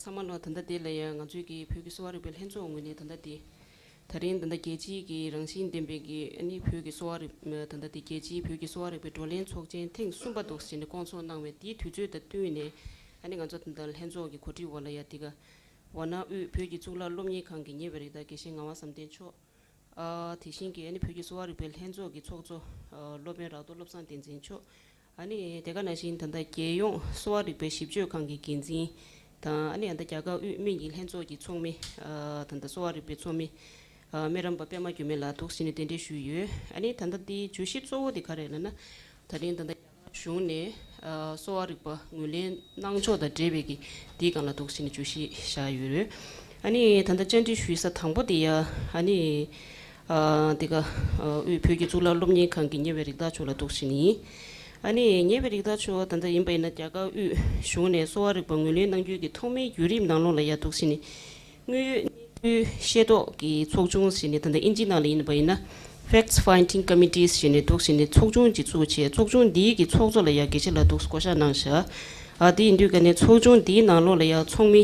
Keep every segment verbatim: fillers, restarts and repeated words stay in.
ཚང་མ་ལ་ད་ལྟ་དེ་ལ་ཡང་ང་ཚོའི་གི་བོད་ཀྱི་གསོ་བ་རིག་པའི་ལྷན་ཚོགས་ངོས་ནས་ད་ལྟ་དེ་ད་རིང་ད་ལྟ་རྒྱལ་སྤྱིའི་གི་རང་བཞིན་ལྡན་པའི་གི་ཨ་ནི་བོད་ཀྱི་གསོ་བ་རིག་ད་ལྟ་དེ་རྒྱལ་སྤྱིའི་བོད་ཀྱི་གསོ་བ་རིག་པའི་བགྲོ་གླེང་ཚོགས་ཆེན་ཐེངས་གསུམ་པ་འདུག་ཟེར་ནས་བསྐོང་ཚོགས་གནང་བའི་དེའི་དུས་ཚོད་དང་བསྟུན་ནས་ཨ་ནི་ང་ཚོ་ད་ལྟ་ལྷན་ཚོགས་ཀྱི་གོ་སྒྲིག་འོག་ལ་ཡ་དེ་ག་ཝཱ་ཎ་དབུས་བོད་ཀྱི་གཙུག་ལག་སློབ་གཉེར་ཁང་གི་ཉེ་བའི་རིགས་དང་དགེ་བཤེས་ངག་དབང་བསམ་གཏན་མཆོག་ཨ་དེ་བཞིན་གྱི་ཨ་ནི་བོད་ཀྱི་གསོ་བ་རིག་པའི་ལྷན་ཚོགས་ཀྱི་ཚོགས་གཙོ་ཨ་སློབ་དཔོན་རག་རྡོར་བློ་བཟང་བསྟན་འཛིན་མཆོག་ཨ་ནི་དེ་ག་ནང་བཞིན་ད་ལྟ་རྒྱལ་ཡོངས་གསོ་བ་རིག་པའི་ཞིབ་དཔྱོད་ཁང་གི་འགན་འཛིན་དང་ཨ་ནི་ད་ལྟ་རྒྱ་གར་དབུས་སྨན་གྱི་ལྷན་ཚོགས་ཀྱི་ཚོགས་མི་ཨ་ད་ལྟ་གསོ་བ་རིག་པའི་ཚོགས་མི་ཨ་སྨན་རམས་པ་པད་མ་འགྱུར་མེད་ལགས་འདུག་ཟེར་ནས་གདན་འདྲེན་ཞུས་ཡོད། ཨ་ནི་ད་ལྟ་འདིའི་བརྗོད་གཞི་གཙོ་བོ་དེ་ག་རེ་ལབ་ན་ད་རིང་ད་ལྟ་གཞུང་ནས་ཨ་གསོ་བ་རིག་པ་ངོས་ལེན་གནང་ཕྱོགས་དང་འབྲེལ་བའི་གི་འདིའི་སྒང་ལ་འདུག་ཟེར་ནས་བརྗོད་གཞི་བཞག་ཡོད་རེད། ཨ་ནི་ད་ལྟ་བཅར་འདྲི་ཞུ་ས་དང་པོ་དེ་ཡ་ཨ་ནི་ཨ་འདི་ག་ཨ་དབུས་བོད་ཀྱི་གཙུག་ལག་སློབ་གཉེར་ཁང་གི་ཉེ་བའི་རིགས་བདག་མཆོག་ལ་འདུག་ཟེར་ནས་ཡིན། ཨ་ནི་ཉེ་བའི་རིགས་བདག་མཆོག་ད་ལྟ་ཡིན་པ་ཡིན་ན་རྒྱ་གར་དབུས་གཞུང་ནས་གསོ་བ་རིག་པ་ངོས་ལེན་གནང་རྒྱུའི་གི་ཐོག་མའི་བརྒྱུད་རིམ་ནང་ལོགས་ལ་ཡ་འདུག་ཟེར་ནས། དངོས་ཡོད་གནས་ཚུལ་ཤེས་རྟོགས་ཀྱི་ཚོགས་ཆུང་ཟེར་ནས་ད་ལྟ་ཨིན་ཇིའི་ནང་ལ་ཡིན་པ་ཡིན་ན་Facts Finding Committees ཟེར་ནས་འདུག་ཟེར་ནས་ཚོགས་ཆུང་ཅིག་བཙུགས་བྱས། ཚོགས་ཆུང་འདིའི་གི་ཚོགས་གཙོ་ལ་ཡང་དགེ་བཤེས་ལགས་འདུག་བསྐོ་བཞག་གནང་བཞག་ཨ་དེ་ཡིན་དུས་ཀ་ནས་ཚོགས་ཆུང་འདིའི་ནང་ལོགས་ལ་ཡང་ཚོགས་མི་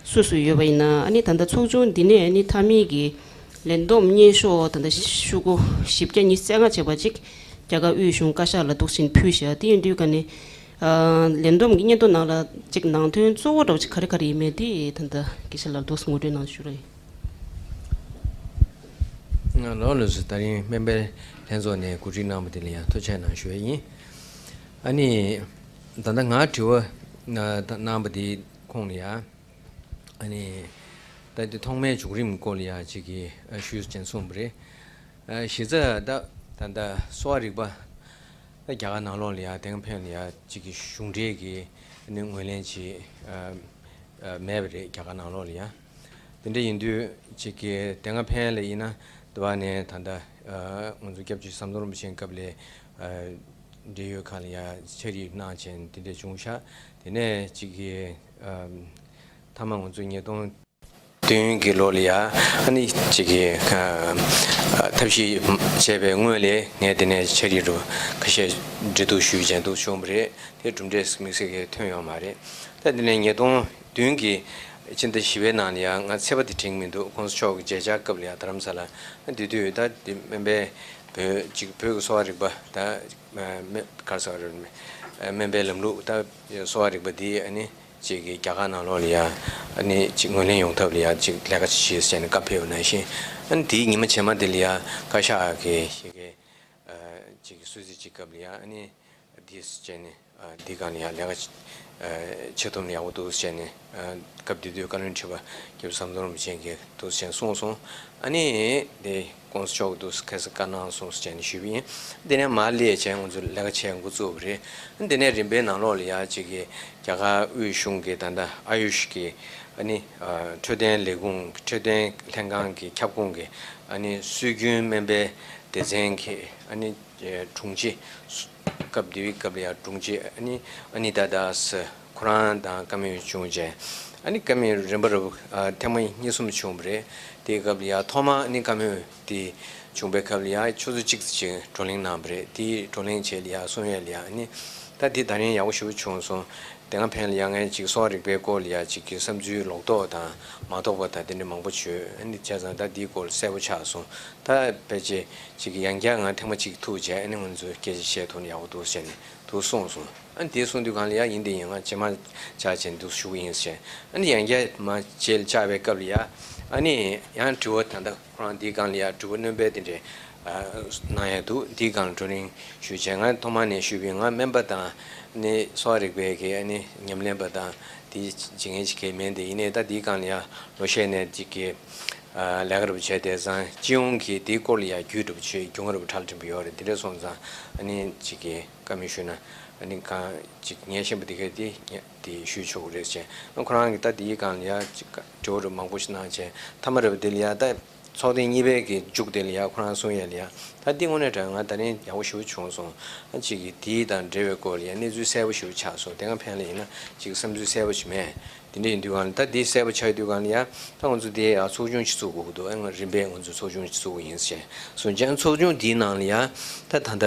སུ་སུ་ཡོད་པ་ཡིན་ན་ཨ་ནི་ད་ལྟ་ཚོགས་ཆུང་འདི་ནས་ཨ་ནི་མཐའ་མའི་གི་ལས་བསྡོམས་སྙན་ཞུ་ད་ལྟ་ཤོག་གུ་བཞི་བརྒྱ་ཉི་ཤུ་རྩ་ལྔ་བྱས་པ་ཅིག་རྒྱ་གར་དབུས་གཞུང་བཀའ་ཤག་ལ་འདུག་ཟེར་ནས་ཕུལ་བཞག་དེ་ཡིན་དུས་ཀ་ནས། ལས་བསྡོམས་ཀྱི་སྙན་ཐོ་ནང་ལ་གཅིག་ནང་དོན་གཙོ་བོ་འདྲ་བོ་ཅིག་ག་རེ་ག་རེ་ཡིན་མིན་དེ་ད་ལྟ་དགེ་བཤེས་ལགས་འདུག་ངོ་སྤྲོད་གནང་ཞུ་རོགས་ཡིན། ང་ལོ་ལོས་སུ་ད་རིང་སྨན་པའི་ལྷན་ཚོགས་ནས་གོ་སྒྲིག་གནང་བ་དེ་ལ་ཡང་ཐུགས་རྗེ་གནང་ཞུ་ཡ་ཡིན། ཨ་ནི་ད་ལྟ་ང་དྲི་བ་གནང་བ་དེའི་ཁོངས་ལ་ཡང་ཨ་ནི་ད་ལྟ་ཐོག་མའི་བྱུང་རིམ་སྐོར་ལ་ཡང་གཅིག་གིས་ཞུས་ཅན་གསུངས་པ་རེད། གཞི་རྩ་ད་ད་ལྟ་གསོ་བ་རིག་པ་ད་རྒྱ་གར་ནང་ལོགས་ལ་ཡ་དེང་ཕན་ལ་ཡ་གཅིག་གི་གཞུང་འབྲེལ་གྱི་ནི་ངོས་ལེན་ཅིག་མེད་པ་རེད་རྒྱ་གར་ནང་ལོགས་ལ་ཡ། དེ་འདྲ་ཡིན་དུས་གཅིག་གི་དེང་སང་ཕན་ལ་ཡིན་ན་དུ་བ་ནས་ད་ལྟ་ང་ཚོ་སྐྱབས་རྗེ་ཟམ་གདོང་རིན་པོ་ཆེའི་སྐབས་ལ་འབྲེལ་ཡོད་ཁག་ལ་ཡ་ཕྱག་བྲིས་གནང་བྱས་དེ་འདྲ་བྱུང་ཤག་དེ་ནས་གཅིག་གི་མཐའ་མ་ང་ཚོ་ཉིས་སྟོང་བདུན་གྱི་ལོ་ལ་ཡ་ཨ་ནི་གཅིག་གི་ཐབས་ཤེས་བྱས་པའི་སྔོན་ལ་ངས་དེ་ནས་ཕྱག་བྲིས་རུ་ཁ་ཤས་འབྲེལ་གཏུག་ཞུས་བྱས་འདུག་བྱུང་བ་རེད། དེ་གྲུབ་འབྲས་དམིགས་བསལ་གྱི་ཐོན་ཡོད་མ་རེད། ད་དེ་ནས་ཉིས་སྟོང་བདུན་གྱི་ཕྱི་ཟླ་བཞི་པའི་ནང་ལ་ཡ་ང་ཚེས་པ་དེ་དྲན་མི་འདུག ༸གོང་ས་མཆོག་གི་མཇལ་བཅར་སྐབས་ལ་ཡ་རྡ་རམ་ས་ལ་དེ་དུས་ད་དེ་སྨན་པའི་བོད་ཅིག་བོད་ཀྱི་གསོ་བ་རིག་པ་ད་ག་རེ་ཟེར་བ་རེད། སྨན་པའི་ལམ་ལུགས་ད་གསོ་བ་རིག་པ་འདི་ཨ་ནི་ཅིག་གི་རྒྱ་གར་ནང་ལོགས་ལ་ཡ་ཨ་ནི་ཅིག་ངོས་ལེན་ཡོང་ཐབས་ལ་ཡ་ཅིག་ལས་ཀ་ཅིག་བྱེད་ཟེར་ནས་བཀའ་ཕེབས་པ་ནང་བཞིན། ཨ་ནི་དེའི་ཉི་མ་རྗེས་མ་དེ་ལ་ཡ་བཀའ་ཤག་གི་ཞིག་གི་ཅིག་གི་གསོལ་ཚིགས་ཅིག་སྐབས་ལ་ཡ་ཨ་ནི་དེ་བྱས་ནས་འདི་སྒང་ལ་ཡ་ལས་ཀ་ཆེ་ཐུབ་ན་ཡག་པོ་འདུག་ཟེར་ནས་སྐབས་དེ་དུས་བཀའ་བློན་ཁྲི་པ་སྐྱབས་ཟམ་གདོང་རིན་པོ་ཆེ་གིས་འདུག་ཟེར་གསུངས་སོང་། ཨ་ནི་དེ་༸གོང་ས་མཆོག་གིས་འདུག་ཁ་སང་བཀའ་གནང་སོང་ཟེར་ནས་ཞུས་པ་ཡིན། དེ་ནས་མར་སླེབས་བྱས་ང་ཚོ་ལས་ཀ་བྱེད་འགོ་བཙུགས་པ་རེད། དེ་ནས་རིམ་པའི་ནང་ལོགས་ལ་ཡ་གཅིག་གི་རྒྱ་གར་དབུས་གཞུང་གི་ད་ལྟ་ཨ་ཡུཤ་གི་ཨ་ནི་འཕྲོད་བསྟེན་ལས་ཁུངས་འཕྲོད་བསྟེན་ལྷན་ཁང་གི་ཁྱབ་ཁོངས་ཀྱི་ཨ་ནི་སྲོལ་རྒྱུན་སྨན་པའི་སྡེ་ཚན་གྱི་ཨ་ནི་དྲུང་ཆེ། སྐབས་དེའི་སྐབས་ལ་ཡང་དྲུང་ཆེ་ཨ་ནི་ཨ་ནི་ད་དཱ་སི་ཁོ་རང་དང་བཀའ་མོལ་བྱུང་རྗེས་ཨ་ནི་བཀའ་མོལ་རིམ་པ་རུ་ཐེངས་མ་གཉིས་གསུམ་བྱུང་བ་རེད། དེའི་སྐབས་ལ་ཡང་ཐོག་མ་ཨ་ནི་བཀའ་མོལ་དེ་བྱུང་བའི་སྐབས་ལ་ཡང་ཆུ་ཚོད་གཅིག་ཙམ་ཅིག་བགྲོ་གླེང་གནང་བ་རེད། དེའི་བགྲོ་གླེང་བྱས་ལ་ཡང་གསུང་ཡས་ལ་ཡང་ཨ་ནི་ད་དེ་ད་རིང་ཡག་པོ་ཞེ་པོ་བྱུང་སོང་། དེ་སྔ་ཕན་ལ་ཡང་ངས་ཅིག་གསོ་བ་རིག་པའི་སྐོར་ལ་ཡང་ཅིག་གི་བསམ་ཚུལ་ལོག་རྟོག་དང་མ་རྟོགས་པ་དང་དེ་འདྲ་མང་པོ་བྱུང་། ཨ་ནི་བྱས་ཙང་ད་དེའི་སྐོར་ལ་གསལ་པོ་ཆགས་སོང་། ད་ཕལ་ཆེར་ཅིག་གི་ཡང་བསྐྱར་ང་ཐེངས་མ་གཅིག་ཐུག་བྱས་ཨ་ནི་ང་ཚོས་སྐད་ཆ་བཤད་ཐུབ་ན་ཡག་པོ་འདུག་ཟེར་ནས་འདུག་གསུངས་སོང་། ཨ་ནི་དེ་གསུངས་དུས་སྒང་ལ་ཡང་ཡིན་དེ་ཡིན་ང་རྗེས་མ་ཆ་བྱས་འདུག་ཞུ་གི་ཡིན་ཟེར། ཨ་ནི་ཡང་བསྐྱར་མ་རྗེས་ལ་བཅར་བའི་སྐབས་ལ་ཡ་ཨ་ནི་ཡང་དྲི་བ་ད་ལྟ་ཁོ་རང་འདིའི་སྒང་ལ་ཡ་དྲི་བ་སྣོན་པ་དེ་འདྲས་གནང་ཡ་འདུག་འདིའི་སྒང་ལ་བགྲོ་གླེང་ཞུས་བྱས་ང་ཐོག་མ་ནས་ཞུས་པའི་ང་སྨན་པ་དང་ནི་གསོ་བ་རིག་པའི་གི་ཨ་ནི་ཉམས་ལེན་པ་དང་དེ་བྱེད་མཁན་ཅིག་གི་མིན་དེ་ཡིན་ནའི་ད་འདིའི་སྒང་ལ་ཡ་ལོ་ཤས་ནས་ཅིག་གི་ལས་ཀ་རུ་བྱས་དེ་ཙང་སྤྱི་ཡོངས་ཀྱི་དེའི་སྐོར་ལ་ཡ་རྒྱུས་གྲུབ་ཆེ་རྒྱུ་ང་རུ་ཁྲལ་དྲན་པ་ཡོད་རེད། དེ་འདྲ་སོང་ཙང་ཨ་ནི་ཅིག་གི་བཀའ་མོལ་ཞུས་ན་ཨ་ནི་གང་ཅིག་ངས་ཤེས་པ་དེ་གས་དེ་དེ་ཞུས་ཆོག་གི་རེད་ཅེས་ཁོ་རང་གིས་ད་དེའི་སྒང་ལ་ཡ་ཅིག་དྲི་བ་རུ་མང་པོ་ཞིག་གནང་བྱས་མཐའ་མ་རེད་པ་དེ་ལ་ཡ་ད་ཚོགས་ཐེངས་གཉིས་པའི་གི་མཇུག་དེ་ལ་ཡ་ཁོ་རང་གསུང་ཡས་ལ་ཡ་ད་འདི་དངོས་གནས་དྲང་ང་ད་ནི་ཡག་པོ་ཞེ་པོ་བྱུང་སོང་། ཨ་ཅིག་གི་དེའི་དང་འབྲེལ་བའི་སྐོར་ལ་ཡ་གནས་ཚུལ་གསལ་པོ་ཞེ་པོ་ཆགས་སོང་། དེ་སྔ་ཕན་ལ་ཡིན་ན་ཅིག་བསམ་ཚུལ་གསལ་པོ་ཞིག་མེད། དེ་འདྲ་ཡིན་དུས་གང་ལ་ད་དེ་གསལ་པོ་ཆགས་དུས་གང་ལ་ཡ་ད་ང་ཚོ་དེ་ཡ་ཚོགས་ཆུང་ཞིག་བཙུགས་དགོས་ཀྱི་འདུག་ཨ་ང་རིམ་པས་ང་ཚོ་ཚོགས་ཆུང་ཞིག་བཙུགས་དགོས་ཡིན་ཟེར་གསུངས་ཀྱང་ཚོགས་ཆུང་དེའི་ནང་ལ་ཡ་ད་ད་ད་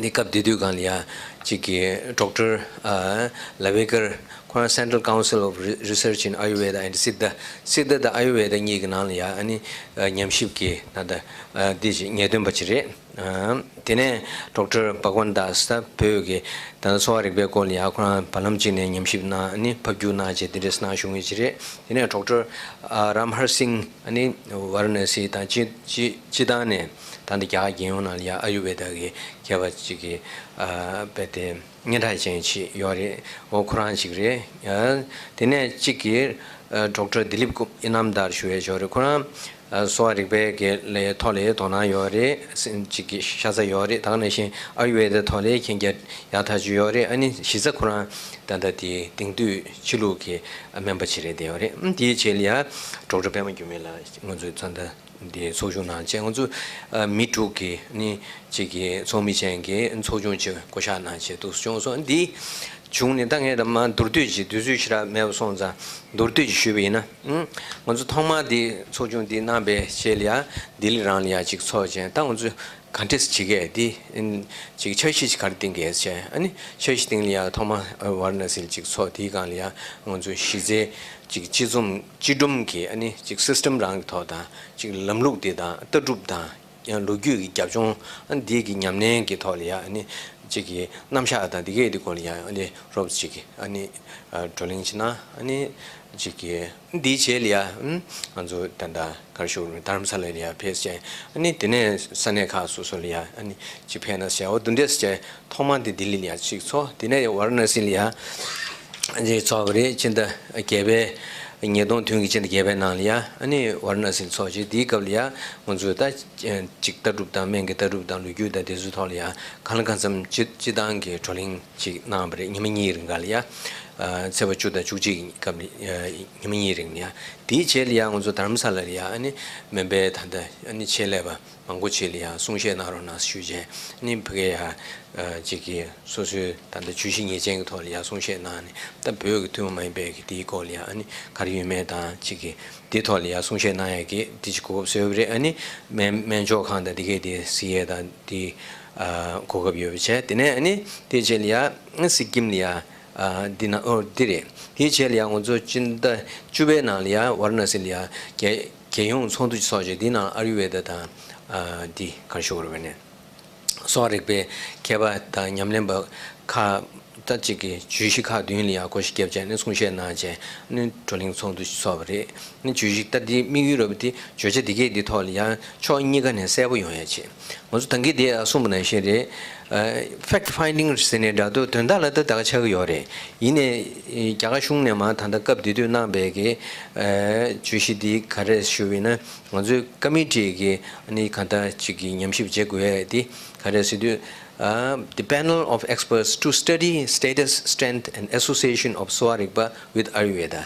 ནི་སྐབས་དེ་དུས་གང་ལ་ཡ་ གཅིག་གི་ཌོག་ཊར་ཨ་ལ་བེ་ཀར། ཁོ་རང་Central Council of Re- Research in Ayurveda and Siddha། སིད་དྷ་དང་ཨ་ཡུར་ཝེ་ད་གཉིས་ཀྱི་ནང་ལ་ཡ་ཨ་ནི་ཨ་ཉམས་ཞིབ་ཀྱི་ད་ལྟ་ཨ་འདི་ཞིག་ངེས་སྟོན་པ་ཅིག་རེད། ཨ་དེ་ནས་ཌོག་ཊར་བྷག་ཝན་དཱས། ད་བོད་ཀྱི་ད་ལྟ་གསོ་བ་རིག་པའི་སྐོར་ལ་ཡ་ཁོ་རང་བར་ལམ་གཅིག་ནས་ཉམས་ཞིབ་གནང་ཨ་ནི་ཕབ་བསྒྱུར་གནང་བྱས་དེ་འདྲས་གནང་བཞུགས་མཁན་ཅིག་རེད། དེ་ནས་ཌོག་ཊར་ཨ་རམ་ཧར་སིང་ཨ་ནི་ཝ་ར་ཎ་སི་དང་སྤྱི་སྤྱི་སྤྱི་བཏང་ནས་ད་ལྟ་རྒྱ་གར་རྒྱལ་ཡོངས་ནང་ལ་ཡ་ཨ་ཡུར་ཝེ་ད་གི་མཁས་པ་ཅིག་གི་ཨ་དཔེ་དེ་སྙན་གྲགས་ཅན་ཅིག་ཡོད་རེད། འོ་ཁོ་རང་ཅིག་རེད། ཨ་དེ་ནས་གཅིག་གིས་ཨ་ཌོག་ཊར་དི་ལིབ་ཀུ་ཨི་ནམ་དར་ཞུ་ཡས་ཅིག་ཡོད་རེད། ཁོ་རང་ཨ་གསོ་བ་རིག་པའི་གི་ལས་ཐོག་ལ་དོ་སྣང་ཡོད་རེད། སེམས་ཅིག་གི་ཤ་ཚ་ཡོད་རེད། ད་ག་ནང་བཞིན་ཨ་ཡུར་ཝེ་ད་ཐོག་ལ་མཁྱེན་རྒྱ་ཡག་ཐག་ཆོད་ཡོད་རེད། ཨ་ནི་གཞི་རྩ་ཁོ་རང་ད་ལྟ་དེ་དེང་དུས་ཕྱི་ལུགས་ཀྱི་སྨན་པ་ཅིག་རེད་བསྡད་ཡོད་རེད། ཨ་དེའི་རྗེས་ལ་ཡ་ཌོག་ཊར་པད་མ་འགྱུར་མེད་ལགས་ང་ཚོའི་ཚོགས་འདུ་འདི་ཚོགས་ཞུགས་གནང་བྱས། ང་ཚོ་ཨ་མི་དྲུག་གི་ནི་གཅིག་གི་ཚོགས་མི་ཅན་གྱི་ཚོགས་ཆུང་ཅིག་བསྐོ་གཞག་གནང་བྱས་འདུག་སེ་བྱུང་སོང་། འདི་བྱུང་ནས་ད་ངས་ད་མ་མདོར་བསྡུས་ཅིག་དུས་ཚོད་ཞེ་དྲག་མེད་པ་སོང་ཙང་མདོར་བསྡུས་ཅིག་ཞུས་པ་ཡིན་ན། ཨང་། ང་ཚོ་ཐོག་མར་འདི་ཚོགས་ཆུང་འདི་གནང་པའི་རྗེས་ལ་ཡ་ལྡི་ལི་རང་ལ་ཡ་ཅིག་ཚོགས་བྱས། ད་ང་ཚོ་ག་འདྲས་བྱེད་གས་འདི་ཨིན་ཅིག་འཆར་གཞི་ཅིག་ག་རེ་བཏིང་གས་བྱས། ཨ་ནི་འཆར་གཞི་སྟེང་ལ་ཡ་ཐོག་མ་ཝ་ར་ཎ་སི་ལ་ཅིག་ཚོགས། དེའི་སྒང་ལ་ཡ་ང་ཚོ་གཞི་རྩའི་ཅིག་སྤྱི་ཚོགས་སྤྱི་སྒྲོམ་གྱི་ཨ་ནི་ཅིག་སིས་ཊེམ་རང་གི་ཐོག་དང་ཅིག་ལམ་ལུགས་འདི་དང་ལྟ་གྲུབ་དང་ཡང་ལོ་རྒྱུས་ཀྱི་རྒྱབ་ལྗོངས། ཨ་ནི་འདི་གི་ཉམས་ལེན་གྱི་ཐོག་ལ་ཡ་ཨ་ནི་ཅིག་གི་རྣམ་གཞག་དང་འདི་གས་འདི་སྐོར་ལ་ཡ་ཨ་ནི་རོབ་ཅིག་གི་ཨ་ནི་ཨ་བགྲོ་གླེང་ཅིག་གནང་། ཨ་ནི་ཅིག་གི་འདིའི་རྗེས་ལ་ཡ་ཨ་ང་ཚོ་ད་ལྟ་ག་རེ་ཞུ་དགོས་རེད། རྡ་རམ་ས་ལ་ལ་ཡ་ཕེབས་བྱས། ཨ་ནི་དེ་ནས་ས་གནས་ཁག་སོ་སོ་ལ་ཡ་ཨ་ནི་ཅིག་ཕེབས་ན་བྱས། འོ་དེ་འདྲས་བྱས། ཐོག་མ་འདི་ལྡི་ལི་ལ་ཡ་ཅིག་ཚོགས། དེ་ནས་ཝ་ར་ཎ་སི་ལ་ཡ་ཅིག་ཚོགས་པ་རེད། ཕྱི་ཟླ་བརྒྱད་པའི་ཉིས་སྟོང་བདུན་གྱི་ཕྱི་ཟླ་བརྒྱད་པའི་ནང་ལ་ཡ་ཨ་ནི་ཝ་ར་ཎ་སི་ལ་ཚོགས་བྱས། དེའི་སྐབས་ལ་ཡ་ང་ཚོས་ད་ཅིག་ལྟ་གྲུབ་དང་སྨན་གྱི་ལྟ་གྲུབ་དང་ལོ་རྒྱུས་དང་དེ་ཚོའི་ཐོག་ལ་ཡ་གང་ལ་གང་འཚམ་སྤྱི་སྤྱི་བཏང་གི་བགྲོ་གླེང་ཅིག་གནང་བ་རེད། ཉི་མ་གཉིས་རིང་ག་ལ་ཡ། ཨ་ཚེས་པ་བཅུ་དང་བཅུ་གཅིག་གི་སྐབས་ལ་ཡ་ཉི་མ་གཉིས་རིང་ལ་ཡ། དེའི་རྗེས་ལ་ཡ་ང་ཚོ་རྡ་རམ་ས་ལ་ལ་ཡ་ཨ་ནི་སྨན་པའི་ད་ལྟ་ཨ་ནི་ཆེད་ལས་པ་མང་པོ་ཅིག་ལ་ཡ་གསུང་བཤད་གནང་རོགས་གནང་ཞུས་བྱས། ཨ་ནི་ཕ་གིར་ཡ་ཨ་ཅིག་གིས་སོ་སོའི་ད་ལྟ་བརྗོད་གཞི་ངེས་ཅན་གྱི་ཐོག་ལ་ཡ་གསུང་བཤད་གནང་ནས། ད་བོད་ཀྱི་ཐུན་མོང་མ་ཡིན་པའི་གི་དེའི་སྐོར་ལ་ཡ་ཨ་ནི་ག་རེ་ཡོད་མེད་དང་ཅིག་གི་དེའི་ཐོག་ལ་ཡ་གསུང་བཤད་གནང་ཡ་གི་དེ་ཅིག་གོ་སྐབས་བཟོས་པ་རེད། ཨ་ནི་སྨན་སྨན་སྦྱོར་ཁང་དང་དེ་གས་དེ་གཟིགས་ཡས་དང་དེ་ཨ་གོ་སྐབས་ཡོད་པ་བྱས། དེ་ནས་ཨ་ནི་དེའི་རྗེས་ལ་ཡ་སི་ཀིམ་ལ་ཡ་ཨ་འདི་ན་ཨོ་འདི་རེད། དེའི་རྗེས་ལ་ཡ་ང་ཚོ་སྤྱི་ཟླ་བཅུ་པའི་ནང་ལ་ཡ་ཝ་ར་ཎ་སི་ལ་ཡ་རྒྱལ་རྒྱལ་ཡོངས་ཚོགས་འདུ་ཚོགས་བྱས། དེའི་ནང་ཨ་ཡུར་ཝེ་ད་དང་ཨ་འདི་ག་རེ་ཞུ་དགོས་རེད་པས་ནས། གསོ་བ་རིག་པའི་མཁས་པ་དང་ཉམས་ལེན་པ་ཁག་ད་ཅིག་གི་བརྗོད་གཞི་ཁག་བདུན་ལ་ཡང་བགོ་བཤའ་བརྒྱབ་བྱས་ནས་གསུང་བཤད་གནང་བྱས་ནས་བགྲོ་གླེང་ཚོགས་འདུ་ཞིག་ཚོགས་པ་རེད། ནི་བརྗོད་གཞི་ད་འདི་དམིགས་ཡུལ་རབ་འདི་བརྗོད་བྱ་འདི་གས་འདི་ཐོག་ལ་ཡང་ཕྱོགས་གཉིས་ཀ་ནས་གསལ་པོ་ཡོང་ཡ་ཆེད། ང་ཚོ་ད་གིན་དེ་གསུངས་པ་ནང་བཞིན་རེད། ཕེག་ཕའིན་ཌིང་ཟེར་ནས་འདྲ་འདུག་དོན་དག་ལ་ད་ད་ག་ཆགས་ཀྱི་ཡོད་རེད། ཡིན་ནའི་རྒྱ་གར་གཞུང་ནས་མ་ད་ལྟ་སྐབས་དེ་དུས་གནང་པའི་གི་བརྗོད་གཞི་འདི་ག་རེ་ཞུ་བ་ཡིན་ན། ང་ཚོའི་ཀ་མི་ཊི་གི་ཨ་ནི་གང་ལྟར་ཅིག་གི་ཉམས་ཞིབ་བྱེད་དགོས་ཡས་དེ་ག་རེ་ཟེར་དུས། ཨ། The panel of experts to study status, strength and association of Sowa Rigpa with Ayurveda.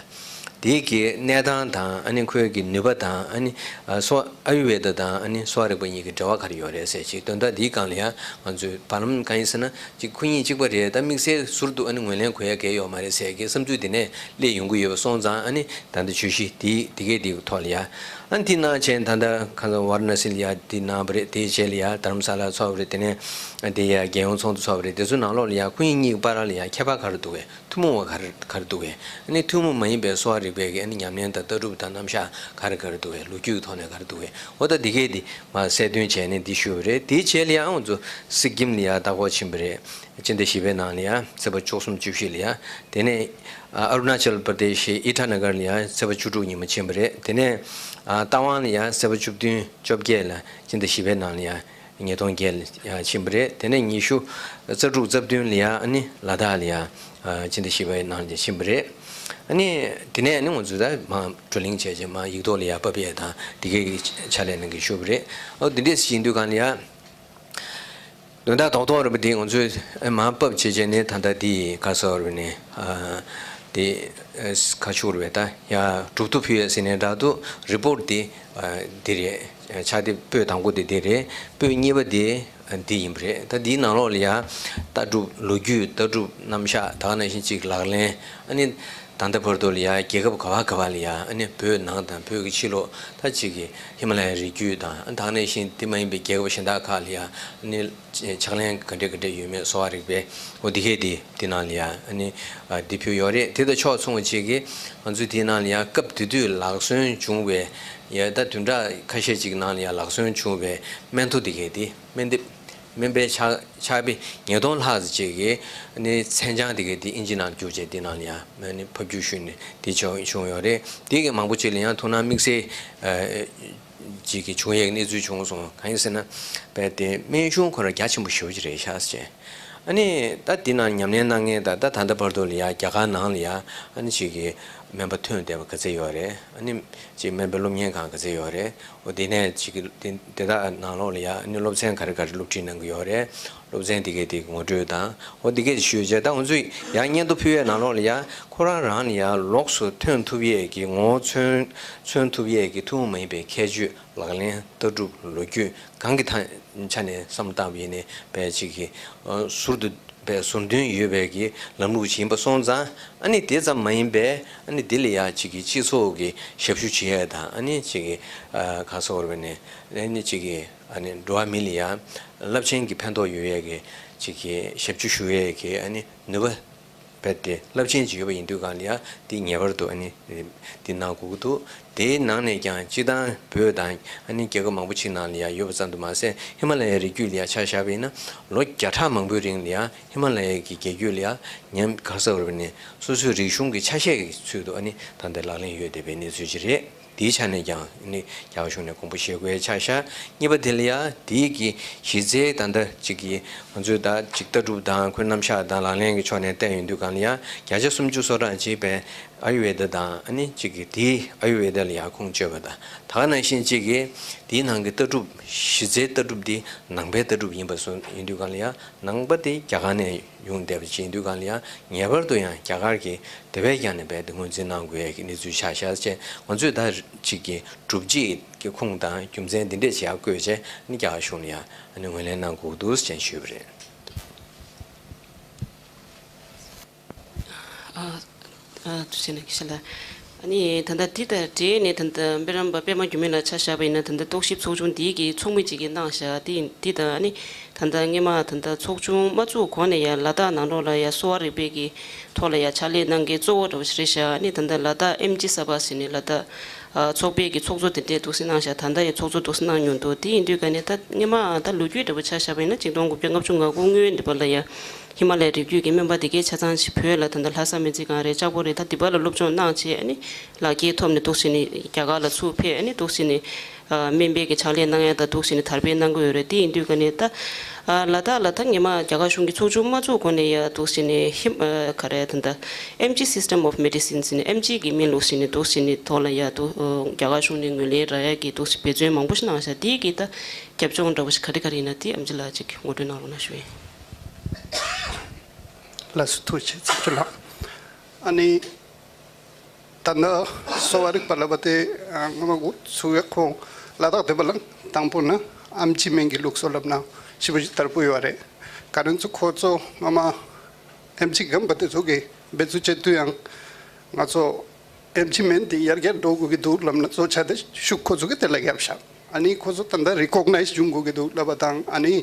དེའི་གི་གནས་སྟངས་དང་ཨ་ནི་ཁོའི་གི་ནུས་པ་དང་ཨ་ནི་ཨ་སོ་ཨ་ཡུར་ཝེ་ད་དང་ཨ་ནི་སོ་བ་རིག་པ་གཉིས་ཀྱི་འབྲེལ་བ་ག་རེ་ཡོད་རེད་ཟེར་ཅིག་དོན་དག་འདིའི་སྒང་ལ་ཡང་ང་ཚོས་བར་ལམ་གང་ཡིན་ཟེར་ན་ཅིག་ཁོ་གཉིས་གཅིག་པ་རེད། ད་དམིགས་བསལ་ཟུར་དུ་ཨ་ནི་ངོས་ལེན་དགོས་ཡ་གལ་ཡོད་མ་རེད་ཟེར་གི་བསམ་ཚུལ་དེ་ནས་སླེབས་ཡོང་གི་ཡོད་པ་སོང་ཙང་ཨ་ནི། ད་ལྟ་བརྗོད་གཞི་དེ་དེ་གས་དེ་ཐོག་ལ་ཡ། ཨ་ནི་དེ་ནང་བཞིན་ད་ལྟ་ཁ་སང་ཝ་ར་ཎ་སི་ལ་ཡ་དེ་གནང་བ་རེད། དེའི་རྗེས་ལ་ཡ་རྡ་རམ་ས་ལ་ཚོགས་པ་རེད། དེ་ནས་དེ་ཡ་རྒྱལ་ཡོངས་ཚོགས་འདུ་ཚོགས་པ་རེད། དེ་ཚོའི་ནང་ལོགས་ལ་ཡ་ཁོ་གཉིས་གཉིས་ཀྱི་བར་ལ་ཡ་ཁྱད་པར་ག་རེ་འདུག་གས། ཐུན་མོང་བ་ག་རེ་ག་རེ་འདུག་གས། ཨ་ནི་ཐུན་མོང་མ་ཡིན་པའི་གསོ་བ་རིག་པའི་གི་ཨ་ནི་ཉམས་ལེན་དང་ལྟ་གྲུབ་དང་རྣམ་གཞག་ག་རེ་ག་རེ་འདུག་གས། ལོ་རྒྱུས་ཀྱི་ཐོག་ནས་ག་རེ་འདུག་གས། འོ་ད་དེ་གས་དེ་མ་གསལ་སྟོན་བྱས་ནས་འདི་ཞུས་པ་རེད། དེའི་རྗེས་ལ་ཡ་ང་ཚོ་སི་ཀིམ་ལ་ཡ་ལྟ་སྐོར་ཕྱིན་པ་རེད། སྤྱི་ཟླ་བཞི་པའི་ནང་ལ་ཡ་ཚེས་པ་བཅུ་གསུམ་བཅུ་བཞི་ལ་ཡ། དེ་ནས་ཨ་ཨ་རུ་ན་ཅལ་པར་དེ་ཤི་ཨི་ཊ་ན་གར་ལ་ཡ་ཚེས་པ་བཅུ་དྲུག་ཉིན་མོ་ཕྱིན་པ་རེད། དེ་ནས་ཨ་རྟ་དབང་ལ་ཡ་ཚེས་པ་བཅུ་བདུན་བཅོ་བརྒྱད་ལ་སྤྱི་ཟླ་བཞི་པའི་ནང་ལ་ཡ་ཉིས་སྟོང་བརྒྱད་ལ་ཡ་ཕྱིན་པ་རེད། དེ་ནས་ཉི་ཤུ་རྩ་དྲུག་རྩ་བདུན་ལ་ཡ་ཨ་ནི་ལ་དྭགས་ལ་ཡ་ཨ་སྤྱི་ཟླ་བཞི་པའི་ནང་ལ་ཡ་ཕྱིན་པ་རེད། ཨ་ནི་དེ་ནས་ཨ་ནི་ང་ཚོ་ད་མ་བགྲོ་གླེང་བྱས་རྗེས་མ་ཡིག་ཐོག་ལ་ཡ་ཕབ་ཡས་དང་དེ་གའི་ཕྱག་ལས་གནང་གི་ཞུ་བ་རེད། ཨོ་དེ་འདྲས་ཞིག་ཡིན་དུས་གང་ལ་ཡ། དོན་དག་རྡོག་རྡོག་རེད་པ་འདི་ང་ཚོས་མར་ཕབ་བྱས་བྱས་ནས་ད་ལྟ་འདི་ག་ཟེར་བ་རེད་ནས་ཨ་འདི་ཨ་ག་ཞུ་རེད་པས། ད་ཡ་གྲུབ་ཐོབ་ཕུལ་ཡས་ཟེར་ནས་འདྲ་འདུག་རི་པོར་ཊི་འདི་ཨ་འདི་རེད། ཕྱག་དེབ་པོད་དང་པོ་དེ་འདི་རེད། པོད་གཉིས་པ་དེ་ཨ་འདི་ཡིན་པ་རེད། ད་འདིའི་ནང་ལོགས་ལ་ཡ་ལྟ་གྲུབ་ལོ་རྒྱུས་ལྟ་གྲུབ་རྣམ་གཞག་ད་ག་ནང་བཞིན་གཅིག་ལག་ལེན་ཨ་ནི། ད་ལྟ་བར་དུ་ལ་ཡ་རྒྱལ་ཁབ་ག་བ་ག་བ་ལ་ཡ་ཨ་ནི་བོད་ནང་དང་བོད་ཀྱི་ཕྱི་ལོགས་ད་ཅིག་གི་ཧི་མ་ལ་ཡའི་རི་རྒྱུད་དང་ཨ་ནི་ད་ག་ནང་བཞིན་དེ་མ་ཡིན་པའི་རྒྱལ་ཁབ་གཞན་དག་ཁག་ལ་ཡ་ཨ་ནི་ཕྱག་ལེན་ག་འདྲ་ག་འདྲ་ཡོད་མེད་གསོ་བ་རིག་པའི་འོ་དེ་གས་དེ་དེ་ནང་ལ་ཡ་ཨ་ནི་ཨ་འདི་ཕུལ་ཡོད་རེད། དེ་དང་ཕྱོགས་མཚུངས་པ་ཅིག་གི་ང་ཚོའི་དེ་ནང་ལ་ཡ་སྐབས་དེ་དུས་ལག་སོན་བྱུང་བའི་ཡ་ད་བདུན་ཕྲག་ཁ་ཤས་ཅིག་ནང་ལ་ཡ་ལག་སོན་བྱུང་བའི་སྨན་ཐོ་དེ་གས་དེ་སྨན་དེབ། སྨན་པའི་ཕྱག་ཕྱག་དཔེ་ཉིས་སྟོང་ལྷག་ཙམ་ཅིག་གིས་ནི་མཚན་བྱང་དེ་གའི་དེ་ཨིན་ཇི་ནང་བསྒྱུར་བྱས་དེ་ནང་ལ་ཡང་མ་ནི་ཕབ་བསྒྱུར་ཞུས་ནས་དེ་བྱུང་བྱུང་ཡོད་རེད། དེ་གའི་མང་པོ་ཅིག་ལ་ཡང་ཐུགས་སྣང་དམིགས་བསལ་ཅིག་གི་བྱུང་ཡས་གནས་ཚུལ་བྱུང་སོང་། གང་ཡིན་ཟེར་ན་བས་དེ་སྨན་གཞུང་ཁོ་རང་རྒྱ་ཆེན་པོ་ཞེ་པོ་ཅིག་རེད་ཤག་ཟེར་བྱས། ཨ་ནི་ད་དེ་ནང་ཉམས་ལེན་གནང་མཁན་ད་ད་ད་ལྟ་བར་དུ་ལ་ཡང་རྒྱ་གར་ནང་ལ་ཡང་ཨ་ནི་ཅིག་གི་སྨན་པ་ཐོན་བསྡད་པ་ག་ཚད་ཡོད་རེད། ཨ་ནི་ཅིག་སྨན་པའི་སློབ་གཉེར་ཁང་ག་ཚད་ཡོད་རེད། འོ་དེ་ནས་ཅིག་གི་དེ་དེ་དག་ནང་ལོགས་ལ་ཡ་ཨ་ནི་སློབ་ཚན་ག་རེ་ག་རེ་སློབ་ཁྲིད་གནང་གི་ཡོད་རེད། སློབ་ཚན་དེ་གའི་དེ་གི་ངོ་སྤྲོད་དང་འོ་དེ་གའི་ཞུས་བྱས། ད་ང་ཚོས་ཡང་སྙན་ཐོ་ཕུལ་བའི་ནང་ལོགས་ལ་ཡ་ཁོ་རང་རང་ལ་ཡ་ལོགས་སུ་ཐོན་ཐུབ་ཡས་ཀྱི་ངོ་བོ་མཚོན་མཚོན་ཐུབ་ཡས་ཀྱི་ཐུན་མོང་མ་ཡིན་པའི་ཁྱད་ཆོས། ལག་ལེན། ལྟ་གྲུབ། ལོ་རྒྱུས། གང་གི་ཐ་ཆ་ནས་བསམ་བློ་བཏང་བ་ཡིན་ནའི་བས་ཅིག་གི་ཨ་ཟུར་དུ་བས་ཟུར་འདོན་ཡོད་པའི་གི་ལམ་ལུགས་ཤིག་ཡིན་པ་སོང་ཙང་། ཨ་ནི་དེ་ཙམ་མ་ཡིན་པའི་ཨ་ནི་དེ་ལ་ཡ་ཅིག་གི་སྤྱི་ཚོགས་ཀྱི་ཞབས་ཞུ་བྱེད་ཡས་དང་། ཨ་ནི་ཅིག་གི་ཨ་ག་ཟེར་བ་རེད་ནས། ཨ་ནི་ཅིག་གི་ཨ་ནི་འགྲོ་བ་མི་ལ་ཡ་རླབས་ཆེན་གྱི་ཕན་ཐོགས་ཡོད་ཡས་ཀྱི་ཅིག་གི་ཞབས་ཞུ་ཞུ་ཡས་ཀྱི་ཨ་ནི་ནུས་པ་རྦད་དེ་རླབས་ཆེན་ཅིག་ཡོད་པ་ཡིན་དུས་གང་ལ་ཡ་འདི་ངེས་པར་དུ་ཨ་ནི་འདི་གནང་དགོས་ཀྱི་འདུག་དེའི་ནང་ནས་ཀྱང་སྤྱི་བཏང་བོད་དང་ཨ་ནི་རྒྱལ་ཁབ་མང་པོ་ཅིག་ནང་ལ་ཡ་ཡོད་པ་ཙམ་དུ་མ་ཟད། ཧི་མ་ལ་ཡའི་རི་རྒྱུད་ལ་ཡ་ཆ་བཞག་པ་ཡིན་ན་ལོ་བརྒྱ་ཕྲག་མང་པོའི་རིང་ལ་ཡ་ཧི་མ་ལ་ཡའི་གི་རྒྱལ་རྒྱུད་ལ་ཡ་ཉམས་ག་རེ་ཟེར་བ་རེད་ནས་སོ་སོའི་རིག་གཞུང་གི་ཆ་ཤས་ཀྱི་ཚུལ་དུ་ཨ་ནི་ད་ལྟ་ལག་ལེན་ཡོད་བསྡད་པའི་གནས་ཚུལ་ཅིག་རེད། དེའི་ཆ་ནས་ཀྱང་ནི་རྒྱ་གར་གཞུང་ནས་དགོངས་པ་བཞེས་དགོས་ཆ་བཞག་གཉིས་པ་དེ་ལ་ཡ་དེའི་གི་གཞི་རྩའི་ད་ལྟ་ཅིག་གི་ང་ཚོའི་ད་ཅིག་ལྟ་གྲུབ་དང་ཁོའི་རྣམ་གཞག་དང་ལག་ལེན་གྱི་ཕྱོགས་ནས་བལྟས་ཡོང་དུས་གང་ལ་ཡ་བརྒྱ་ཆ་སུམ་ཅུ་སོ་གྲངས་ཅིག་བས་ཨ་ཡུ་ཝེ་ད་དང་ཨ་ནི་ཅིག་གི་དེའི་ཨ་ཡུ་ཝེ་ད་ལ་ཡ་ཁུངས་བཅོལ་བ་དང་། ད་ག་ནང་བཞིན་ཅིག་གི་དེའི་ནང་གི་ལྟ་གྲུབ་གཞི་རྩའི་ལྟ་གྲུབ་འདི་ནང་པའི་ལྟ་གྲུབ་ཡིན་པ་སོང་ཡོང་དུས་གང་ལ་ཡ་ནང་པ་དེ་རྒྱ་གར་ནས་ཡོང་བསྡད་པ་ཅིག་ཡིན་དུས་གང་ལ་ཡང་ངེས་པར་དུ་ཡང་རྒྱ་གར་གྱི་དེ་བས་ཀྱང་ནས་རྦད་དེ་ངོས་འཛིན་གནང་དགོས་ཡ་གི་གནས་ཚུལ་ཆགས་ཤག་ཅེས། ང་ཚོས་ད་ཅིག་གི་སྒྲུབ་བྱེད་ཀྱི་ཁུངས་དང་རྒྱུ་མཚན་འདི་འདྲས་ཅིག་ཡར་བཀོད་བྱས་ནི་རྒྱ་གར་གཞུང་ལ་ཡང་ཨ་ནི་ངོས་ལེན་གནང་དགོས་འདུག་ཅེས་ཞུས་པ་རེད། ཨ། ཨ། ཐུགས་རྗེ་གནང་། དགེ་བཤེས་ལགས། ཨ་ནི་ད་ལྟ་འདི་དང་འབྲེལ་ནས་ད་ལྟ་སྨན་རམས་པ་པད་མ་འགྱུར་མེད་ལགས་ཆ་བཞག་པ་ཡིན་ན། ད་ལྟ་རྟོག་ཞིབ་ཚོགས་ཆུང་འདིའི་གི་ཚོགས་མི་གཅིག་གིས་གནང་བཞག་འདི་འདི་དང་། ཨ་ནི་ད་ལྟ་སྔས་མ་ད་ལྟ་ཚོགས་ཆུང་མ་བཙུགས་གོང་ནས་ཡང་ལ་དྭགས་ནང་ལོགས་ལ་ཡང་གསོ་བ་རིག་པའི་གི་ཐོག་ལ་ཡང་ཕྱག་ལས་གནང་མཁན་གཙོ་བོ་འདྲ་བོ་ཞིག་རེད་བཞག་ཨ་ནི་ད་ལྟ་ལ་དྭགས་ཨེམ་ཆི་གསར་པ་ཟེར་ནས་ལ་དྭགས་ཨ་ཚོགས་པའི་གི་ཚོགས་གཙོ་དེ་འདྲས་འདུག་སེ་གནང་བཞག་ད་ལྟ་ཡང་ཚོགས་གཙོ་འདུག་སེ་གནང་མྱོང་འདུག་དེ་ཡིན་དུས་ག་ནས་ད་སྔས་མ་ད་ལོ་རྒྱུས་འདྲ་བོ་ཆ་བཞག་པ་ཡིན་ན། ཆིག་སྟོང་དགུ་བརྒྱ་ལྔ་བཅུ་ང་དགུ་སྔོན་འདི་པ་ལ་ཡང་ཧི་མ་ལ་ཡའི་རི་རྒྱུད་ཀྱི་སྨན་པ་དེ་གའི་ཆ་ཚང་ཞིག་བོད་ལ་ད་ལྟ་ལྷ་ས་སྨན་རྩིས་ཁང་རེད། ལྕགས་པོ་རེད། ད་འདི་པ་ལ་སློབ་སྦྱོང་གནང་བྱས། ཨ་ནི་ལག་འཁྱེར་ཐོབ་ནས་འདུག་སེ་ནས་རྒྱ་གར་ལ་ཚུར་ཕེབས། ཨ་ནི་འདུག་སེ་ནས་ཨ་སྨན་པའི་གི་ཕྱག་ལས་གནང་ཡ་ད་འདུག་སེ་ནས་དར་སྤེལ་གནང་གི་ཡོད་རེད། དེ་ཡིན་དུས་ག་ནས་ད་ཨ་ལ་དྭགས་ལ་ད་སྔས་མ་རྒྱ་གར་གཞུང་གི་ཚོགས་ཆུང་མ་བཙུགས་གོང་ནས་ཡ་འདུག་སེ་ནས་ཧི་ཨ་ག་རེ་ད་ད་ཨེམ་ཆི་སིས་ཊམ་ཨོཕ་མེ་ཌི་སིན་ཟེར་ནས་ཨེམ་ཆི་གི་སྨན་ལུགས་ཟེར་ནས་འདུག་སེ་ནས་ཐོག་ལ་ཡ་འདུག་ཨ་རྒྱ་གར་གཞུང་ནས་ངོས་ལེན་རག་ཡ་གི་འདུག་སེ་འབད་བརྩོན་མང་པོ་ཞིག་གནང་བཞག་དེའི་གི་ད་རྒྱབ་ལྗོངས་འདྲ་བོ་ཞིག་ག་རེ་ག་རེ་ཡིན་ན་དེ་ཨེམ་ཆི་ལགས་ཅིག་ངོ་སྤྲོད་གནང་རོགས་གནང་ཞུ་ཡིན། ལགས་སོ། ཐུགས་རྗེ་ཆེ། ཚོགས་གཙོ་ལགས། ཨ་ནི། ད་ནི་གསོ་བ་རིག་པ་ལབ་པ་དེ་ཨ་སྔ་མ་འགོ་ཚུགས་ཡག་ཁོང་ལ་དྭགས་དེ་པ་ལ་དང་པོ་ནི་ཨེམ་ཆི་སྨན་གྱི་ལུགས་སྲོལ་ལབ་ན་ཞེ་པོ་ཅིག་དར་པོ་ཡོད་རེད། ག་རེ་ཚོ་ཁོ་ཚོ་སྔ་མ་ཨེམ་ཆི་སྒམ་པ་དེ་ཚོ་གི་འབད་རྩོལ་བྱེད་དུས་ཡང་ང་ཚོ་ཨེམ་ཆི་སྨན་དེ་ཡར་རྒྱས་འགྲོ་དགོས་ཀྱི་འདུག་ལབ་ན་གཙོ་ཆེ་དེ་ཤུགས་ཁོ་ཚོ་གི་དེ་ལ་བརྒྱབ་ཤག་ཨ་ནི་ཁོ་ཚོ་ད་ལྟ་རི་ཀོག་ནའིཛ་འབྱུང་དགོས་ཀྱི་འདུག་ལབ་པ་དང་། ཨ་ནི་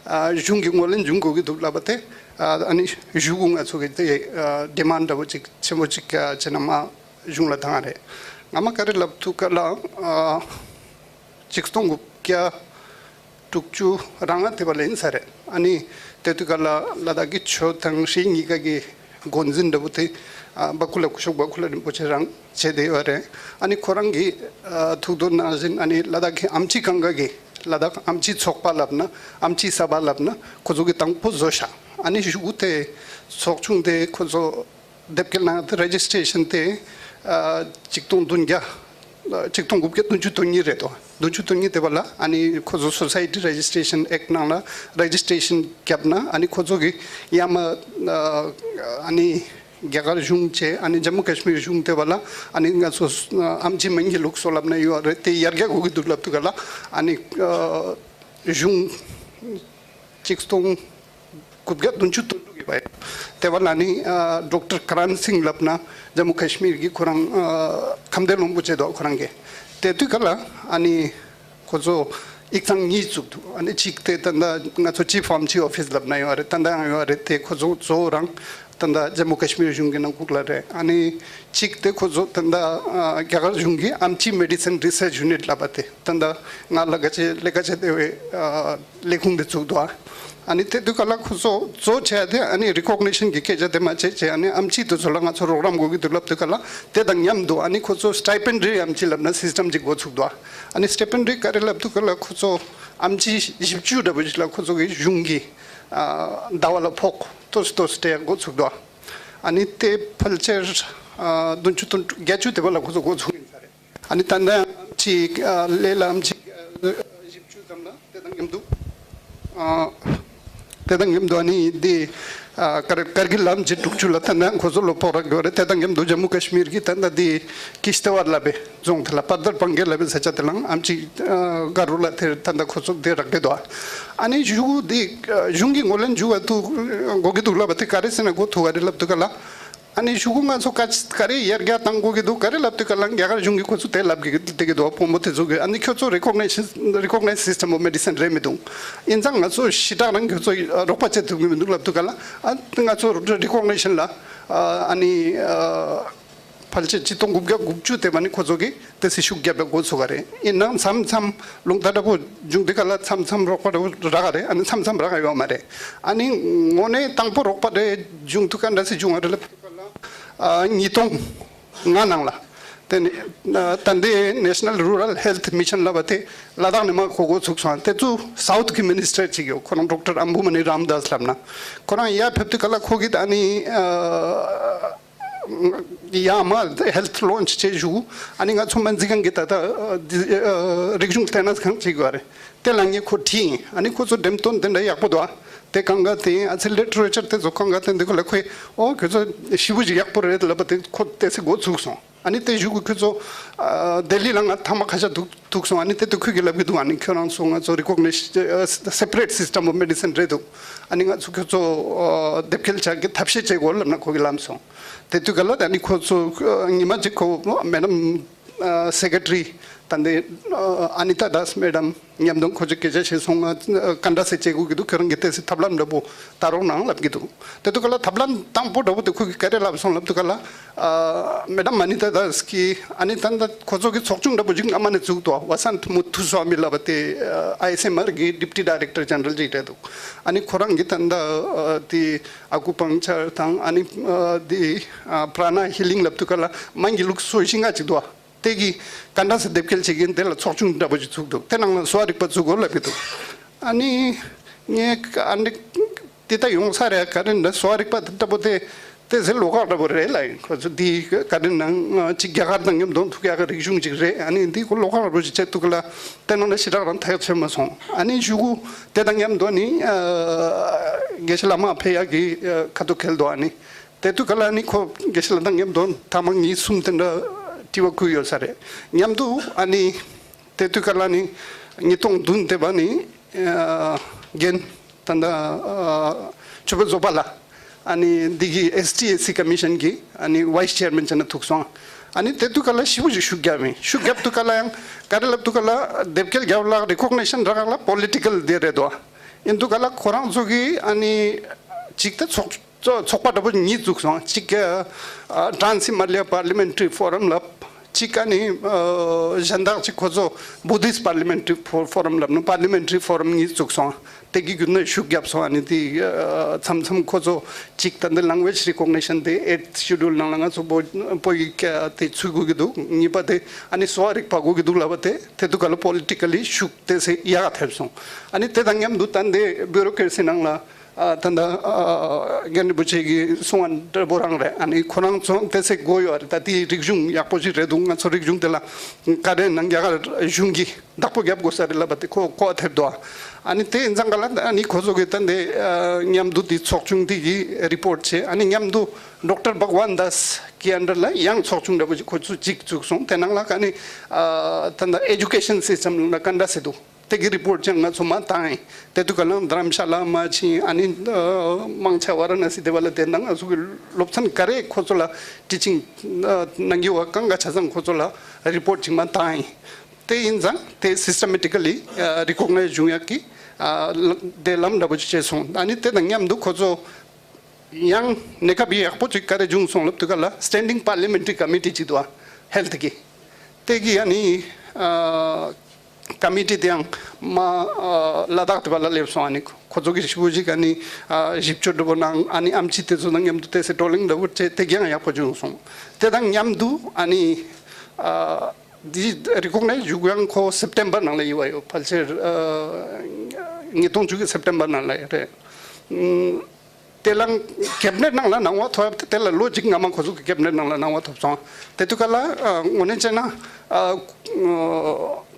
ཨ་གཞུང་གི་ངོས་ལེན་འབྱུང་དགོས་ཀྱི་འདུག་ལབ་པ་དེ་ཨ་ནི་གཞུག་གུ་ང་ཚོ་གི་དེ་ཨ་ཌི་མཱན་ཌི་འདྲ་བོ་ཅིག་ཆེན་པོ་ཅིག་ཨ་བྱས་ན་མ་གཞུང་ལ་བཏང་རེད། ང་མ་ག་རེ་ལབ་ཐུབ་ག་ལ་ཨ་ཆིག་སྟོང་དགུ་བརྒྱ་དྲུག་ཅུ་རང་ལ་དེ་པ་ལ་ཡིན་ས་རེད། ཨ་ནི་དེ་དུས་ག་ལ་ལ་དྭགས་ཀྱི་ཆོས་དང་རིག་གཉིས་ཀ་གི་འགོ་འཛིན་འདྲ་བོ་དེ་ཨ་བ་ཀུ་ལ་སྐུ་ཞབས་བ་ཀུ་ལ་རིན་པོ་ཆེ་རང་བྱས་བསྡད་ཡོད་རེད། ཨ་ནི་ཁོ་རང་གིས་ཨ་ཐུགས་འདོད་ནང་བཞིན་ཨ་ནི་ལ་དྭགས་ཀྱི་ཨེམ་ཆི་སྒང་ག་གི་ལ་དྭགས་ཨེམ་ཆི་ཚོགས་པ་ལབ་ན་ཨེམ་ཆི་གསར་པ་ལབ་ན་ཁོ་ཚོ་གི་དང་པོ་བཟོ་ཤག་ཨ་ནི་གཞུག་གུ་དེ་ཚོགས་ཆུང་དེ་ཁོ་ཚོ་དེབ་སྐྱེལ་གནང་། དེ་རེ་ཇི་སི་ཊེ་ཤན་དེ་ཨ་ཆིག་སྟོང་བདུན་བརྒྱ་ཨ་ཆིག་སྟོང་དགུ་བརྒྱ་བདུན་ཅུ་དོན་གཉིས་རེད་དོ། བདུན་ཅུ་དོན་གཉིས་དེ་པ་ལ་ཨ་ནི་ཁོ་ཚོ་སོ་སའི་ཊི་རེ་ཇི་སི་ཊེ་ཤན་ཨེཀ་ནང་ལ་རེ་ཇི་སི་ཊེ་ཤན་བརྒྱབ་ན་ཨ་ནི་ཁོ་ཚོ་གི་ཡ་མ་ཨ་ནི་རྒྱ་གར་གཞུང་བྱས། ཨ་ནི་ཇམ་མུ་ཀ་ཤི་མིར་གཞུང་དེ་པ་ལ་ཨ་ནི་ང་ཚོ་ཨེམ་ཆི་སྨན་གྱི་ལུགས་སྲོལ་ལབ་ན་ཡོད་རེད། དེ་ཡར་རྒྱས་དགོས་ཀྱི་འདུག་ལབ་དུས་ག་ལ་ཨ་ནི་ཨ་གཞུང་ཆིག་སྟོང་ དགུ་བརྒྱ་བདུན་ཅུ་དོན་དྲུག་གི་བར། དེ་བ་ལ་ནི་ཨ་ཌོག་ཊར་ཀ་རན་སིང་ལབ་ན་ཇམ་མུ་ཀ་ཤི་མིར་གྱི་ཁོ་རང་ཨ་ཁམས་བདེ་སློབ་གྲྭ་བྱས་འདུག་ཁོ་རང་གི། དེ་དུས་སྐབས་ལ་ཨ་ནི་ཁོ་ཚོ་ཡིག་ཚང་གཉིས་བཙུགས་འདུག་ཨ་ནི་གཅིག་དེ་ད་ལྟ་ང་ཚོ་ཅིབ་ཨེམ་ཆི་ཨོ་ཕི་སི་ལབ་ན་ཡོད་རེད། ད་ལྟ་ཡང་ཡོད་རེད། དེ་ཁོ་ཚོ་གཙོ་བོ་རང་ད་ལྟ་ཇམ་མུ་ཀ་ཤི་མིར་གཞུང་གི་ནང་ཁུལ་ལ་རེད། ཨ་ནི་གཅིག་དེ་ཁོ་ཚོ་ད་ལྟ་ཨ་རྒྱ་གར་གཞུང་གི་ཨམ་ཆི་མེ་ཌི་སིན་རི་སར་ཆི་ཡུ་ནིཊ་ལབ་པ་དེ་ད་ལྟ་ང་ལ་ཀ་ཆེ་ལས་ཀ་བྱེད་བསྡད་པའི་ཨ་ལས་ཁུངས་དེ་བཙུགས་འདུག་ཨ་ནི་དེ་དུས་སྐབས་ལ་ཁོ་ཚོ་གཙོ་བྱས་ཏེ་ཨ་ནི་རི་ཀོག་ནི་ཤན་གྱི་སྐད་ཆ་དེ་མ་བྱས་བྱས། ཨ་ནི་ཨམ་ཆི་དེ་ཚོ་ལ་ང་ཚོ་རོགས་རམ་དགོས་ཀྱི་འདུག་ལབ་དུས་སྐབས་ལ་དེ་དང་མཉམ་དུ་ཨ་ནི་ཁོ་ཚོ་སི་ཊི་པེན་ཌི་རི་ཨམ་ཆི་ལབ་ན་སིས་ཊམ་ཅིག་འགོ་ཚུགས་འདུག་ཨ་ནི་སི་ཊི་པེན་ཌི་རི་ག་རེ་ལབ་དུས་སྐབས་ལ་ཁོ་ཚོ་ཨམ་ཆི་བཞི་བཅུ་འདྲ་པོ་ཞིག་ལ་ཁོ་ཚོ་གི་གཞུང་གི་ཨ་ཟླ་བ་ལ་ཕོགས་ཏོག་ཙམ་ཏོག་ཙམ་སྤྲད་ཡག་འགོ་ཚུགས་འདུག་ཨ་ནི་དེ་ཕལ་ཆེར་ཨ་བདུན་ཅུ་དོན་དྲུག་བརྒྱད་ཅུ་དེ་བ་ལ་ཁོ་ཚོ་འགོ་ཚུགས་ཡིན་ས་རེད། ཨ་ནི་ད་ལྟ་ཅིག་ཨ་ལས་ལམ་ཅིག་ཨ་བཞི་བཅུ་ཙམ་ལ་དེ་དང་མཉམ་དུ་ཨ་དེ་དང་མཉམ་དུ་ཨ་ནི་འདི་ཨ་ཀར་ཀར་གིལ་ལམ་ཅིག་དྲུག་ཅུ་ལ་ད་ལྟ་ཁོ་ཚོ་ལོ་ཕོགས་རག་གི་ཡོད་རེད། དེ་དང་མཉམ་དུ་ཇམ་མུ་ཀ་ཤི་མིར་གྱི་ད་ལྟ་འདི་ཀིཤ་ཏི་ཝར་ལབ་པའི་རྫོང་དེ་ལ་པར་དར་བང་གེ་ལབ་པའི་ས་ཆ་དེ་ལའང་ཨམ་ཆི་ཨ་ག་རུ་ལ་དེ་ད་ལྟ་ཁོ་ཚོ་དེ་རག་གི་འདུག་ཨ་ནི་གཞུག་གུ་འདི་གཞུང་གི་ངོས་ལེན་འཇུག་པ་འདུག་དགོས་ཀྱི་འདུག་ལབ་པ་དེ་ག་རེ་ཟེར་ན་འགོ་ཐུག་ག་རེ་ལབ་དུས་སྐབས་ལ། ཨ་ནི་གཞུག་གུ་ང་ཚོ་ག་ག་རེ་ཡར་རྒྱས་གཏང་དགོས་ཀྱི་འདུག་ག་རེ་ལབ་དུས་སྐབས་ལ་རྒྱ་གར་གཞུང་གིས་ཁོ་ཚོ་དེ་ལབ་ཀྱི་བསྡད་ཀྱི་འདུག་དཔོན་པོ་དེ་ཚོ་གིས། ཨ་ནི་ཁྱོད་ཚོ་རི་ཀོག་ནི་ཤན་རི་ཀོག་ནའི་སིས་ཊམ་ཨོཕ་མེ་ཌི་སིན་རེད་མི་འདུག་ཡིན་ཙང་ང་ཚོ་ཞེ་དྲག་རང་ཁྱོད་ཚོ་རོགས་པ་བྱེད་ཐུབ་ཀྱི་མི་འདུག་ལབ་དུས་སྐབས་ལ། ཨ་ང་ཚོ་རི་ཀོག་ནི་ཤན་ལ་ཨ་ནི་ཕལ་ཆེར་ཆིག་སྟོང་དགུ་བརྒྱ་དགུ་བཅུ་དེ་བ་ནི་ཁོ་ཚོ་གིས་དེ་སྲིད་ཤུགས་རྒྱབ་པའི་འགོ་ཚུགས་པ་རེད། ཡིན་ནའང་མཚམས་མཚམས་རླུང་རྟ་འདྲ་པོ་བྱུང་དུས་སྐབས་ལ་མཚམས་མཚམས་རོགས་པ་འདྲ་པོ་རག་ག་རེད། ཨ་ནི་མཚམས་མཚམས་རག་ག་ཡོད་མ་རེད། ཨ་ནི་དངོས་གནས་དང་པོ་རོགས་པ་རེ་བྱུང་དུས་སྐབས་འདྲ་སེ་བྱུང་བ་རེད་ལབ། ཨ་ཉིས་སྟོང་ལྔ་ནང་ལ། དེ་ནི་ཨ་ད་ལྟའི་National Rural Health Mission ལབ་པ་དེ་ལ་དྭགས་ནས་མར་གོ་འགོ་ཚུགས་སོང་། དེ་ཚོ་སའུཐ་གི་མི་ནི་སི་ཊར་ཅིག་ཡོད། ཁོ་རང་ཌོག་ཊར་ཨམ་བུ་མ་ནི་རམ་དཱས་ལབ་ན། ཁོ་རང་ཡར་ཕེབས་དུས་སྐབས་ལ་ཁོ་གིས་ཨ་ནི་ཨ་ཡར་མར་ཧེལ་ཐི་ལོན་ཆི་བྱས་བཞུགས། ཨ་ནི་ང་ཚོ་སྨན་རྩིས་ཁང་གི་ད་ལྟ་ཨ་འདི་ཨ་རིག་གཞུང་ལྟེ་གནས་ཁང་ཅིག་ཡོད་རེད། དེ་ལ་ངས་ཁོ་དྲིས་ཡིན། ཨ་ནི་ཁོ་ཚོ་འགྲེམས་སྟོན་དེ་འདྲ་ཡག་པོ་འདུག་ཨ། དེ་གང་ག་དེ་ཨ་ཚེ་ལི་ཊི་རེ་ཅར་དེ་ཚོ་གང་ག་དེ་འདི་ཁོ་ལ་ཁོས་ཨོ་ཁྱོད་ཚོ་ཞེ་པོ་ཅིག་ཡག་པོ་རེད་ལབ་པ་དེ་ཁོ་དེ་ཚེ་འགོ་ཚུགས་སོང་། ཨ་ནི་དེ་གཞུག་གུ་ཁོ་ཚོ་ཨ་ལྡི་ལི་ལ་ང་ཐེངས་མ་ཁ་ཤས་འདུག་འདུག་སོང་། ཨ་ནི་དེ་དུས་ཁོས་ཀྱིས་ལབ་ཀྱི་འདུག་ཨ་ནི་ཁྱོད་རང་ཚོ་ང་ཚོ་རི་ཀོག་ནི་ཤན་སེ་པ་རེ་ཊི་སིས་ཊམ་ཨོཕ་མེ་ཌི་སིན་རེད་འདུག་ཨ་ནི་ང་ཚོ་ཁྱོད་ཚོ་ཨ་དེབ་སྐྱེལ་བྱ་རྒྱུ་ཐབས་ཤེས་བྱེད་དགོས་ལབ་ན་ཁོ་གིས་ལབ་སོང་། དེ་དུས་སྐབས་ལ་ཨ་ནི་ཁོ་ཚོ་ཨ་ཉི་མ་གཅིག་ཁོ་མེ་ཌམ་ཨ་སེ་ཀེ་ཊི་རི་ད་ལྟའི་ཨ་ཨ་ནི་ཏཱ་དཱས་མེ་ཌམ་མཉམ་དུ་ཁོ་ཚོས་སྐད་ཆ་བཤད་སོང་། ང་ག་འདྲ་སེ་བྱེད་དགོས་ཀྱི་འདུག་ཁྱོད་རང་གིས་དེ་སེ་ཐབས་ལམ་འདྲ་པོ་ལྟ་རོགས་གནང་ལབ་ཀྱི་འདུག་དེ་དུས་སྐབས་ལ་ཐབས་ལམ་དང་པོ་འདྲ་པོ་དེ་ཁོ་གིས་ག་རེ་ལབ་སོང་ལབ་དུས་སྐབས་ལ། ཨ་མེ་ཌམ་མ་ནི་ཏཱ་དཱས་ཀྱིས་ཨ་ནི་ད་ལྟ་ཁོ་ཚོ་གི་ཚོགས་ཆུང་འདྲ་པོ་ཅིག་སྔ་མ་ནས་བཙུགས་འདུག་ཝ་སན་ཐི་མུ་ཐུ་སྭ་མི་ལབ་པ་དེ་ཨ་ཨའི་སི་ཨེམ་ཨར་གི་ཌི་པུ་ཊི་ཌའི་རེག་ཊར་ཇེ་ནེ་རལ་ཅིག་རེད་འདུག་ཨ་ནི་ཁོ་རང་གིས་ད་ལྟ་ཨ་དེ་ཨ་ཀུ་པང་ཅར་དང་ཨ་ནི་ཨ་དེ་ཨ་པྲ་ན་ཧི་ལིང་ལབ་དུས་སྐབས་ལ་སྨན་གྱི་ལུགས་སྲོལ་བཞི་ལྔ་ཅིག་འདུག་ཨ། དེ་གི་ག་འདྲ་སེ་དེབ་སྐྱེལ་བྱེད་ཀྱིན་དེ་ལ་ཚོགས་ཆུང་འདྲ་པོ་ཅིག་བཙུགས་འདུག་དེ་ནང་ལ་གསོ་བ་རིག་པ་བཙུགས་དགོས་ལབ་ཀྱི་འདུག་ཨ་ནི་ངས་ཨ་ནི་དེ་ལྟ་ཡོང་ས་རེད། ག་རེ་འདྲ་གསོ་བ་རིག་པ་དེ་འདྲ་པོ་དེ་དེ་ཟེར་ལོགས་ཀ་འདྲ་པོ་རེད་ལབ་ཡིན། ཁོ་ཚོ་འདི་ག་རེ་ནང་ཅིག་རྒྱ་གར་དང་མཉམ་དུ་ཐུག་ཡག་གི་རིག་གཞུང་ཅིག་རེད། ཨ་ནི་འདི་ཁོ་ལོགས་ཀ་འདྲ་པོ་ཅིག་བྱེད་ཐུབ་ཀྱི་ལ་དེ་ནང་ལ་ཞེ་དྲག་རང་ཐག་ཆོད་མ་སོང་། ཨ་ནི་གཞུག་གུ་དེ་དང་མཉམ་དུ་ནི་ཨ་དགེ་བཤེས་བླ་མ་ཕེབས་ཡག་གི་ཨ་ཁ་ཐུག་འཁེལ་འདུག་ཨ་ནི། དེ་དུས་སྐབས་ལ་ནི་ཁོ་དགེ་བཤེས་ལགས་དང་མཉམ་དུ་ཐེངས་མ་གཉིས་གསུམ་དེ་འདྲ་དྲི་བ་བསྐུལ་ཡོད་ས་རེད། མཉམ་དུ་ཨ་ནི་དེ་དུས་སྐབས་ལ་ནི་ཉིས་སྟོང་བདུན་དེ་བ་ནི་ཨ་རྒན་ད་ལྟ་ཨ་ཆོས་འཕེལ་བཟོད་པ་ལགས་ཨ་ནི་འདི་གི་ཨེས་ཊི་ཨེས་སི་ཀོ་མི་ཤན་གི་ཨ་ནི་ཝའི་སི་ཅེར་མེན་བྱས་ནས་ཐུག་སོང་། ཨ་ནི་དེ་དུས་སྐབས་ལ་ཞེ་པོ་ཅིག་ཤུགས་རྒྱབ་ཡིན། ཤུགས་རྒྱབ་དུས་སྐབས་ལ་ཡང་ག་རེ་ལབ་དུས་སྐབས་ལ་དེབ་སྐྱེལ་རྒྱབ་ལ་རི་ཀོག་ནི་ཤན་རག་ལ་པོ་ལི་ཊི་ཀལ་དེ་རེད་དོ། ཡིན་དུས་སྐབས་ལ་ཁོ་རང་ཚོ་གི་ཨ་ནི་ཅིག་ད་ཚོགས་ཚོགས་པ་འདྲ་པོ་གཉིས་བཙུགས་སོང་། གཅིག་ག་ཨ་ཊྲཱན་སི་མ་ལ་ཡ་པར་ལི་མེན་ཊི་རི་ཕོ་རམ་ལབ། གཅིག་ག་ནི་ཨ་གཞན་དག་ཅིག་ཁོ་ཚོ་བུ་དིསྟ་པར་ལི་མེན་ཊི་རི་ཕོ་ཕོ་རམ་ལབ་ནི་པར་ལི་མེན་ཊི་རི་ཕོ་རམ་གཉིས་བཙུགས་སོང་། དེ་གི་བརྒྱུད་ནས་ཤུགས་རྒྱབ་སོང་། ཨ་ནི་དེ་ཨ་མཚམས་མཚམས་ཁོ་ཚོ་གཅིག་ད་འདི་ལེང་གུ་ཨེཇ་རི་ཀོག་ནི་ཤན་དེ་ཨེཊ་ཤེ་ཌུལ་ནང་ལ་ང་ཚོ་བོད་བོད་ཡིག་དེ་ཚུད་དགོས་ཀྱི་འདུག་གཉིས་པ་དེ་ཨ་ནི་གསོ་བ་རིག་པ་དགོས་ཀྱི་འདུག་ལབ་པ་དེ་དེ་དུས་སྐབས་ལ་པོ་ལི་ཊི་ཀལ་ལི་ཤུགས་དེ་སེ་ཡག་ག་ཐེབས་སོང་། ཨ་ནི་དེ་དང་མཉམ་དུ་ད་འདི་བྷིའུ་རོ་ཀེ་ར་སི་ནང་ལ། ཨ་ད་ལྟ་ཨ་རྒན་རིན་པོ་ཆེ་གིས་གསུང་བ་འདྲ་པོ་རང་རེད། ཨ་ནི་ཁོ་རང་ཚོ་དེ་ཚེ་དགོས་ཡོད་རེད། ད་དེའི་རིག་གཞུང་ཡག་པོ་ཞིག་རེད་འདུག་ང་ཚོ་རིག་གཞུང་དེ་ལ་ག་རེ་ནང་རྒྱ་གར་གཞུང་གིས་བདག་པོ་རྒྱབ་དགོས་ས་རེད་ལབ་པ་དེ་ཁོ་གོ་བ་ཐེབས་འདུག་ཨ་ནི་དེ་ཡིན་ཙང་ག་ལ་ཨ་ནི་ཁོ་ཚོ་གིས་ད་འདི་ཨ་མཉམ་དུ་དེ་ཚོགས་ཆུང་དེ་གིས་རི་པོར་ཊི་བྱས། ཨ་ནི་མཉམ་དུ་ཌོག་ཊར་བྷག་ཝན་དཱས་ཀྱི་ཨན་ཌར་ལ་ཡང་ཚོགས་ཆུང་འདྲ་པོ་ཞིག་ཁོ་ཚོས་གཅིག་བཙུགས་སོང་། དེ་ནང་ལ་ཨ་ནི་ཨ་ད་ལྟ་ཨེ་ཌུ་ཀེ་ཤན་སིས་ཊམ་ལ་ག་འདྲ་ཟེར་འདུག་དེ་གི་རི་པོར་ཅང་ང་ཚོ་མ་བཏང་ཡིན། དེ་དུས་ག་ལ་དྷ་རམ་ཤ་ལ་མ་ཕྱིན། ཨ་ནི་ཨ་མང་ཆེ་ཝ་ར་ཎ་སི་དེ་བ་ལ་དེ་ནང་ང་ཚོ་གི་སློབ་ཚན་ག་རེ་ཁོ་ཚོ་ལ་ཊི་ཅིང་ཨ་གནང་གི་ཡོད་པ་གང་ག་ཆ་ཚང་ཁོ་ཚོ་ལ་རི་པོར་ཅིག་མ་བཏང་ཡིན། དེ་ཡིན་ཙང་དེ་སི་སི་ཊེ་མེ་ཊི་ཀ་ལི་རི་ཀོག་ནའིཛ་བྱུང་ཡག་གི་ཨ་དེ་ལམ་འདྲ་པོ་ཅིག་བྱས་སོང་། ཨ་ནི་དེ་དང་མཉམ་དུ་ཁོ་ཚོ་ཡང་གནས་སྐབས་ཡག་པོ་ཅིག་ག་རེ་བྱུང་སོང་ལབ་དུས་ག་ལ་སི་ཊེན་ཌིང་པར་ལི་མེན་ཊ་རི་ཀོ་མི་ཊི་ཅིག་འདུག་ཨ་ཧེལ་ཐི་གི། དེ་གི་ཨ་ནི་ཨ་ཀོ་མི་ཊི་དེ་ཡང་མ་ཨ་ལ་དྭགས་དེ་བ་ལ་སླེབས་སོང་། ཨ་ནི་ཁོ་ཚོ་གི་ཞི་བོ་ཅིག་ཨ་ནི་ཨ་ཞིབ་དཔྱོད་འདྲ་པོ་གནང་། ཨ་ནི་ཨེམ་ཆི་དེ་ཚོ་དང་མཉམ་དུ་དེ་སེ་བགྲོ་གླེང་འདྲ་པོ་བྱས། དེ་གི་ཡང་ཡག་པོ་བྱུང་སོང་། དེ་དང་མཉམ་དུ་ཨ་ནི་ཨ་འདི་རི་ཀོག་ནའིཛ་ཞུ་ཡང་ཁོ་སེབ་ཊེམ་བར་ནང་ལ་ཡོད་པ་ཡོད། ཕལ་ཆེར་ཨ་ཉིས་སྟོང་བཅུ་གི་སེབ་ཊེམ་བར་ནང་ལ་ཡོད་རེད། ཨུམ། དེ་ལ་ཀེ་བི་ནེཊ་ནང་ལ་གནང་བ་ཐོབ་ཡ་དེ་དེ་ལ་ལོ་གཅིག་སྔ་མ་ཁོ་ཚོ་གི་ཀེ་བི་ནེཊ་ནང་ལ་གནང་བ་ཐོབ་སོང་། དེ་དུས་ག་ལ་ཨ་དངོས་གནས་བྱས་ན་ཨ་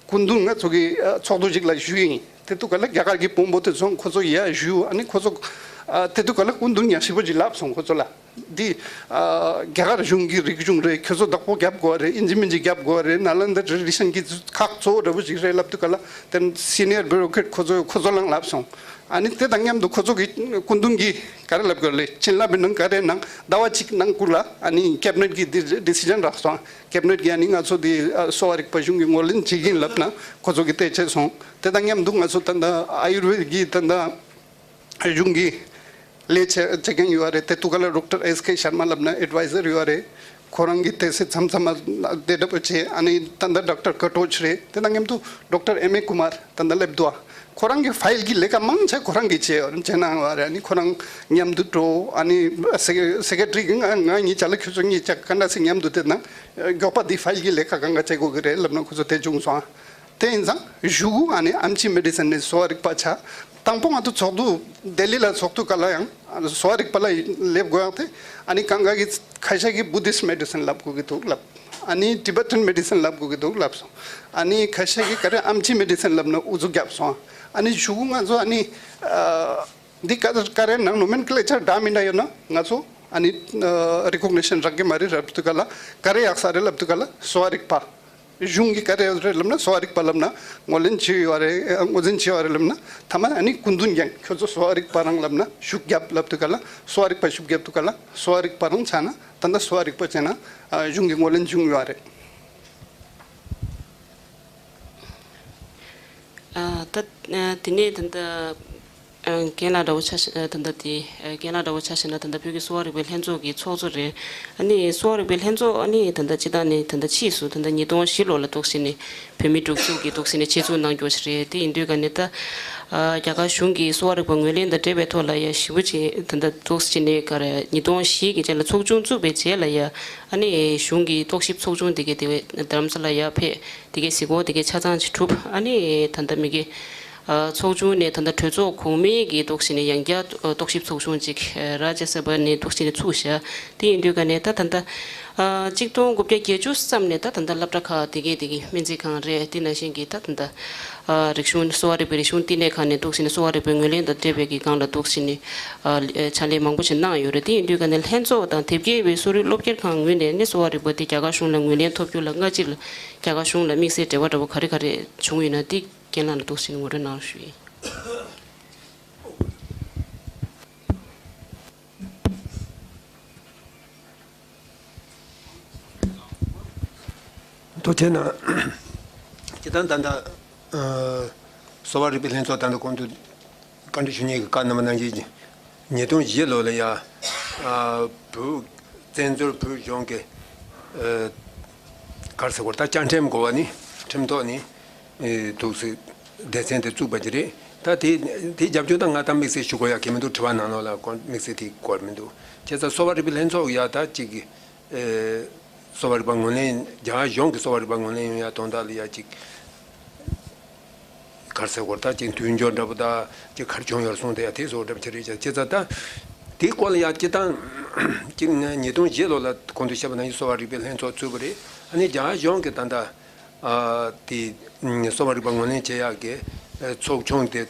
སྐུ་མདུན་ང་ཚོ་གི་ཨ་ཚོགས་འདུ་ཅིག་ལ་ཞུས་ཡིན། དེ་དུས་ག་ལ་རྒྱ་གར་གྱི་དཔོན་པོ་དེ་ཚོ་ཁོ་ཚོ་ཡར་ཞུས། ཨ་ནི་ཁོ་ཚོ་ཨ་དེ་དུས་ག་ལ་སྐུ་མདུན་ཡང་ཞིབ་པོ་ཅིག་ལབ་སོང་ཁོ་ཚོ་ལ། འདི་ཨ་རྒྱ་གར་གཞུང་གི་རིག་གཞུང་རེད། ཁྱོད་ཚོ་བདག་པོ་རྒྱབ་དགོས་རེད། ཨིན་ཇི་མིན་ཇི་རྒྱབ་དགོས་རེད། ནཱ་ལནྡ་ཊེ་རེ་ཌི་ཤན་གྱི་ཁག་གཙོ་བོ་འདྲ་པོ་ཞིག་རེད་ལབ་དུས་ག་ལ་དེ་སི་ནི་ཡར་བྷིའུ་རོ་ཀེ་རེཊ་ཁོ་ཚོ་ཁོ་ཚོ་ལ་ལབ་སོང་། ཨ་ནི་དེ་དང་མཉམ་དུ་ཁོ་ཚོ་གི་སྐུ་མདུན་གྱིས་ག་རེ་ལབ་དགོས་རེད། བྱིན་རླབས་པའི་ནང་ག་རེ་གནང་། ཟླ་བ་གཅིག་ནང་ཁུལ་ལ་ཨ་ནི་ཀེ་བི་ནེཊ་གིས་འདི་ཌི་སི་ཤན་རག་སོང་། ཀེ་བི་ནེཊ་གིས་ཨ་ནི་ང་ཚོ་འདི་ཨ་གསོ་བ་རིག་པ་གཞུང་གི་ངོས་ལེན་བྱེད་ཀྱི་ཡིན་ལབ་ན་ཁོ་ཚོ་གིས་དེ་བྱས་སོང་། དེ་དང་མཉམ་དུ་ང་ཚོ་ད་ལྟ་ཨ་ཡུར་ཝེད་ཀྱི་ད་ལྟ་གཞུང་གི་ལས་བྱེད་བྱེད་མཁན་ཡོད་རེད། དེ་དུས་ག་ལ་ཌོག་ཊར་ཨེས་ཀེ་ཤར་མ་ལབ་ན་ཨེཌ་ཝའི་ཛར་ཡོད་རེད། ཁོ་རང་གིས་དེ་སེ་མཚམས་མཚམས་མ་དེ་འདྲ་པོ་བྱས། ཨ་ནི་ད་ལྟ་ཌོག་ཊར་ཀ་ཊོ་ཆི་རེད། དེ་དང་མཉམ་དུ་ཌོག་ཊར་ཨེམ་ཨེ་ཀུ་མར་ད་ལྟ་སླེབས་འདུག་ཨ། ཁོ་རང་གི་ཕའིལ་གྱི་ལས་ཀ་མང་ཆེ་ཁོ་རང་གིས་བྱས་ཡོད་རེད། བྱས་གནང་ཡོད་རེད། ཨ་ནི་ཁོ་རང་མཉམ་དུ་འགྲོ། ཨ་ནི་སེ་སེ་ཀེ་ཊ་རི་གིས་ང་ང་གཉིས་ཆ་ལ་ཁྱོད་ཚོ་གཉིས་ཆ་ག་འདྲ་སེ་མཉམ་དུ་དེ་ན་མགྱོགས་པ་འདི་ཕའིལ་གྱི་ལས་ཀ་གང་ག་བྱེད་དགོས་ཀྱི་རེད་ལབ་ན་ཁོ་ཚོ་དེ་བྱུང་སོང་ཨ། དེ་ཡིན་ཙང་གཞུག་གུ་ཨ་ནི་ཨེམ་ཆི་མེ་ཌི་སིན་ནས་གསོ་བ་རིག་པ་ཆ། དང་པོ་ང་ཚོ་ཚོགས་འདུ་ལྡི་ལི་ལ་ཚོགས་དུས་ག་ལ་ཡང་གསོ་བ་རིག་པ་ལ་སླེབས་དགོས་ཡག་དེ་ཨ་ནི་གང་ག་གི་ཁ་ཤས་ཀྱིས་བུ་དིསྟ་མེ་ཌི་སིན་ལབ་དགོས་ཀྱི་འདུག་ལབ། ཨ་ནི་ཊི་བེ་ཊན་མེ་ཌི་སིན་ལབ་དགོས་ཀྱི་འདུག་ལབ་སོང་། ཨ་ནི་ཁ་ཤས་ཀྱིས་ག་རེ་ཨེམ་ཆི་མེ་ཌི་སིན་ལབ་ན་ཨུ་ཚུགས་བརྒྱབ་སོང་། ཨ་ནི་གཞུག་གུ་ང་ཚོ་ཨ་ནི་ཨ་འདི་ག་ག་རེ་ནང་ནོ་མེན་ཀི་ལེ་ཅར་འདྲ་མི་འདྲ་ཡོད་ན་ང་ཚོ་ཨ་ནི་ཨ་རི་ཀོག་ནི་ཤན་རག་གི་མ་རེད་ལབ་དུས་ག་ལ་ག་རེ་ཡག་ས་རེད་ལབ་དུས་ག་ལ་གསོ་བ་རིག་པ། གཞུང་གིས་ག་རེ་རེད་ལབ་ན་གསོ་བ་རིག་པ་ལབ་ན་ངོས་ལེན་བྱས་ཡོད་རེད། ངོས་འཛིན་བྱས་ཡོད་རེད་ལབ་ན་ཐ་མ་ཨ་ནི་སྐུ་མདུན་ཀྱང་ཁྱོད་ཚོ་གསོ་བ་རིག་པ་རང་ལབ་ན་ཤུགས་རྒྱབ་ལབ་དུས་ག་ལ་གསོ་བ་རིག་པ་ཤུགས་རྒྱབ་དུས་ག་ལ་གསོ་བ་རིག་པ་རང་ཆགས་ན་ད་ལྟ་གསོ་བ་རིག་པ་བྱས་ན་ཨ་གཞུང་གིས་ངོས་ལེན་བྱུང་ཡོད་རེད། ཨ་ད་ཨ་དེ་ནས་ད་ལྟ་ཨ་རྒན་ལགས་འདྲ་བོ་ཆ་བཞག་ཨ་ད་ལྟ་དེ་ཨ་རྒན་ལགས་འདྲ་བོ་ཆ་བཞག་ན་ད་ལྟ་བོད་ཀྱི་གསོ་བ་རིག་པའི་ལྷན་ཚོགས་ཀྱི་ཚོགས་གཙོ་རེད། ཨ་ནི་གསོ་བ་རིག་པའི་ལྷན་ཚོགས་ཨ་ནི་ད་ལྟ་སྤྱི་བཏང་ནས་ད་ལྟ་ཕྱིས་སུ་ད་ལྟ་ཉིས་སྟོང་བཞི་ལོ་ལ་འདུག་སེ་ནས་བོད་མིའི་སྒྲིག་འཛུགས་ཀྱིས་འདུག་སེ་ནས་ཆེད་འཛུགས་གནང་རྒྱུ་ཞིག་རེད། དེ་ཡིན་དུས་ག་ནས་ད་ཨ་རྒྱ་གར་གཞུང་གིས་གསོ་བ་རིག་པ་ངོས་ལེན་དང་འབྲེལ་བའི་ཐོག་ལ་ཡ་ཞེ་པོ་ཅིག་ད་ལྟ་འདུག་སེ་ནས་ག་རེ་ཉིས་སྟོང་བཞི་གི་རྗེས་ལ་ཚོགས་ཆུང་བཙུགས་པའི་རྗེས་ལ་ཡ་ཨ་ནི་གཞུང་གི་རྟོག་ཞིབ་ཚོགས་ཆུང་དེ་གའི་དེ་བས་རྡ་རམ་ས་ལ་ཡར་ཕེབས། དེ་གའི་གཟིགས་སྐོར་དེ་གའི་ཆ་ཚང་ཅིག་གྲུབ། ཨ་ནི་ད་ལྟ་མི་གི་ཨ་ཚོགས་ཆུང་ནས་ད་ལྟ་གྲོས་ཚོགས་གོང་མའི་གི་འདུག་སེ་ནས་ཡང་བསྐྱར་རྟོག་ཞིབ་ཚོགས་ཆུང་ཅིག་རཱ་ཇ་ས་བྷ་ནས་འདུག་སེ་ནས་ཚུགས་བཞག། དེ་ཡིན་དུས་ག་ནས་ད་ད་ལྟ་ཨ་གཅིག་སྟོང་དགུ་བརྒྱ་བརྒྱད་ཅུ་ཙམ་ནས་ད་ད་ལྟ་སློབ་གྲྭ་ཁག་དེ་གའི་དེ་གའི་སྨན་རྩིས་ཁང་རེད། དེ་ནང་བཞིན་གྱི་ད་ད་ལྟ་ཨ་རིག་གཞུང་གསོ་བ་རིག་པའི་རིག་གཞུང་བསྟི་གནས་ཁང་ནས་འདུག་སེ་ནས་གསོ་བ་རིག་པའི་ངོས་ལེན་དང་འབྲེལ་བའི་གི་སྒང་ལ་འདུག་སེ་ནས་ཨ་ཕྱག་ལས་མང་པོ་ཞིག་གནང་ཡོད་རེད། དེ་ཡིན་དུས་ག་ནས་ལྷན་ཚོགས་དང་དེབ་སྐྱེལ་བའི་གསོ་རིག་སློབ་སྐྱོར་ཁང་ངོས་ནས་ནི་གསོ་བ་རིག་པ་དེ་རྒྱ་གར་གཞུང་ལ་ངོས་ལེན་ཐོབ་རྒྱུ་ལ་སྔ་ཕྱིར་ལ་རྒྱ་གར་གཞུང་ལ་དམིགས་བསལ་འབྲེལ་བ་འདྲ་བོ་ག་རེ་ག་རེ་བྱུང་ཡོད་ན་དེ་རྒན་ལགས་ལ་འདུག་སེ་ངོ་སྤྲོད་གནང་རོགས་ཞུ་ཡིན། ཐུགས་རྗེ་གནང་། སྤྱིར་བཏང་ད་ལྟ་ཨ་གསོ་བ་རིག་པའི་ལྷན་ཚོགས་ད་ལྟ་གོང་དུ་བཀའ་འདྲི་ཞུ་མཁན་གྱི་བཀའ་གནང་བ་ནང་བཞིན་ཉིས་སྟོང་བཞི་ལོ་ལ་ཡ་ཨ་བོད་བཙན་བྱོལ་བོད་གཞུང་གི་ཨ་ག་རེ་ཟེར་དགོས་རེད། ད་བཅའ་ཁྲིམས་གོ་བ་ནི་ཁྲིམས་ཐོག་ནས་ཨེ་འདུག་སེ་སྡེ་ཚན་དེ་བཙུགས་པ་ཅིག་རེད། ད་དེ་དེ་རྒྱབ་ལྗོངས་ད་ང་ད་དམིགས་བསལ་ཞུ་དགོས་ཡ་གལ་མི་འདུག་དྲི་བ་ནང་ལོགས་ལ་ཁོང་དམིགས་བསལ་དེ་དགོས་མི་འདུག་བྱས་ཙང་གསོ་བ་རིག་པའི་ལྷན་ཚོགས་ཡ་ད་ཅིག་ཨེ་གསོ་བ་རིག་པ་ངོས་ལེན་རྒྱ་གར་གཞུང་གི་གསོ་བ་རིག་པ་ངོས་ལེན་ཡོང་ཡ་དོན་དག་ལ་ཡ་ཅིག་ག་རེ་ཟེར་དགོས་རེད། ད་ཅིག་མཐུན་སྦྱོར་འདྲ་པོ་ད་ཅིག་ག་རེ་བྱུང་ཡོད་རེད་གསུངས་ཏེ་ཡ་དེ་བཟོ་འདྲ་པོ་ཅིག་རེད་ཤག་བྱས་ཙང་ད་དེའི་སྐོར་ལ་ཡ་སྤྱིར་བཏང་ཅིག་ང་ཉིས་སྟོང་བཞི་ལོ་ལ་གོང་དུ་བཤད་པ་ནང་བཞིན་གསོ་བ་རིག་པའི་ལྷན་ཚོགས་བཙུགས་པ་རེད། ཨ་ནི་རྒྱ་གར་གཞུང་གི་ད་ལྟ་ཨ་དེ་གསོ་བ་རིག་པ་ངོས་ལེན་བྱེད་ཡག་གི་ཚོགས་ཆུང་དེ་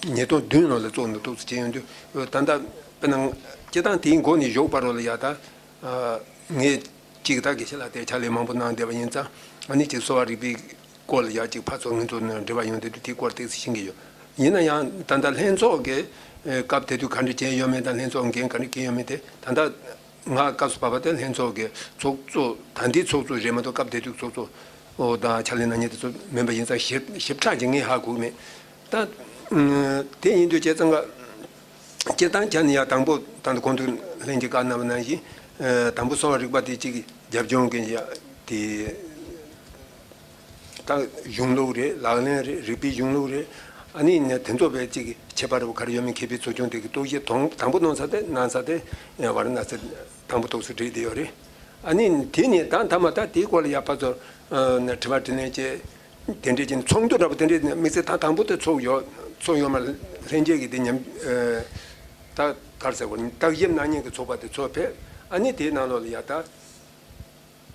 ཉིས་སྟོང་བདུན་ལོ་ལ་བཙུགས་ནས་འདུག་སེ་བྱས་ཡོང་དུས་ད་ལྟ་དཔེར་ན་སྤྱིར་བཏང་དེའི་མགོ་ནས་མཇུག་བར་རོ་ལ་ཡ་ད་ངས་གཅིག་ད་དགེ་བཤེས་ལགས་དེ་ཕྱག་ལས་མང་པོ་གནང་བསྡད་པ་ཡིན་ཙང་ཨ་ནི་ཅིག་གསོ་བ་རིག་པའི་ སྐོར་ལ་ཡ་གཅིག་ཕར་ཚུར་ང་ཚོ་ནས་འབྲེལ་བ་ཡོང་དེ་དུས་དེའི་སྐོར་ཏོག་ཙམ་ཤེས་ཀྱི་ཡོད། ཡིན་ན་ཡང་ད་ལྟ་ལྷན་ཚོགས་ཀྱི་སྐབས་དེ་དུས་ག་འདྲ་བྱས་ཡོད་མེད་དང་ལྷན་ཚོགས་འགན་ག་འདྲ་འཁྱེར་ཡོད་མེད་དེ་ད་ལྟ་ང་སྐབས་སུ་བབས་པ་དེ་ལྷན་ཚོགས་ཀྱི་ཚོགས་གཙོ་ད་ལྟའི་ཚོགས་གཙོ་རེད་མ་གཏོགས་སྐབས་དེ་དུས་ཚོགས་གཙོ་ཨོ་དང་ཕྱག་ལས་གནང་མཁན་དེ་ཚོ་མིན་པ་ཡིན་ཙང་ཞིབ་ཞིབ་ཕྲ་ཅིག་ངས་ཧ་གོ་གི་མེད། ད་དེ་ཡིན་དུས་བྱས་ཙང་ཀ་སྤྱིར་བཏང་ཆ་ནས་ཡང་དང་པོ་ད་ལྟ་གོང་དུ་ལྷན་རྒྱས་བཀའ་གནང་བ་ནང་བཞིན་དང་པོ་གསོ་བ་རིག་པ་དེ་གཅིག་རྒྱབ་ལྗོངས་ཀྱི་ཡ་དེ། ད་གཞུང་ལུགས་རེད། ལག་ལེན་རེད། རིག་པའི་གཞུང་ལུགས་རེད། ཨ་ནི་ནས་དེ་ཚོ་བས་ཅིག་ཁྱད་པར་བ་ག་རེ་ཡོད་མེད་མཁས་པའི་ཚོགས་ཆུང་དེ་གི་རྟོག་ཞིབ་དང་དང་པོ་གནང་ས་དེ་གནང་ས་དེ་ཝཱ་ར་ཎ་སི་དང་པོ་ཐོག་སུ་བསྒྲིགས་བསྡད་ཡོད་རེད། ཨ་ནི་དེ་ནས་ད་མཐའ་མ་ད་དེའི་སྐོར་ལ་ཡ་ཕར་ཚུར་དྲི་བ་དྲིས་ལན་བྱས་དེ་འདྲས་ཀྱི་ཚོགས་འདུ་འདྲ་པོ་དེ་འདྲས་དམིགས་བསལ་ད་དང་པོ་དེ་ཚོགས་ཡོད་ཚོགས་ཡོད་མ་ལྷན་རྒྱས་ཀྱི་དེ་ཉམས་ད་ག་རེ་ཟེར་དགོས་བརྟག་ཞིབ་གནང་མཁན་གྱི་ཚོགས་པ་དེ་ཚོགས་ཕེབས། ཨ་ནི་དེའི་ནང་ལོགས་ལ་ཡ་ད།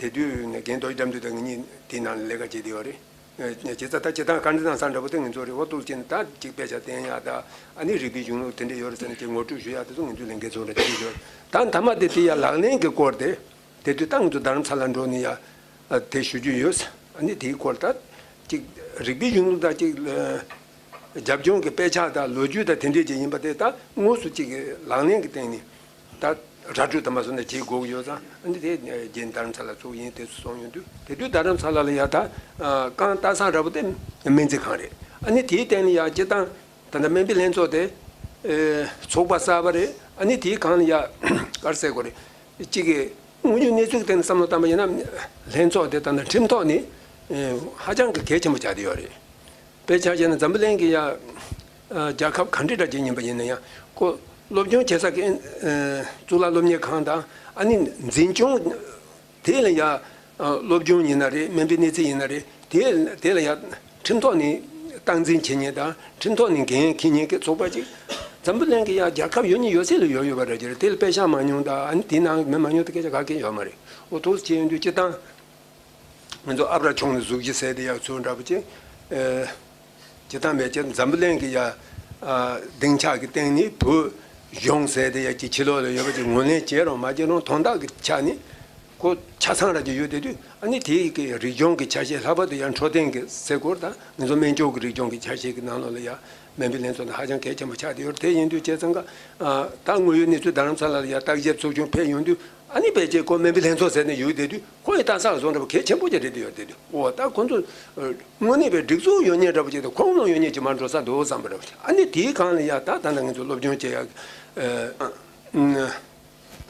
དེ་དུས་ནས་རྒན་རྡོ་རྗེ་དགྲ་འདུལ་དང་ངེད་གཉིས་དེའི་ནང་ལ་ལས་ཀ་བྱེད་བསྡད་ཡོད་རེད། བྱས་ཙང་ད་བྱེད་སྟངས་ག་འདྲ་གནང་ས་འདྲ་པོ་དེ་ང་ཚོ་རེ་བ་ཏོག་ཙམ་ད་གཅིག་དཔེ་ཆ་བསྟན་ཡག་ད་ཨ་ནི་རིག་པའི་གཞུང་ལུགས་དེ་འདྲ་ཡོད་རེད་ཟེར་ནས་ཅིག་ངོ་སྤྲོད་ཞུ་ཡག་དེ་ཚོ་ང་ཚོའི་ལས་འགན་ཚོ་འདྲ་བྱེད་ཀྱི་ཡོད་རེད། ད་མཐའ་མ་དེ་དེ་ཡ་ལག་ལེན་གྱི་སྐོར་དེ་དེ་དུས་ད་ང་ཚོ་རྡ་རམ་ས་ལ་འགྲོ་ནས་ཡ་དེ་ཞུ་རྒྱུ་ཡོད། ཨ་ནི་དེའི་སྐོར་ད་གཅིག་རིག་པའི་གཞུང་ལུགས་ད་གཅིག་རྒྱབ་ལྗོངས་ཀྱི་དཔེ་ཆ་དང་ལོ་རྒྱུས་དང་དེ་འདྲས་ཅིག་ཡིན་པ་དེ་ད་དངོས་སུ་གཅིག་གི་ལག་ལེན་གྱི་སྟེང་ནས་ད་ར་སྤྲོད་དམ་པ་སོགས་ནས་བྱེད་དགོས་ཀྱི་ཡོད་ཙང་ཨ་ནི་དེ་རྒྱུན་རྡ་རམ་ས་ལ་ཚུགས་ཡིན་དེ་ཚོ་གསུངས་ཡོང་དུས་དེ་དུས་རྡ་རམ་ས་ལ་ལ་ཡ་ད་རྐང་ལྟ་ས་འདྲ་པོ་དེ་སྨན་རྩིས་ཁང་རེད། ཨ་ནི་དེའི་སྟེང་ནས་ཡ་སྤྱིར་བཏང་ད་ལྟ་སྨན་པའི་ལྷན་ཚོགས་དེ་ཚོགས་པ་གསར་པ་རེད། ཨ་ནི་དེའི་སྒང་ལ་ཡ་ག་རེ་ཟེར་དགོས་རེད། གཅིག་གི་དངོས་ཡོད་གནས་ཚུལ་གྱི་སྟེང་ནས་བསམ་བློ་བཏང་པ་ཡིན་ན་ལྷན་ཚོགས་དེ་ད་ལྟ་ཁྲིམས་ཐོག་ནས་ཧ་ཅང་གི་གལ་ཆེན་པོ་ཆགས་བསྡད་ཡོད་རེད། དཔེ་ཆ་བཞག་ན་འཛམ་བུ་གླིང་གི་ཡ་རྒྱལ་ཁབ་ག་འདྲ་འདྲ་ཅིག་ཡིན་པ་ཡིན་ན་ཡང་ཁོ་སློབ་སྦྱོང་བྱེད་ས་གི་གཙུག་ལག་སློབ་གཉེར་ཁང་དང་ཨ་ནི་འཛིན་སྐྱོང་དེ་ལ་ཡ་སློབ་སྦྱོང་ཡིན་ན་རེད། སྨན་པའི་གནས་ཚུལ་ཡིན་ན་རེད། དེ་དེ་ལ་ཡ་ཁྲིམས་ཐོག་ནས་སྟངས་འཛིན་བྱེད་མཁན་དང་ཁྲིམས་ཐོག་ནས་འགན་འཁྱེར་མཁན་གྱི་ཚོགས་པ་ཅིག་འཛམ་བུ་གླིང་གི་ཡ་རྒྱལ་ཁབ་ཡོད་ནི་ཡོད་ཚད་ལ་ཡོད་ཡོད་པ་རེད། དེ་ལ་དཔེ་ཆ་མང་ཉུང་དང་ཨ་ནི་དེའི་ནང་མི་མང་ཉུང་དེ་སྐད་ཆ་ག་གེ་ཡོད་མ་རེད། འོ་ཐུགས་རྗེ་ཆེ་ཡོང་དུས་སྤྱིར་བཏང་། ང་ཚོ་ཨ་བྲ་ཁྱུང་ནས་གཟུགས་གཞི་ཟེར་དེ་ཡག་ཚུལ་འདྲ་པོ་ཅིག་ཨེ། སྤྱིར་བཏང་མེད་ཅེས་འཛམ་བུ་གླིང་གི་ཡ། ཨ། སྡིངས་ཆ་གི་སྟེང་ནས་བོད་གཞུང་ཟེར་དེ་ཡ་ཅིག་ཕྱི་ལོགས་ལ་ཡོད་པ་ཅིག་ངོས་ལེན་བྱེད་རུང་མ་བྱེད་རུང་དོན་དག་གི་ཆ་ནས་ཁོ་ཆ་ཚང་ར་ཅིག་ཡོད་དེ་དུས་ཨ་ནི་དེའི་གི་རིག་གཞུང་གི་ཆ་ཤས་ལྷག་པར་དུ་ཡང་འཕྲོད་བསྟེན་གི་སའི་སྐོར་དང་ང་ཚོ་སྨན་སྦྱོང་གི་རིག་གཞུང་གི་ཆ་ཤས་ཀྱི་ནང་ལོགས་ལ་ཡ་སྨན་པའི་ལྷན་ཚོགས་ནི་ཧ་ཅང་གལ་ཆེན་པོ་ཆགས་བསྡད་ཡོད་རེད། དེ་ཡིན་དུས་བྱས་ཙང་ཀ་ཨ། ད་དངོས་ཡོད་གནས་ཚུལ་རྡ་རམ་ས་ལ་ལ་ཡ་བརྟག་དཔྱད་ཚོགས་ཆུང་ཕེབས་ཡོང་དུས། ཨ་ནི་ཕལ་ཆེར་ཁོ་སྨན་པའི་ལྷན་ཚོགས་ཟེར་ནས་ཡོད་བསྡད་དུས་ཁོ་ཡི་ལྟ་ས་བཟོ་འདྲ་པོ་གལ་ཆེན་པོ་ཅིག་རེད་དེ་ཡོད་བསྡད་དུས་འོ་ད་ཁོ་ཚོ་དངོས་གནས་པའི་སྒྲིག་འཛུགས་ཡོད་མཁན་འདྲ་པོ་ཅིག་དང་ཁོངས་ནང་ཡོད་མཁན་ཅིག་མར་འགྲོ་ས་འདུག་བསམ་པ་འདྲ་པོ་ཅིག་ཨ་ནི་དེའི་སྒང་ལ་ཡ་ད་ད་ལྟ་ང་ཚོ་སློབ་སྦྱོང་བྱེད་ཡ་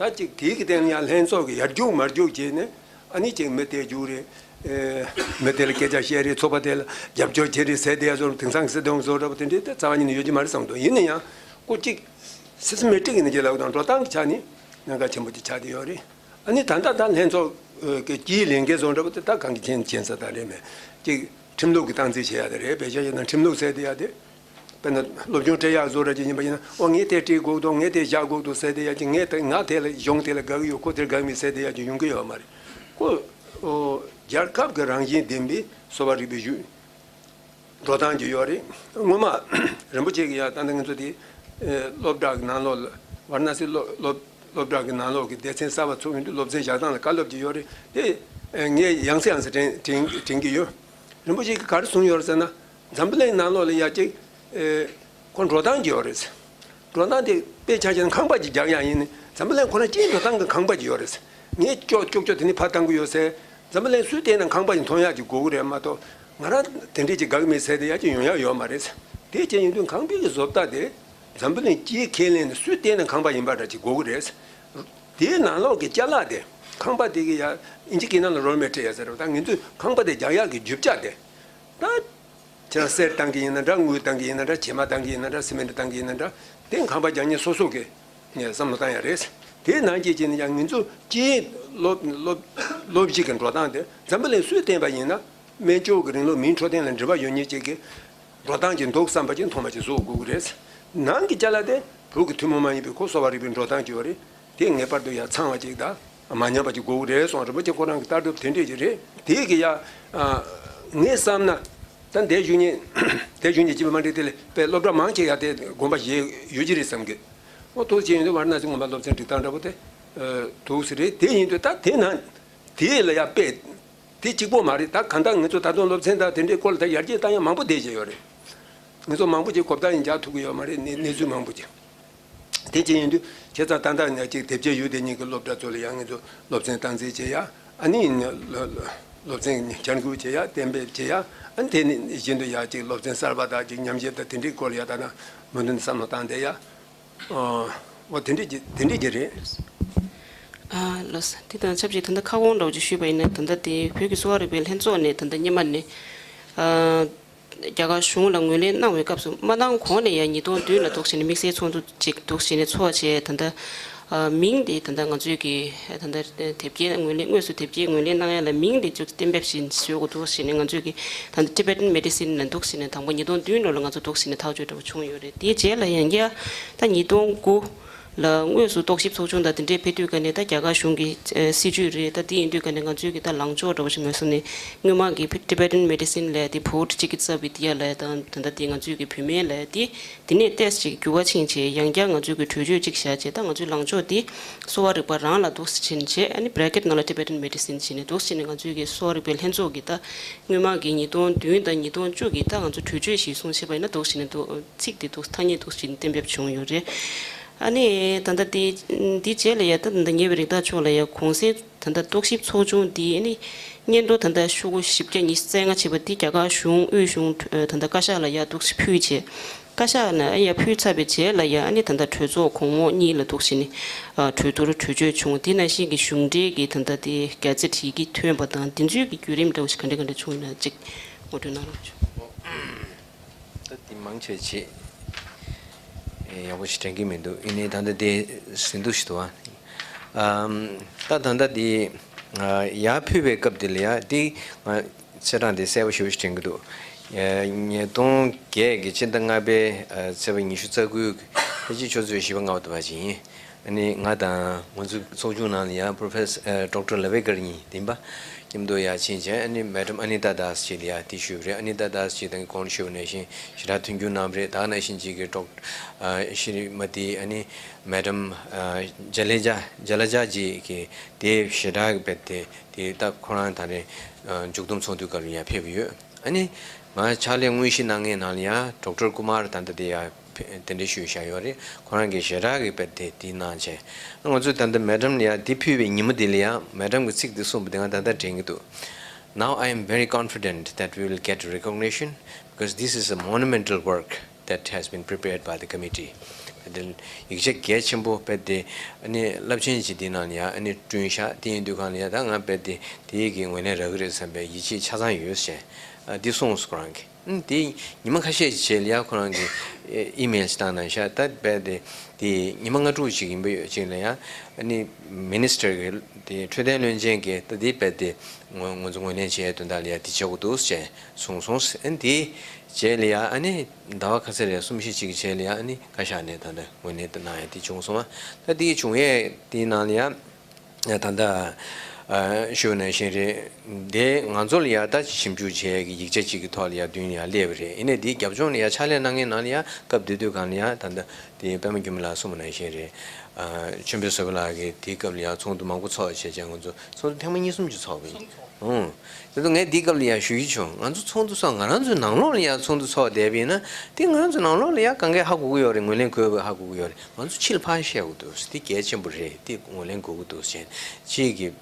ད་ཅིག་དེའི་གི་སྟེང་ལ་ཡ་ལྷན་ཚོགས་ཀྱི་ཡར་རྒྱུག་མར་རྒྱུག་བྱས་ནས་ཨ་ནི་ཅིག་མི་དེ་རྒྱུག་རེད། མི་དེ་ལ་སྐད་ཆ་བཤད་རེད། ཚོགས་པ་དེ་ལ་རྒྱབ་སྐྱོར་བྱེད་རེད་ཟེར་དེ་ཡ་ཚོར་དེང་སང་གི་སྲིད་དོན་བཟོ་འདྲ་པོ་དེ་འདྲའི་དེ་རྩ་བ་ཉིད་ནས་ཡོད་ཀྱི་མ་རེད་བསམ་འདུག་ཡིན་ན་ཡང་ཁོ་གཅིག་སི་སི་མེ་ཊིག་ཡིན་ན་རྒྱལ་ལ་དང་འགྲོ་སྟངས་ཀྱི་ཆ་ནས་གནད་འགག་ཆེན་པོ་ཅིག་ཆགས་བསྡད་ཡོད་རེད། ཨ་ནི་ད་ལྟ་ད་ལྷན་ཚོགས་ཀྱི་སྤྱིའི་ལས་འགན་བཟོ་འདྲ་པོ་དེ་ད་གང་གི་མཁྱེན་མཁྱེན་ས་ད་རེད་མེད་ཅིག་ཁྲིམས་ལུགས་ཀྱི་སྟངས་འཛིན་བྱེད་ཡ་དེ་རེད། བེད་སྤྱོད་བྱས་ན་ཁྲིམས་ལུགས་ཟེར་དེ་ཡ་དེ་དཔེར་ན་སློབ་སྦྱོང་སྤྲད་ཡག་བཟོ་འདྲ་ཅིག་ཡིན་པ་ཡིན་ན་ཨོ་ངས་དེ་སྤྲད་དགོས་འདུག་ངས་དེ་བཞག་དགོས་འདུག་ཟེར་དེ་ཡ་ཅིག་ངས་དེ་ང་དེ་ལ་གཞུང་དེ་ལ་དགའ་གི་ཡོད། ཁོ་དེར་དགའ་གི་མེད་ཟེར་དེ་ཡ་ཅིག་ཡོང་གི་ཡོད་མ་རེད། ཁོ་རྒྱལ་ཁབ་ཀྱི་རང་བཞིན་ལྡན་པའི་གསོ་བ་རིག་པའི་གཞུང་འགྲོ་སྟངས་ཀྱི་ཡོད་རེད། སྔོན་མ་རིན་པོ་ཆེ་གི་ཡ་ད་ལྟ་ང་ཚོ་དེ་སློབ་གྲྭ་གི་ནང་ལོགས་ལ་ཝཱ་ར་ཎ་སི་སློབ་སློབ་སློབ་གྲྭ་གི་ནང་ལོགས་ཀྱི་སྡེ་ཚན་གསར་པ་ཚུགས་ཡོང་དུས་སློབ་ཚན་བཞག་སྟངས་ལ་བཀའ་སློབ་ཀྱི་ཡོད་རེད་དེ། ངས་ཡང་སེ་ཡང་སེ་དྲན་དྲན་དྲན་གྱི་ཡོད། རིན་པོ་ཆེ་གིས་ག་རེ་གསུངས་ཡོད་རེད་ཟེར་ན། འཛམ་བུ་གླིང་ནང་ལོགས་ལ་ཡ་གཅིག་ཁོ་འགྲོ་སྟངས་ཀྱི་ཡོད་རེད། འགྲོ་སྟངས་དེ་དཔེ་ཆ་བཞག་ན་ཁང་པ་ཅིག་རྒྱག་ཡག་ཡིན་ནི་འཛམ་བུ་གླིང་ཁོ་རང་སྤྱིའི་འགྲོ་སྟངས་ཀྱི་ཁང་པ་ཅིག་ཡོད་རེད། ངས་ཅོག་ཅོག་ཅོག་དེ་ནི་ཕར་བཏང་གི་ཡོད་ཟེར། འཛམ་བུ་གླིང་སུས་བལྟས་ན་ཁང་པ་ཅིག་མཐོང་ཡག་ཅིག་དགོས་ཀྱི་རེད་མ་གཏོགས། ང་རང་དེ་འདྲས་ཅིག་དགའ་གི་མེད་ཟེར་དེ་ཡག་ཅིག་ཡོང་ཡག་ཡོད་མ་རེད། དེ་བྱས་ཡིན་དུས་ཁང་པའི་གི་བཟོ་ལྟ་དེ་འཛམ་བུ་གླིང་སྤྱིའི་ཁས་ལེན་ནས་སུས་བལྟས་ན་ཁང་པ་ཡིན་པ་འདྲ་ཅིག་དགོས་ཀྱི་རེད། དེའི་ནང་ལོགས་ཀྱི་ཅ་ལག་དེ་ཁང་པ་དེ་གི་ཡ་ཨིན་ཇི་སྐད་ནང་ལ་རོ་མེ་ཊི་རི་ཡལ་ཟེར་བ་ད་ང་ཚོས་ཁང་པ་དེ་རྒྱག་ཡག་གི་རྒྱུ་ཆ་དེ་ད། ཁྱེད་རང་གསེར་བཏང་གི་ཡིན་ན་འདྲ། དངུལ་བཏང་གི་ཡིན་ན་འདྲ། བྱེ་མ་བཏང་གི་ཡིན་ན་འདྲ། སི་མེན་ཊི་བཏང་གི་ཡིན་ན་འདྲ། དེ་ཁང་པ་རྒྱག་མཁན་སོ་སོ་གི་ནས་བསམ་བློ་བཏང་ཡ་རེད། དེའི་ནང་བཞིན་བྱས་ནས་ཀྱང་ང་ཚོ་སྤྱིའི་སློབ་སློབ་སློབ་གཞི་གི་འགྲོ་སྟངས་དེ་འཛམ་བུ་གླིང་སུས་བསྟན་པ་ཡིན་ན། སྨན་བཅོས་ཀྱི་རིང་ལུགས་མིའི་འཕྲོད་བསྟེན་ལ་འབྲེལ་བ་ཡོད་མཁན་ཅིག་གི་འགྲོ་སྟངས་ཅིག་འདུག་བསམ་པ་ཅིག་མཐོང་བ་ཅིག་བཟོ་དགོས་ཀྱི་རེད། ནང་གི་ཅ་ལག་དེ་བོད་ཀྱི་ཐུན་མོང་མ་ཡིན་པའི་ཁོ་གསོ་བ་རིག་པའི་འགྲོ་སྟངས་ཅིག་ཡོད་རེད། དེ་ངེས་པར་དུ་ཡ་ཚང་བ་ཅིག་དང་མ་ཉམས་པ་ཅིག་དགོས་ཀྱི་རེད་གསུངས། རིན་པོ་ཆེ་ཁོ་རང་གི་ལྟ་གྲུབ་དེ་འདྲས་ཅིག་རེད། དེ་གི་ཡ། ཨ། ངས་བསམ་ན། ད་འདས་བཞུགས་མཁན། འདས་བཞུགས་མཁན་སྐྱིད་པ་མ་འགྲིག་དེ་ལས་དཔེ་སློབ་གྲྭ་མང་ཆེ་ཡ་དེ་དགོངས་པ་བཞེས་ཡོད་ཀྱི་རེད་བསམ་གི། ཨོ་ཐུགས་རྗེ་ཆེ་ཡོད་དུས་ཝཱ་ར་ཎ་སི་སྔོན་མ་སློབ་ཚན་སྒྲིག་སྟངས་འདྲ་པོ་དེ། ཨ། འདུག་སེ་རེད། དེ་ཡིན་དུས་ད་དེ་ན། དེ་ལ་ཡ་དཔེ། དེ་གཅིག་པོ་མ་རེད། ད་གང་ལྟར་ང་ཚོ་ད་དུང་སློབ་ཚན་དང་དེ་འདྲའི་སྐོར་ལ་ད་ཡར་རྒྱས་བཏང་ཡ་མང་པོ་བསྡད་བཞིན་ཡོད་རེད། ང་ཚོ་མང་པོ་ཅིག་གོ་བརྡ་ཡང་རྒྱག་ཐུབ་ཀྱི་ཡོད་མ་རེད། གནས་གནས་ཚུལ་མང་པོ་ཅིག་དེ་ཅི་ཡིན་དུས་བྱས་ཙང་ད་ལྟ་ནས་ཅིག་དེབ་སྐྱེལ་ཡུལ་དེ་གཉིས་ཀྱི་སློབ་གྲྭ་ཚོ་ལ་ཡང་ང་ཚོ་སློབ་ཚན་སྟངས་འཛིན་བྱེད་ཡ། ཨ་ནི་སློབ་ཚན་བསྐྱར་འགྱུར་བྱེད་ཡ། གཏན་འབེབས་བྱེད་ཡ། ཨ་ནི་དེ་ནི་བཞིན་དུ་ཡ་ཅིག་སློབ་ཚན་གསར་པ་དང་ཅིག་མཉམ་བཤེར་དང་དེ་འདྲའི་སྐོར་ལ་ཡ་ད་ལྟ་མུ་མཐུད་ནས་བསམ་བློ་བཏང་བསྡད་ཡ། ཨོ་དེ་འདྲས་ཀྱི་དེ་འདྲས་ཀྱི་རེད། ཨ་ལགས་སོ། དེ་དང་ཆབས་ཅིག་ད་ལྟ་ཁ་སྐོང་འདྲ་བོ་ཅིག་ཞུས་པ་ཡིན་ན། ད་ལྟ་དེ་བོད་ཀྱི་གསོ་བ་རིག་པའི་ལྷན་ཚོགས་ནས་ད་ལྟ་སྔོན་མ་ནས་ཨ་རྒྱ་གར་གཞུང་ལ་ངོས་ལེན་གནང་བའི་སྐབས་སུ་མ་གནང་གོང་ནས་ཡང་ཉིས་སྟོང་བདུན་ལ་འདུག་བྱས་ནས་དམིགས་བསལ་ཚོགས་འདུ་ཅིག་འདུག་བྱས་ནས་ཚོགས་བྱས། ད་ལྟ་ཨ་མིང་དེ་ད་ལྟ་ང་ཚོས་ཀྱི་ད་ལྟ་དེབ་སྐྱེལ་ངོས་ལེན་དངོས་སུ་དེབ་སྐྱེལ་ངོས་ལེན་གནང་ཡ་ལ་མིང་དེ་ཅིག་གཏན་འབེབས་ཤིག་བཟོ་དགོས་འདུག་བྱས་ནས་ང་ཚོས་ཀྱི་ད་ལྟ་Tibetan Medicine ལ་འདུག་བྱས་ནས་དང་པོ་ཉིས་སྟོང་བདུན་ལོ་ལ་ང་ཚོ་འདུག་བྱས་ནས་ཐག་གཅོད་འདྲ་བོ་བྱུང་ཡོད་རེད། དེའི་རྗེས་ལ་ཡང་བསྐྱར་ད་ཉིས་སྟོང་དགུ་ལ་དངོས་སུ་རྟོག་ཞིབ་ཚོགས་ཆུང་དང་དེ་འདྲའི་ཕེབས་དུས་ཀ་ནས་ད་རྒྱ་གར་གཞུང་གི་ཨ་སྲིད་ཇུས་རེད། ད་དེ་ཡིན་དུས་ཀ་ནས་ང་ཚོའི་གི་ད་ལངས་ཕྱོགས་འདྲ་བོ་ཞིག་ངོས་བཟུང་ནས་སྔོན་མ་གི་Tibetan Medicine ལབ་དེ་བོད་ཅིག་གི་རྩ་བའི་དེ་ཡ་ལ་ད་ད་ལྟ་དེ་ང་ཚོའི་གི་བུད་མེད་ལབ་དེ་དེ་ནས་ཏོག་ཙམ་ཅིག་འགྱུར་བ་ཕྱིན་བྱས་ཡང་བསྐྱར་ང་ཚོའི་གི་གྲོས་ཆོད་ཅིག་བཞག་བྱས། ད་ང་ཚོའི་ལངས་ཕྱོགས་དེ་གསོ་བ་རིག་པ་རང་ལ་འདུག་སེ་ཕྱིན་བྱས། ཨ་ནི་bracket ནང་ལ་Tibetan Medicine ཕྱིན་ནས་འདུག་སེ་ཕྱིན་ནས་ང་ཚོའི་གི་གསོ་བ་རིག་པའི་ལྷན་ཚོགས་ཀྱི་ད་སྔོན་མ་གི་ཉིས་སྟོང་བདུན་དང་ཉིས་སྟོང་བཅུ་གི་ད་ང་ཚོ་གྲོས་ཆོད་གཞིར་བཟུང་བྱས་པ་ཡིན་ན་འདུག་སེ་ནས་འདུག་ཚིག་དེ་འདུག་ཐ་སྙད་འདུག་སེ་གཏན་འབེབས་བྱུང་ཡོད་རེད། ཨ་ནི་ད་ལྟ་དེ་འདི་རྗེས་ལ་ཡ་ད་ད་ལྟ་ཉེ་བའི་རིང་ད་ཕྱོགས་ལ་ཡ་གོང་གསལ་ད་ལྟ་རྟོག་ཞིབ་ཚོགས་ཆུང་འདི་ཨ་ནི་སྔོན་འགྲོ་ད་ལྟ་ཤོག་གུ་བཞི་བརྒྱ་ཉི་ཤུ་རྩ་ལྔ་བྱས་པ་འདི་རྒྱ་གར་གཞུང་དབུས་གཞུང་ད་ལྟ་བཀའ་ཤག་ལ་ཡ་འདུག་སེ་ཕུལ་བྱས། བཀའ་ཤག་ནས་ཡར་ཕུལ་ཚར་བའི་རྗེས་ལ་ཡ་ཨ་ནི་ད་ལྟ་གྲོས་ཚོགས་གོང་འོག་གཉིས་ལ་འདུག་སེ་ནས་ཨ་གྲོས་བསྡུར་གྲོས་ཆོད་བྱུང་། དེ་ནང་བཞིན་གྱི་གཞུང་འབྲེལ་གྱི་ད་ལྟ་དེ་ག་ཚོད་ཡི་གེ་ཐོན་པ་དང་དེ་ཚོའི་གི་བརྒྱུད་རིམ་འདྲ་བོ་ཞིག་ག་འདྲ་ག་འདྲ་བྱུང་ཡོད་ན་ཅིག་ངོ་སྤྲོད་གནང་རོགས་བྱུང་། ད་དེ་མང་ཆེ་བྱེད་ཡག་པོ་ཞིག་དྲན་གྱི་མི་འདུག་ཡིན་ནའི་ད་ལྟ་དེ་ཟིན་ཐུབ་ཞིག་འདུག་ཨ། ད་ད་ལྟ་དེ་ཡར་ཕུལ་བའི་སྐབས་དེ་ལ་ཡ་དེ་ང་ཚེས་གྲངས་དེ་གསལ་པོ་ཞེ་པོ་ཞིག་དྲན་གྱི་འདུག་ཉིས་སྟོང་བརྒྱད་ཀྱི་ཕྱི་ཟླ་ལྔ་པའི་ཚེས་པ་ཉི་ཤུ་རྩ་དགུ་ཕལ་ཆེར་ཆུ་ཚོད་བཞི་པ་ལྔ་པ་དེ་བར་ཅིག་ཡིན། ཨ་ནི་ང་དང་ང་ཚོའི་ཚོགས་ཆུང་ནང་ལ་ཡང་Professor ཨ་Doctor Lavekar གཉིས་དེ་ཡིན་པ་མཉམ་དུ་ཡར་ཕྱིན་བྱས། ཨ་ནི་Madam Anita Das ཞིག་ལ་ཡ་དེ་ཞུས་པ་རེད། Anita Das ཞིག་དང་གོང་ཞུས་པ་ནང་བཞིན་ཞེ་དྲག་མཐུན་འགྱུར་གནང་བ་རེད། ད་ག་ནང་བཞིན་ཅིག་གི་Doctor ཨ་Shrimati ཨ་ནི་Madam ཨ་Jaleja Jaleja ཅིག་གི་དེ་ཞེ་དྲག་གི་བེད་དེ་དེ་ད་ཁོ་རང་ད་རེས་ཨ་མཇུག་བསྡོམས་ཚོགས་འདུའི་སྐབས་ལ་ཡར་ཕེབས་ཡོད། ཨ་ནི་ང་ཕྱག་ལས་དངོས་གཞི་གནང་མཁན་ནང་ལ་ཡ་Doctor Kumar ད་ལྟ་དེ་ཡ་ཕེ་དེ་འདྲ་ཞུས་བཞག་ཡོད་རེད། ཁོ་རང་གིས་ཞེ་དྲག་གི་བེད་དེ་དེ་གནང་བྱས། ང་ཚོས་ད་ལྟ་Madam ལ་ཡ་དེ་ཕུལ་བའི་ཉིན་མོ་དེ་ལ་ཡ་Madam གི་ཚིག་དེ་གསུངས་པ་དེ་ང་ད་ལྟ་དྲན་གྱི་འདུག Now I am very confident that we will get recognition because this is a monumental work that has been prepared by the committee. དེ་ཡིག་ཆ་གལ་ཆེན་པོ་བེད་དེ་ཨ་ནི་རླབས་ཆེན་གྱི་དེ་ནང་ལ་ཡ་ཨ་ནི་བསྐྲུན་བཞག་དེ་ཡིན་དུས་གང་ལ་ཡ་ད་ང་བེད་དེ་དེ་ཡི་གི་ངོས་ལེན་རག་གི་རེད་བསམ་པའི་ཡིད་ཆེས་ཆ་ཚང་ཡོད་ཟེར་ཨ་དེ་གསུངས་སོང་ཁོ་རང་གིས། ཨ་ནི་དེ་ཉི་མ་ཁ་ཤས་ཀྱི་རྗེས་ལ་ཡ་ཁོ་རང་གིས་ཨི་མེལ་ཞིག་བཏང་གནང་ཤག་ད་བེད་དེ་དེ་ཉི་མ་ལྔ་དྲུག་ཅིག་ཡིན་པ་ཡོད་ཅིག་ལ་ཡ་ཨ་ནི་Minister གི་དེ་འཕྲོད་བསྟེན་བློན་ཆེན་གྱིས་ད་དེ་བེད་དེ་ང་ང་ཚོ་ངོས་ལེན་བྱེད་ཡའི་དོན་དག་ལ་ཡ་དེ་བྱེད་དགོས་འདུག་ཅེས་གསུངས་སོང་། ཨ་ནི་དེའི་རྗེས་ལ་ཡ་ཨ་ནི་ཟླ་བ་ཁ་ཤས་རེ་གསུམ་བཞི་ཅིག་གི་རྗེས་ལ་ཡ་ཨ་ནི་བཀའ་ཤག་ནས་ད་ལྟ་ངོས་ལེན་དུ་གནང་ཡ་དེ་བྱུང་སོང་བ། ད་དེའི་བྱུང་ཡས་དེའི་ནང་ལ་ཡ་ད་ལྟ་ཨ་ཞུ་ནང་བཞིན་རེད། དེ་ང་ཚོ་ལ་ཡ་ད་ཞིབ་འཇུག་བྱེད་ཡས་ཀྱི་ཡིག་ཆ་གཅིག་གི་ཐོག་ལ་ཡ་མདུན་ལ་ཡ་སླེབས་པ་རེད། ཡིན་ནའི་དེའི་རྒྱབ་ལྗོངས་ལ་ཡ་ཕྱག་ལས་གནང་མཁན་ནང་ལ་ཡ་སྐབས་དེ་དུས་སྒང་ལ་ཡ་ད་ལྟ་དེ་པད་མ་འགྱུར་མེད་ལགས་གསུངས་པ་ནང་བཞིན་རེད། ཨ་ཆོས་འཕེལ་བཟོད་པ་ལགས་ཀྱིས་དེའི་སྐབས་ལ་ཡང་ཚོགས་འདུ་མང་པོ་ཚོགས་བྱས་བྱས་ང་ཚོ་ཚོགས་འདུ་ཐེངས་མ་གཉིས་གསུམ་ཅིག་ཚོགས་པ་ཡིན། ཨང་། དེ་ཚོ་ངས་དེའི་སྐབས་ལ་ཡང་ཞུ་གི་བྱུང་། ང་ཚོ་ཚོགས་འདུ་ཚོགས་ང་རང་ཚོའི་ནང་ལོགས་ལ་ཡང་ཚོགས་འདུ་ཚོགས་བསྡད་པ་ཡིན་ན་དེ་ང་རང་ཚོའི་ནང་ལོགས་ལ་ཡང་གང་གས་ཧ་གོ་གི་ཡོད་རེད། ངོས་ལེན་དགོས་པ་ཧ་གོ་གི་ཡོད་རེད། ང་ཚོ་ཕྱི་ལ་ཕར་བཤད་དགོས་འདུག་དེ་གལ་ཆེན་པོ་རེད། དེ་ངོས་ལེན་དགོས་ཀྱི་འདུག་ཟེར་ནས་གཅིག་གིས་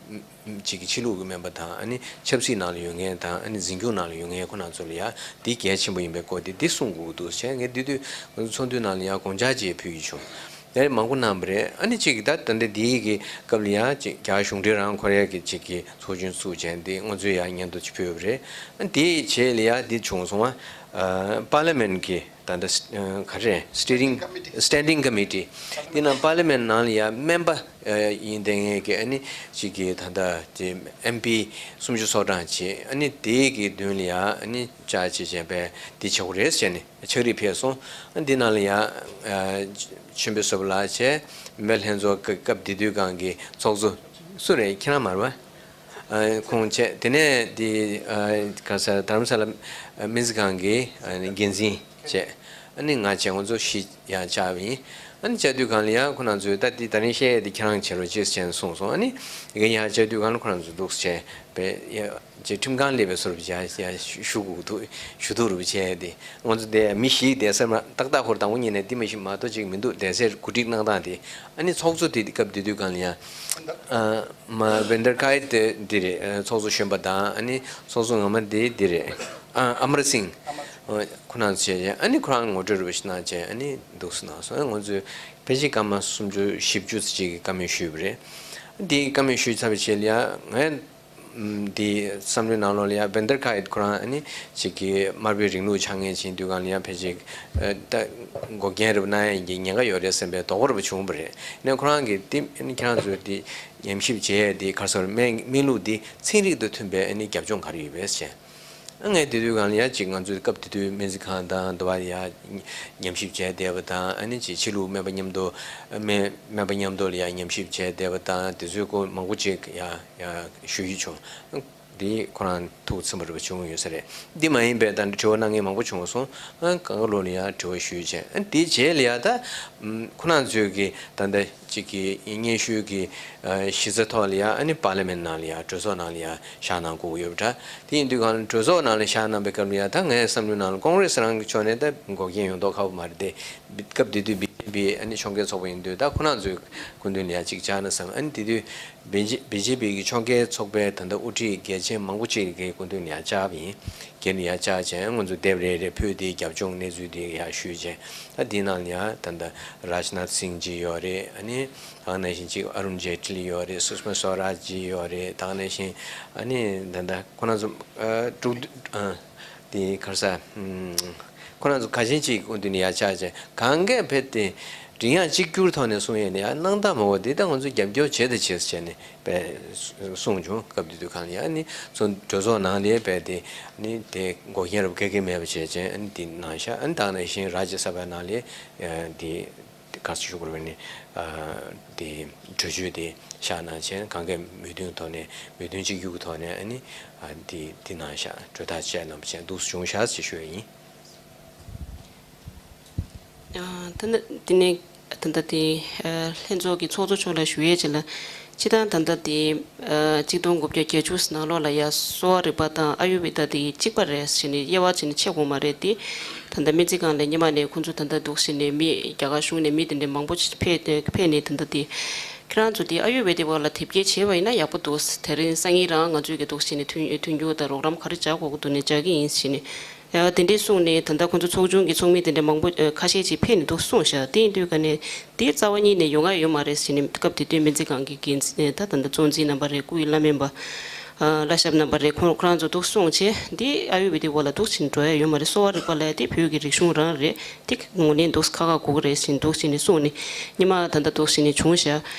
གཅིག་གི་ཕྱི་ལུགས་ཀྱི་སྨན་པ་དང་ཨ་ནི་ཆབ་སྲིད་ནང་ལ་ཡོད་མཁན་དང་ཨ་ནི་འཛིན་སྐྱོང་ནང་ལ་ཡོད་མཁན་ཁོ་རང་ཚོ་ལ་ཡང་འདི་གལ་ཆེན་པོ་ཡིན་པའི་སྐོར་དེ་འདི་གསུང་དགོས་ཀྱི་འདུག་ཟེར། ངས་འདི་དུས་ང་ཚོ་ཚོགས་འདུའི་ནང་ལ་ཡང་དགོངས་འཆར་ཅིག་ཕུལ་གྱི་བྱུང་། དེ་མང་པོ་གནང་བ་རེད། ཨ་ནི་གཅིག་གིས་ད་ད་ལྟ་འདིའི་གི་སྐབས་ལ་ཡང་གཅིག་རྒྱ་གཞུང་འབྲེལ་རང་ཁོ་རའི་གི་གཅིག་གི་ཚོགས་ཆུང་བཙུགས་བྱས་འདི་ང་ཚོས་ཡང་སྙན་ཐོ་ཅིག་ཕུལ་བ་རེད། ཨ་ནི་དེའི་རྗེས་ལ་ཡང་འདི་བྱུང་སོང་བ། ཨ་པར་ལི་མེན་གི་ད་ལྟ་ཨ་ག་རེ་Steering Standing Committee འདི་ནང་པར་ལི་མེན་ནང་ལ་ཡང་སྨན་པ་ཨ་ཡིན་བསྡད་མཁན་གྱི་ཨ་ནི་གཅིག་གི་ད་ལྟ་དེ་ཨེམ་པི་སུམ་ཅུ་སོ་གྲངས་བྱས། ཨ་ནི་དེའི་གི་མདུན་ལ་ཡང་ཨ་ནི་བཅར་བྱས་བྱས་པས་འདི་བྱེད་དགོས་རེད་ཟེར་ནས་ཕྱག་བྲིས་ཕེབས་སོང་། ཨ་འདི་ནང་ལ་ཡང་ཨ་ཆོས་འཕེལ་བཟོད་པ་ལགས་བྱས། སྨན་པ་ལྷན་ཚོགས་སྐབས་སྐབས་དེ་དུས་སྒང་གི་ཚོགས་གཙོ་སུ་རེད། ཁྱེད་རང་མ་རེད་པ། ཨ་ཁོང་བྱས། དེ་ནས་དེ་ཨ་ག་ས་དྷ་རམ་ས་ལ་སྨན་རྩིས་ཁང་གི་ཨ་འགན་འཛིན་བྱས། ཨ་ནི་ང་བྱས། ང་ཚོ་བཞི་ཡང་བཅར་བ་ཡིན། ཨ་ནི་བཅར་དུས་སྒང་ལ་ཡང་ཁོ་རང་ཚོས་ད་འདི་ད་རིང་བཤད་ཡས་དེ་ཁྱེད་རང་བྱེད་རོགས་བྱེད་ཟེར་གསུངས་སོང་། ཨ་ནི་ཡ་ཡ་བཅར་དུས་སྒང་ལ་ཁོ་རང་ཚོས་འདུག་སེ་བྱས་པས་ཡ་ཅེ་ཁྲིམས་ཁང་སླེབས་པའི་བཟོ་འདྲ་ཅིག་ཡ་ཞུ་དགོས་འདུག་ཞུ་གཏུག་རུ་བྱས་ཏེ། ང་ཚོ་དེ་མི་ཞིག་བསྡད་ས་མ་ཏག་ཏག་ཧོར་དང་པོ་ཉིད་ནས་འདི་མ་ཤི་མ་གཏོགས་ཅིག་མི་འདུག་བསྡད་སའི་གོ་སྒྲིག་གནང་སྟངས་དེ། ཨ་ནི་ཚོགས་གཙོ་དེ་སྐབས་དེ་དུས་སྒང་ལ་ཡང་ཨ་མ་བེན་དར་ཁའེ་དེ་འདི་རེད། ཨ་ཚོགས་གཙོ་གཞོན་པ་དང་ཨ་ནི་ཚོགས་གཙོ་སྔ་མ་དེ་འདི་རེད། ཨ་ཨ་མར་སིང་ཁོ་རང་ཚོ་བྱས་བྱས་ཨ་ནི་ཁོ་རང་ངོ་སྤྲོད་རུ་བྱས་གནང་བྱས་ཨ་ནི་འདུག་སེ་གནང་སོང་། ཨ་ང་ཚོས་ཕལ་ཆེར་སྐར་མ་སུམ་ཅུ་བཞི་བཅུ་ཙམ་ཅིག་གི་བཀའ་མོལ་ཞུས་པ་རེད། འདི་བཀའ་མོལ་ཞུས་ཚར་བའི་རྗེས་ལ་ཡང་ངས། ཨམ། འདི་བསམ་བློའི་ནང་ལོགས་ལ་ཡང་བེན་དར་ཁའེ་ཁོ་རང་ཨ་ནི་ཅིག་གི་དམར་པོའི་རིང་ལུགས་ཆགས་ངེས་ཕྱིན་དུས་སྒང་ལ་ཡང་ཕལ་ཆེར་ཨ་ད་འགོག་རྐྱེན་རེ་བ་གནང་ཡས་ཀྱི་ཉེན་ཁ་ཡོད་རེད་བསམ་པའི་དོགས་པ་རེ་བ་བྱུང་བ་རེད། ནས་ཁོ་རང་གིས་འདི་ཨ་ནི་ཁྱེད་རང་ཚོས་འདི་ཉམས་ཞིབ་བྱས་འདི་ག་རེ་ཟེར་སྨན་སྨན་ལུགས་འདི་ཚན་རིག་དང་མཐུན་པའི་ཨ་ནི་རྒྱབ་ལྗོངས་ག་རེ་ཡོད་པས་ཟེར། ཨ་ངས་དེ་དུས་སྒང་ལ་ཡ་ཅིག་ང་ཚོའི་སྐབས་དེ་དུས་སྨན་རྩིས་ཁང་དང་འདི་བ་ཡ་ཉམས་ཞིབ་བྱས་བསྡད་པ་དང་ཨ་ནི་ཅིག་ཕྱི་ལུགས་སྨན་པ་མཉམ་དུ་སྨན་སྨན་པ་མཉམ་དུ་ལ་ཡ་ཉམས་ཞིབ་བྱས་བསྡད་པ་དང་དེ་ཚོའི་སྐོར་མང་པོ་ཅིག་ཡ་ཡ་ཞུ་རྒྱུ་བྱུང་། འདི་ཁོ་རང་ཐུགས་ཚིམ་པ་རེ་བ་བྱུང་ཡོད་ས་རེད། འདི་མ་ཡིན་པའི་ད་དྲི་བ་གནང་མཁན་མང་པོ་བྱུང་སོང་། ཨ་གང་ག་ལོ་ལ་ཡ་དྲི་བ་ཞུས་བྱས་ཨ་དེའི་རྗེས་ལ་ཡ་ད་ཁོ་རང་ཚོའི་གི་ད་ལྟ་གཅིག་གི་སྙན་ཞུ་གི་ཨ་གཞི་རྩ་ཐོག་ལ་ཡ་ཨ་ནི་པར་ལི་མེན་ནང་ལ་ཡ་གྲོས་ཚོགས་ནང་ལ་ཡ་བཞག་གནང་དགོས་ཀྱི་ཡོད་པ་འདྲ། དེ་ཡིན་དུས་གང་ལ་གྲོས་ཚོགས་ནང་ལ་བཞག་གནང་པའི་སྐབས་ལ་ཡ་ད་ངའི་བསམ་བློའི་ནང་ལ་ཀོང་རེ་སི་རང་གི་ཕྱོགས་ནས་ད་འགོག་རྐྱེན་ཡོང་མདོག་ཁ་པོ་མ་རེད་དེ། སྐབས་དེ་དུས་བི་ཇེ་པི་ཨ་ནི་ཕྱོགས་འགལ་ཚོགས་པ་ཡིན་དུས་ད་ཁོ་རང་ཚོའི་སྐུ་མདུན་ལ་ཡ་གཅིག་བཅར་ན་བསམ། ཨ་ནི་དེ་དུས་བི་ཇེ་བི་ཇེ་པི་གི་ཕྱོགས་འགལ་ཚོགས་པའི་ད་ལྟ་དབུ་ཁྲིད་འགལ་ཆེན་མང་པོ་ཅིག་གི་སྐུ་མདུན་ལ་ཡ་བཅར་བ་ཡིན། སྒེར་ལ་ཡ་བཅར་བྱས་ང་ཚོ་དེབ་རེ་རེ་ཕུལ་ཏེ་རྒྱབ་ལྗོངས་གནས་ཚུལ་དེ་ཡ་ཞུས་བྱས། ད་འདི་ནང་ལ་ཡ་ད་ལྟ་རཱཇ་ནཱཐ་སིང་ཇི་ཡོད་རེད། ཨ་ནི་དེ་ནང་བཞིན་གཅིག་ཨ་རུན་ཇེ་ཊི་ལི་ཡོད་རེད། སུ་ཤ་མ་སོ་རཱཇ་ཇི་ཡོད་རེད། དེ་ནང་བཞིན་ཨ་ནི་ད་ལྟ་ཁོ་རང་ཚོ་ཨ་དྲུག་ཨ་དེ་ག་རེ་ཟེར། ཁོ་རང་ཚོ་ག་ཅན་གཅིག་སྐུ་མདུན་ལ་ཡ་བཅར་བྱས་གང་གས་ཕེབས་ཏེ་མགྲིན་དབྱངས་གཅིག་གྱུར་ཐོག་ནས་གསུང་ཡས་ནས་ཡ་གནང་སྟངས་མང་པོ་དེ་ད་ང་ཚོ་རྒྱབ་སྐྱོར་བྱེད་དང་བྱེད་ཟེར་བྱས་ནས་པས་གསུངས་བྱུང་། སྐབས་དེ་དུས་གང་ལ་ཡ་ནི་ཚོ་གྲོས་ཚོགས་ནང་ལ་ཡ་པས་དེ་ནི་དེ་འགོག་རྐྱེན་རབ་ག་གེ་མེད་པ་བྱས་བྱས་ཨ་ནི་དེ་གནང་ཤག་ཨ་ནི་དེ་ནང་བཞིན་རཱ་ཇི་ས་བྷའི་ནང་ལ་ཡ་དེ་ག་ཚོད་ཞུ་དགོས་རེད་ནི་དེ་གྲོས་ཆོད་དེ་བཞག་གནང་བྱས་གང་གས་མོས་མཐུན་ཐོག་ནས་མོས་མཐུན་གཅིག་གྱུར་གྱི་ཐོག་ནས་ཨ་ནི་དེ་དེ་གནང་ཤག་གྲོས་ཐག་བཅད་གནང་བ་བྱས་འདུག་སེ་བྱུང་ཤག་ཅེས་ཞུ་ཡ་ཡིན། ཨ་ད་ནི་དེ་ནས་ད་ལྟ་དེ་ཨ་ལྷན་ཚོགས་ཀྱི་ཚོགས་གཙོ་མཆོག་ལ་ཞུ་ཡས་ཅིག་ལ། སྤྱིར་བཏང་ད་ལྟ་དེ་ཨ་གཅིག་སྟོང་དགུ་བརྒྱ་བརྒྱད་ཅུ་ནང་ལོགས་ལ་ཡ་གསོ་བ་རིག་པ་དང་ཨ་ཡུར་བེ་ད་དེ་གཅིག་པ་རེད་ཟེར་ནས་དབྱེ་བ་ཕྱེ་ནས་ཕྱེ་དགོས་མ་རེད་དེ། ད་ལྟ་སྨན་རྩིས་ཁང་ལ་སྔོན་མ་ནས་ཁོང་ཚོ་ད་ལྟ་འདུག་ཟེར་ནས་མི་རྒྱ་གར་གཞུང་ནས་མི་དེ་འདྲ་མང་པོ་ཕེབས་ཕེབས་ནས་ད་ལྟ་དེ་ཁྱེད་རང་ཚོ་དེ་ཨ་ཡུར་བེ་དའི་བར་ལ་དེབ་སྐྱེལ་བྱས་པ་ཡིན་ན་ཡག་པོ་འདུག་དེ་རིང་སང་ཉིན་རང་ང་ཚོས་ཀྱི་འདུག་ཟེར་ནས་མཐུན་མཐུན་འགྱུར་དང་རོགས་རམ་ག་རེ་བྱ་དགོས་ཀྱི་འདུག་ནས་བྱ་གི་ཡིན་ཟེར་ནས། ཡ་དེ་འདྲས་གསུངས་ནས་ད་ལྟ་ཁོང་ཚོ་ཚོགས་ཆུང་གི་ཚོགས་མི་དེ་འདྲས་མང་པོ་ཨ་ཁ་ཤས་ཅིག་ཕེབས་ནས་འདུག་གསུངས་ཤག་དེ་ཡིན་དུས་ག་ནས་དེ་རྩ་བ་ཉིད་ནས་ཡོང་ཡ་ཡོད་མ་རེད་ཟེར་ནས་སྐབས་དེ་དུས་སྨན་རྩིས་ཁང་གི་འགན་འཛིན་ད་ད་ལྟ་གཙོ་འཛིན་རྣམ་པ་རེད། སྐུ་ཡི་བླ་སྨན་པ་ཨ་བླ་ཞབས་རྣམ་པ་རེད། ཁོང་ཁོ་རང་ཚོ་འདུག་གསུངས་བྱས་འདི་ཨ་ཡུར་བེ་དའི་འོག་ལ་འདུག་ཕྱིན་འགྲོ་ཡ་ཡོད་མ་རེད། གསོ་བ་རིག་པ་ལབ་ཡ་དེ་བོད་ཀྱི་རིག་གཞུང་རང་རེད། དེ་ངོས་ལེན་འདུག་ཁག་ཁག་དགོས་ཀྱི་རེད་ཟེར་འདུག་ཟེར་ནས་གསུངས་ནས་སྔོན་མ་ད་ལྟ་འདུག་ཟེར་ནས་བྱུང་ཤག་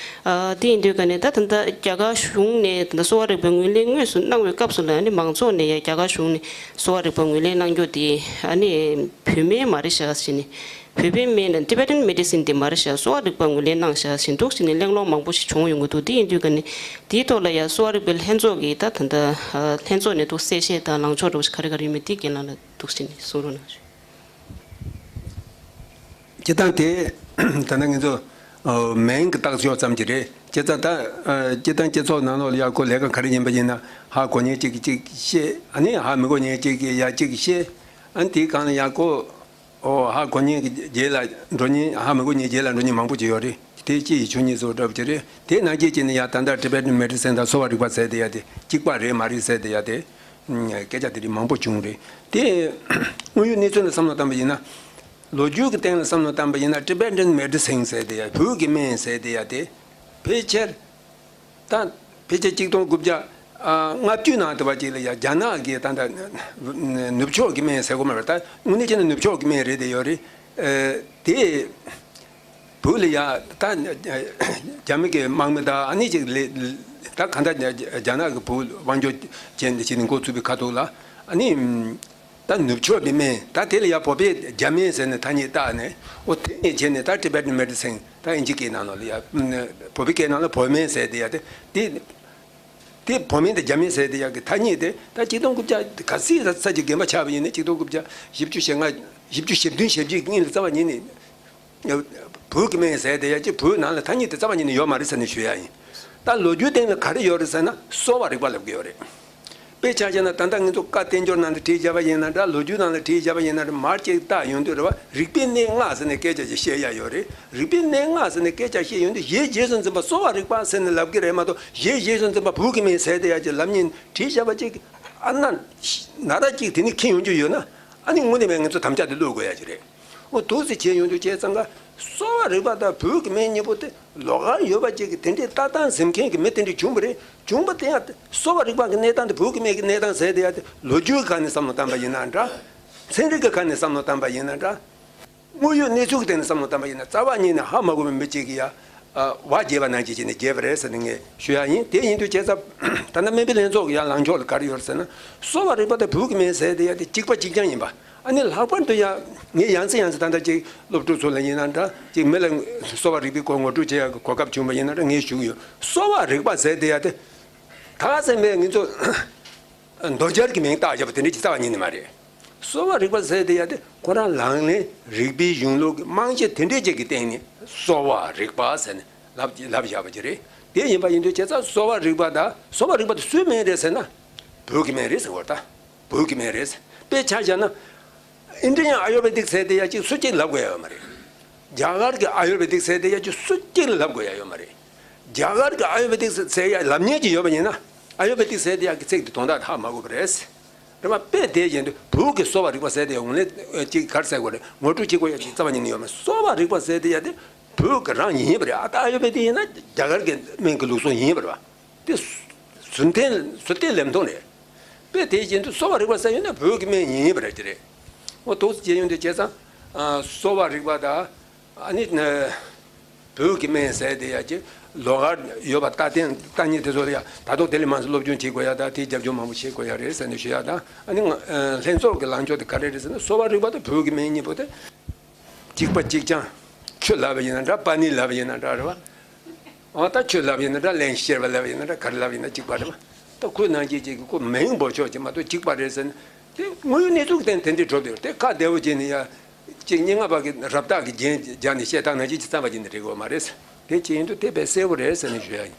ཨ་དེ་ཡིན་དུས་ག་ནས་ད་ད་ལྟ་རྒྱ་གར་གཞུང་ནས་ད་ལྟ་གསོ་བ་རིག་པའི་ངོས་ལེན་དངོས་སུ་གནང་བའི་སྐབས་སུ་ལ་ཨ་ནི་མང་ཚོགས་ནས་ཡ་རྒྱ་གར་གཞུང་ནས་གསོ་བ་རིག་པ་ངོས་ལེན་གནང་རྒྱུ་དེ་ཨ་ནི་བོད་སྨན་མ་རེད་ཤག་ཟེར་ནས། བོད་པའི་སྨན་ལ་Tibetan medicine དེ་མ་རེད་ཤག་གསོ་བ་རིག་པ་ངོས་ལེན་གནང་ཤག་ཟེར་འདུག་ཟེར་ནས་གླེང་སློང་མང་པོ་ཞིག་བྱུང་ཡོང་གི་འདུག་དེ་ཡིན་དུས་ག་ནས་དེའི་ཐོག་ལ་ཡ་གསོ་བ་རིག་པའི་ལྷན་ཚོགས་ཀྱིས་ད་ད་ལྟ་ལྷན་ཚོགས་ནས་འདུག་གསལ་བཤད་དང་ལངས་ཕྱོགས་འདྲ་བོ་ཞིག་ག་རེ་ག་རེ་ཡོད་མེད་དེ་རྒན་ལགས་ལ་འདུག་ཟེར་ནས་གསུང་རོགས་གནང་ཞུ། སྤྱིར་བཏང་དེ་ད་ལྟ་ང་ཚོ་མིང་གི་བཏགས་ཆོག་ཙམ་གྱི་རེད། སྤྱིར་བཏང་ད་སྤྱིར་བཏང་སྤྱི་ཚོགས་ནང་ལོགས་ལ་ཡག་པོ་ལས་ཀ་ག་རེ་ཡིན་པ་ཡིན་ན་ཧ་གོ་མཁན་གཅིག་གིས་གཅིག་བཤད། ཨ་ནི་ཧ་མི་གོ་མཁན་གཅིག་གིས་ཡ་གཅིག་བཤད། ཨ་ནི་དེའི་སྒང་ལ་ཡག་པོ་ཨོ་ཧ་གོ་མཁན་གྱི་རྗེས་ལ་འགྲོ་མཁན་ཧ་མི་གོ་མཁན་རྗེས་ལ་འགྲོ་མཁན་མང་པོ་ཅིག་ཡོད་རེད། དེ་སྤྱི་ཡི་ཆོས་ཉིད་བཟོ་འདྲ་པོ་ཅིག་རེད། དེ་ནང་བཞིན་བྱས་ནས་ཡ་ད་ལྟ་Tibetan medicine དང་གསོ་བ་རིག་པ་ཟེར་དེ་ཡ་དེ་གཅིག་པ་རེད་མ་རེད་ཟེར་དེ་ཡ་དེ། སྐད་ཆ་དེ་རིགས་མང་པོ་བྱུང་རེད། དེ་དངོས་ཡོད་གནས་ཚུལ་ལ་བསམ་བློ་བཏང་པ་ཡིན་ན། ལོ་རྒྱུས་ཀྱི་སྟེང་ལ་བསམ་བློ་བཏང་པ་ཡིན་ན་Tibetan medicine ཟེར་དེ་ཡ་བོད་ཀྱི་སྨན་ཟེར་དེ་ཡ་དེ་ཕལ་ཆེར་ད་ཕལ་ཆེར་གཅིག་སྟོང་དགུ་བརྒྱ་ལྔ་བཅུ་ནང་དུ་བ་ཅིག་ལ་ཡ་རྒྱ་ནག་གི་ད་ད་ནུབ་ཕྱོགས་ཀྱི་སྨན་ཟེར་དགོས་མ་རེད། ད་དངོས་གནས་བྱས་ན་ནུབ་ཕྱོགས་ཀྱི་སྨན་རེད་དེ་ཡོད་རེད། དེ། བོད་ལ་ཡ་ད་རྒྱ་མི་གི་དམག་མི་དང་ཨ་ནི་ཅིག་ལས་ད་གང་ལྟར་རྒྱ་ནག་གི་བོད་དབང་སྒྱུར་ཅན་དེ་བྱས་ནས་འགོ་བཙུགས་པའི་ཁ་ཐུག་ལ་ཨ་ནི་ད་ནུབ་ཕྱོགས་དེ་སྨན་ད་དེ་ལ་ཡ་བོད་པས་རྒྱ་སྨན་ཟེར་ནས་ཐ་སྙད་བཏགས་ནས་ཨོ་དེ་ནས་བྱས་ནས་ད་Tibetan medicine ད་ཨིན་ཇི་སྐད་ནང་ལོགས་ལ་ཡ་བོད་པའི་སྐད་ནང་ལ་བོད་སྨན་ཟེར་དེ་ཡ་དེ་དེ་དེ་བོད་སྨན་དང་རྒྱ་སྨན་ཟེར་དེ་ཡ་གི་ཐ་སྙད་དེ་ད་གཅིག་སྟོང་དགུ་བརྒྱ་ག་ཚོད་ས་ས་ཀྱི་རྒན་པ་ཆགས་པ་ཡིན་ན་གཅིག་སྟོང་དགུ་བརྒྱ་བཞི་བཅུ་ཞེ་ལྔ་བཞི་བཅུ་ཞེ་བདུན་ཞེ་བརྒྱད་སྔོན་ལ་རྩ་བ་ཉིད་ནས། བོད་ཀྱི་སྨན་ཟེར་དེ་ཡ་གཅིག་བོད་ནང་ལ་ཐ་སྙད་དེ་རྩ་བ་ཉིད་ནས་ཡོད་མ་རེད་ཟེར་ནས་ཞུ་ཡ་ཡིན། ད་ལོ་རྒྱུས་སྟེང་ལ་ག་རེ་ཡོད་རེད་ཟེར་ན་གསོ་བ་རིག་པ་ལབ་ཀྱི་ཡོད་རེད། དཔེ་ཆ་བཞག་ན་ད་ལྟ་ང་ཚོ་བཀའ་བསྟན་འགྱུར་ནང་དུ་བྲིས་བཞག་པ་ཡིན་ན་འདྲ། ལོ་རྒྱུས་ནང་ལ་བྲིས་བཞག་པ་ཡིན་ན་འདྲ། མར་ཅིག་བལྟ་ཡོང་དུས་རེད་བ། རིག་པའི་གནས་ལྔ་ཟེར་ནས་སྐད་ཆ་ཅིག་བཤད་ཡ་ཡོད་རེད། རིག་པའི་གནས་ལྔ་ཟེར་ནས་སྐད་ཆ་བཤད་ཡོང་དུས་གཞི་རྗེས་སུ་འཛིན་པ་གསོ་བ་རིག་པ་ཟེར་ནས་ལབ་ཀྱི་རེད་མ་གཏོགས། གཞི་རྗེས་སུ་འཛིན་པ་བོད་ཀྱི་སྨན་ཟེར་དེ་ཡ་ཅིག་ལབ་མཁན་བྲིས་བཞག་པ་ཅིག་ཨ་ན་ན་ར་ཅིག་དེ་ནི་འཁྱེར་ཡོང་རྒྱུ་ཡོད་ན། ཨ་ནི་དངོས་གནས་མེད་ང་ཚོ་དམ་བཅའ་དེ་བླུག་དགོས་ཡ་ཅིག་རེད། འོ་འདུག་སེ་བྱས་ཡོང་དུས་བྱས་ཙང་ཀ་གསོ་བ་རིག་པ་དང་བོད་ཀྱི་སྨན་གཉིས་པོ་དེ་ལོགས་ཀ་ཡོད་པ་ཅིག་གི་དེ་འདྲའི་ལྟ་སྟངས་འཛིན་མཁན་གྱི་མི་དེ་འདྲ་བྱུང་བ་རེད། བྱུང་བ་དེ་ཡང་གསོ་བ་རིག་པ་གི་གནས་སྟངས་དེ་བོད་ཀྱི་སྨན་གྱི་གནས་སྟངས་ཟེར་དེ་ཡང་དེ་ལོ་རྒྱུས་ཁ་ནས་བསམ་བློ་བཏང་པ་ཡིན་ན་འདྲ། ཚན་རིག་གི་ཁ་ནས་བསམ་བློ་བཏང་པ་ཡིན་ན་འདྲ། དངོས་ཡོད་གནས་ཚུལ་གྱི་སྟེང་ནས་བསམ་བློ་བཏང་པ་ཡིན་ན་རྩ་བ་ཉིད་ནས་ཧ་མ་གོ་བའི་མི་གཅིག་གིས་ཡ། བ་རྒྱས་པ་ནང་བཞིན་བྱས་ནས་རྒྱས་པ་རེད་ཟེར་ནས་ངས་ཞུ་ཡ་ཡིན། དེ་ཡིན་དུས་བྱས་ཙང་ད་ལྟ་སྨན་པའི་ལྷན་ཚོགས་ཀྱི་ཡང་ལངས་ཕྱོགས་ལ་ག་རེ་ཡོད་ཟེར་ན། གསོ་བ་རིག་པ་དང་བོད་ཀྱི་སྨན་ཟེར་དེ་ཡ་དེ་གཅིག་པ་གཅིག་རྐྱང་ཡིན་པ། ཨ་ནི་ལྷག་པར་དུ་ཡང་ངས་ཡང་སེ་ཡང་སེ་ད་ལྟ་ཅིག་སློབ་ཕྲུག་ཚོ་ལ་ཡིན་ན་འདྲ། ཅིག་མི་ལ་གསོ་བ་རིག་པའི་སྐོར་ངོ་སྤྲོད་བྱེད་ཡག་གི་གོ་སྐབས་བྱུང་བ་ཡིན་ན་འདྲ་ངས་ཞུ་གི་ཡོད། གསོ་བ་རིག་པ་ཟེར་དེ་ཡ་དེ། ད་ག་ཟེ་མེད་ང་ཚོ་མདོ་སྦྱར་གྱི་མིང་བཏགས་བཞག་པ་དེ་འདྲ་ཅིག་རྩ་བ་ཉིད་ནས་མ་རེད། གསོ་བ་རིག་པ་ཟེར་དེ་ཡ་དེ་ཁོ་རང་ལག་ལེན་རིག་པའི་གཞུང་ལུགས་ཀྱི་རྨང་གཞི་དེ་འདྲ་ཅིག་གི་སྟེང་ནས་གསོ་བ་རིག་པ་ཟེར་ནས་ལབ་ལབ་བཞག་པ་ཅིག་རེད། དེ་ཡིན་པ་ཡིན་དུས་བྱས་ཙང་གསོ་བ་རིག་པ་དང་གསོ་བ་རིག་པ་དེ་སུའི་སྨན་རེད་ཟེར་ན། བོད་ཀྱི་སྨན་རེད་ཟེར་བ་ད། བོད་ཀྱི་སྨན་རེད། དཔེ་ཆ་བཞག་ན། ཨིན་ཌི་ཡན་ཨ་ཡུར་བེ་དིག་ཟེར་དེ་ཡ་གཅིག་སུ་གཅིག་ལབ་དགོས་ཡ་ཡོད་མ་རེད། རྒྱ་གར་གྱི་ཨ་ཡུར་བེ་དིག་ཟེར་དེ་ཡ་གཅིག་སུ་གཅིག་ལབ་དགོས་ཡ་ཡོད་མ་རེད། རྒྱ་གར་གྱི་ཨ་ཡུར་བེ་དིག་ཟེར་ཡ་ལབ་མཁན་གྱི་ཡོད་པ་ཡིན་ན། ཨ་ཡུར་བེ་དིག་ཟེར་དེ་ཡ་གི་ཚིག་དེ་དོན་དག་ཧ་མ་གོ་བ་རེད། རེད་པ། དཔེ་དེ་བཞིན་དུ་བོད་ཀྱི་གསོ་བ་རིག་པ་ཟེར་དེ་ཡ་འོང་ལེ་གཅིག་ག་རེ་ཟེར་དགོས་རེད། ངོ་སྤྲོད་བྱེད་དགོས་ཡ་གཅིག་རྩ་བ་ཉིད་ནས་ཡོད་མ་རེད། གསོ་བ་རིག་པ་ཟེར་དེ་ཡ་དེ་བོད་ཀྱི་རང་ཡིན་པ་རེད། ཨ་ད་ཨ་ཡུར་བེ་དིག་ཡིན་ན་རྒྱ་གར་གྱི་སྨན་གྱི་ལུགས་སྲོལ་ཡིན་པ་རེད་པ། དེ་ཟུར་བསྟན་ཟུར་བསྟན་ལེབ་མཐོང་རེད། དཔེ་དེ་བཞིན་དུ་གསོ་བ་རིག་པ་ཟེར་ཡོད་ན་བོད་ཀྱི་སྨན་ཡིན་པ་རེད་ཀྱི་རེད། འོ་འདུག་སེ་བྱས་ཡོང་དུས་བྱས་ཙང་། ཨ་གསོ་བ་རིག་པ་དང་། ཨ་ནི་ནི་བོད་ཀྱི་སྨན་ཟེར་དེ་ཡ་ཀྱི་ལོགས་ཀར་ཡོད་པ་ལྟ་སྟངས་ལྟ་ཉིད་དེ་ཚོ་ལ་ཡ་ད་དུང་དེ་ལས་མང་ཙམ་སློབ་སྦྱོང་བྱེད་དགོས་ཡ་དང་དེའི་རྒྱབ་ལྗོངས་མང་པོ་བྱེད་དགོས་ཡ་རེད་ཟེར་ནས་ཞུ་ཡ་དང་། ཨ་ནི་ང་ཨ་ལྷན་ཚོགས་ཀྱི་ལངས་ཕྱོགས་དེ་ག་རེ་རེད་ཟེར་ན་གསོ་བ་རིག་པ་དང་བོད་ཀྱི་སྨན་གཉིས་པོ་དེ། གཅིག་པ་གཅིག་རྐྱང་། ཆུ་ལབ་པ་ཡིན་ན་འདྲ། པ་ནི་ལབ་པ་ཡིན་ན་འདྲ་རེད་བ། འོ་ད་ཆུ་ལབ་ཡིན་ན་འདྲ། རླན་གཤེར་བ་ལབ་ཡིན་ན་འདྲ། ག་རེ་ལབ་ཡིན་ན་གཅིག་པ་རེད་བ། ད་ཁོའི་ནང་བཞིན་གཅིག་གི་ཁོ་མིང་འབོད་ཆོག་ཅིག་མ་གཏོགས་གཅིག་པ་རེད་ཟེར་ན། དེ་དངོས་ཡོད་གནས་ཚུལ་གྱི་སྟེང་དེ་འདྲའི་གྲུབ་བསྡད་ཡོད་རེད། དེ་ཁ་བདེ་བོ་བྱས་ནས་ཡ། གཅིག་སྙན་ངག་པ་གི་རབ་བཏགས་ཀྱི་རྒྱན་སྦྱར་ནས་བཤད་སྟངས་ནང་བཞིན་གྱི་རྩ་བ་ཉིད་ནས་རེད་དགོས་མ་རེད། དེ་བྱས་ཡིན་དུས་དེ་དཔེ་གསལ་བོ་རེད་ཟེར་ནས་ཞུ་ཡ་ཡིན།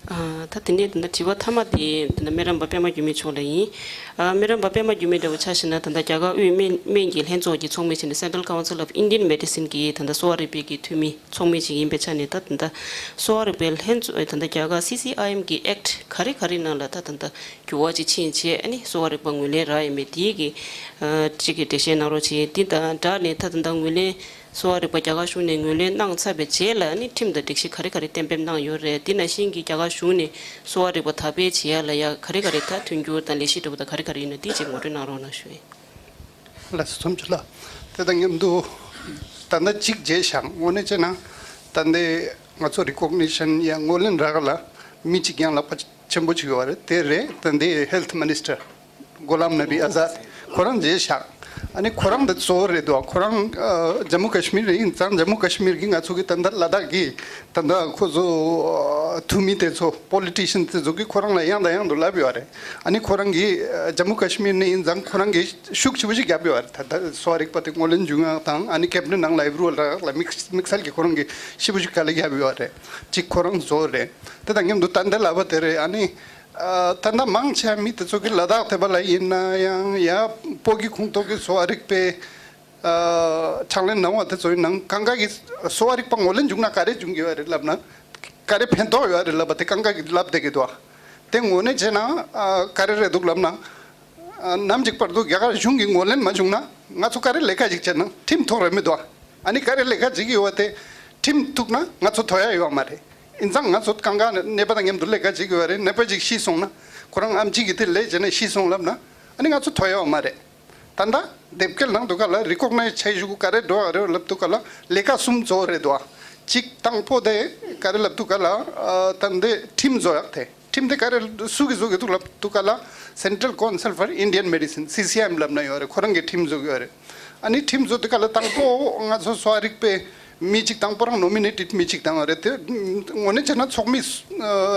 ཨ། ད་དེ་ནས་ད་ལྟ་དྲི་བ་མཐའ་མ་དེ་ད་ལྟ་སྨན་རམས་པ་པད་མ་འགྱུར་མེད་མཆོག་ལ་ཡིན། ཨ། སྨན་རམས་པ་པད་མ་འགྱུར་མེད་འདྲ་བོ་ཆ་བཞག་ན་ད་ལྟ་རྒྱ་གར་དབུས་སྨན་སྨན་གྱི་ལྷན་ཚོགས་ཀྱི་ཚོགས་མི་བྱས་ནས་Central Council of Indian Medicine གྱི་ད་ལྟ་གསོ་བ་རིག་པའི་གི་འཐུས་མི་ཚོགས་མི་ཅིག་ཡིན་པའི་ཆ་ནས། ད་ད་ལྟ་གསོ་བ་རིག་པའི་ལྷན་ཚོགས་ད་ལྟ་རྒྱ་གར་སི་སི་ཨའི་ཨེམ་གྱི་ཨེཀྚ་ག་རེ་ག་རེ་ནང་ལ་ད་ད་ལྟ་འགྱུར་བ་ཅིག་ཕྱིན་བྱས། ཨ་ནི་གསོ་བ་རིག་པ་ངོས་ལེན་རག་ཡོད་མེད་དེའི་གི་ཨ། ཅིག་གི་འགྲེལ་བཤད་གནང་རོགས་བྱེད། དེ་དང་སྦྲགས་ནས་ད་ད་ལྟ་ངོས་ལེན་གསོ་བ་རིག་པ་རྒྱ་གར་གཞུང་ནས་ངོས་ལེན་གནང་ཚར་བའི་རྗེས་ལ་ཨ་ནི་ཁྲིམས་དང་སྒྲིག་གཞི་ག་རེ་ག་རེ་གཏན་འབེབས་གནང་ཡོད་རེད། དེ་ནང་བཞིན་གྱི་རྒྱ་གར་གཞུང་ནས་གསོ་བ་རིག་པ་དར་སྤེལ་བྱེད་ཡ་ལ་ཡ་ག་རེ་ག་རེ་ད་མཐུན་འགྱུར་དང་ལས་གཞི་འདྲ་བོ་དང་ག་རེ་ག་རེ་ཡིན་ན་དེ་ཅིག་ངོ་སྤྲོད་གནང་རོགས་གནང་ཞུ་ཡིན། ལགས་སོ། ཚོམ་ཆུ་ལགས། དེ་དང་མཉམ་དུ་ད་ལྟ་གཅིག་བརྗེད་བཞག་དངོས་གནས་བྱས་ན་ད་ལྟའི་ང་ཚོ་recognition ཡ་ངོས་ལེན་རག་ལ་མི་གཅིག་ཡང་ལག་པ་ཆེན་པོ་ཅིག་ཡོད་རེད། དེ་རེད། ད་ལྟའི་Health Minister གྷོ་ལམ་ནབ་ཨ་ཟཱད། ཁོ་རང་བརྗེད་བཞག་ཨ་ནི་ཁོ་རང་འདི་གཙོ་བོ་རེད་འདུག་ཁོ་རང་ཨ་ཇམ་མུ་ཀ་ཤི་མིར་ཡིན་ཙང་ཇམ་མུ་ཀ་ཤི་མིར་གྱི་ང་ཚོ་གི་ད་ལྟ་ལ་དྭགས་ཀྱི་ད་ལྟ་ཁོ་ཚོ་ཨ་འཐུས་མི་དེ་ཚོ་politician དེ་ཚོ་གིས་ཁོ་རང་ལ་ཡང་དང་ཡང་དུ་ལབ་ཡོད་རེད། ཨ་ནི་ཁོ་རང་གིས་ཨ་ཇམ་མུ་ཀ་ཤི་མིར་ནས་ཡིན་ཙང་ཁོ་རང་གིས་ཤུགས་ཆེ་པོ་ཞིག་བརྒྱབ་ཡོད་རེད། ད་ལྟ་གསོ་བ་རིག་པ་དེ་ངོས་ལེན་བྱུང་ཡག་དང་ཨ་ནི་cabinet ནང་ལ་approval རག་ལ་དམིགས་དམིགས་བསལ་གྱིས་ཁོ་རང་གིས་ཞེ་པོ་ཞིག་དཀའ་ལས་བརྒྱབ་ཡོད་རེད། གཅིག་ཁོ་རང་གཙོ་བོ་རེད། དེ་དང་མཉམ་དུ་ད་ལྟ་ལབ་པ་དེ་རེད། ཨ་ནི། ཨ། ད་ལྟ་མང་ཆེ་བ་མི་དེ་ཚོ་གིས་ལ་དྭགས་ཐེ་བ་ལ་ཡིན་ན་ཡང་ཡ་བོད་ཀྱི་ཁོངས་གཏོགས་ཀྱི་གསོ་བ་རིག་པའི་ཨ་ཕྱག་ལེན་གནང་བ་དེ་ཚོ་ཡིན་ནའང་གང་ག་གིས་གསོ་བ་རིག་པ་ངོས་ལེན་བྱུང་ན་ག་རེ་བྱུང་གི་ཡོད་རེད་ལབ་ན། ག་རེ་ཕན་ཐོགས་ཡོད་རེད་ལབ་པ་དེ་གང་ག་གིས་ལབ་བསྡད་ཀྱི་འདུག་དེ་ངོས་ནས་བྱས་ན་ཨ་ག་རེ་རེད་འདུག་ལབ་ན། ཨ་ནམ་ཞིག་བར་དུ་རྒྱ་གར་གཞུང་གིས་ངོས་ལེན་མ་བྱུང་ན་ང་ཚོ་ག་རེ་ལས་ཀ་ཞིག་བྱས་ན་ཁྲིམས་ཐོག་རེད་མི་འདུག་ཨ་ནི་ག་རེ་ལས་ཀ་བྱེད་ཀྱི་ཡོད་པ་དེ་ཁྲིམས་ཐུག་ན་ང་ཚོ་དོ་ཡ་ཡོད་མ་རེད། ཡིན་ཙང་ང་ཚོ་གང་ག་ནས་ནད་པ་དང་མཉམ་དུ་ལས་ཀ་བྱེད་ཀྱི་ཡོད་རེད། ནད་པ་ཅིག་ཤི་སོང་ན་ཁོ་རང་ཨེམ་ཆི་གིས་དེ་ལས་བྱས་ནས་ཤི་སོང་ལབ་ན་ཨ་ནི་ང་ཚོ་དོ་ཡ་ཡོད་མ་རེད། ད་ལྟ་དེབ་སྐྱེལ་གནང་དུས་སྐབས་ལ་recognize བྱེད་ཞུ་ག་རེ་འགྲོ་ཡ་རེད་ལབ་དུས་སྐབས་ལ་ལས་ཀ་གསུམ་བཟོ་རེད་འདུག་གཅིག་དང་པོ་དེ་ག་རེ་ལབ་དུས་སྐབས་ལ་ཨ་ད་ལྟའི་ཁྲིམས་བཟོ་ཡག་དེ། ཁྲིམས་དེ་ག་རེ་སུ་གིས་བཟོ་གི་འདུག་ལབ་དུས་སྐབས་ལ་Central Council for Indian Medicine སི་སི་ཨེམ་ལབ་ན་ཡོད་རེད། ཁོ་རང་གིས་ཁྲིམས་བཟོ་གི་ཡོད་རེད། ཨ་ནི་ཁྲིམས་བཟོ་དུས་སྐབས་ལ་དང་པོ་ང་ཚོ་གསོ་བ་རིག་པའི་ མི་གཅིག་དང་པོ་རང་ནོ་མི་ནེ་ཊེཌ་མི་གཅིག་བཏང་བ་རེད། དེ་དངོས་གནས་བྱས་ན་ཚོགས་མི་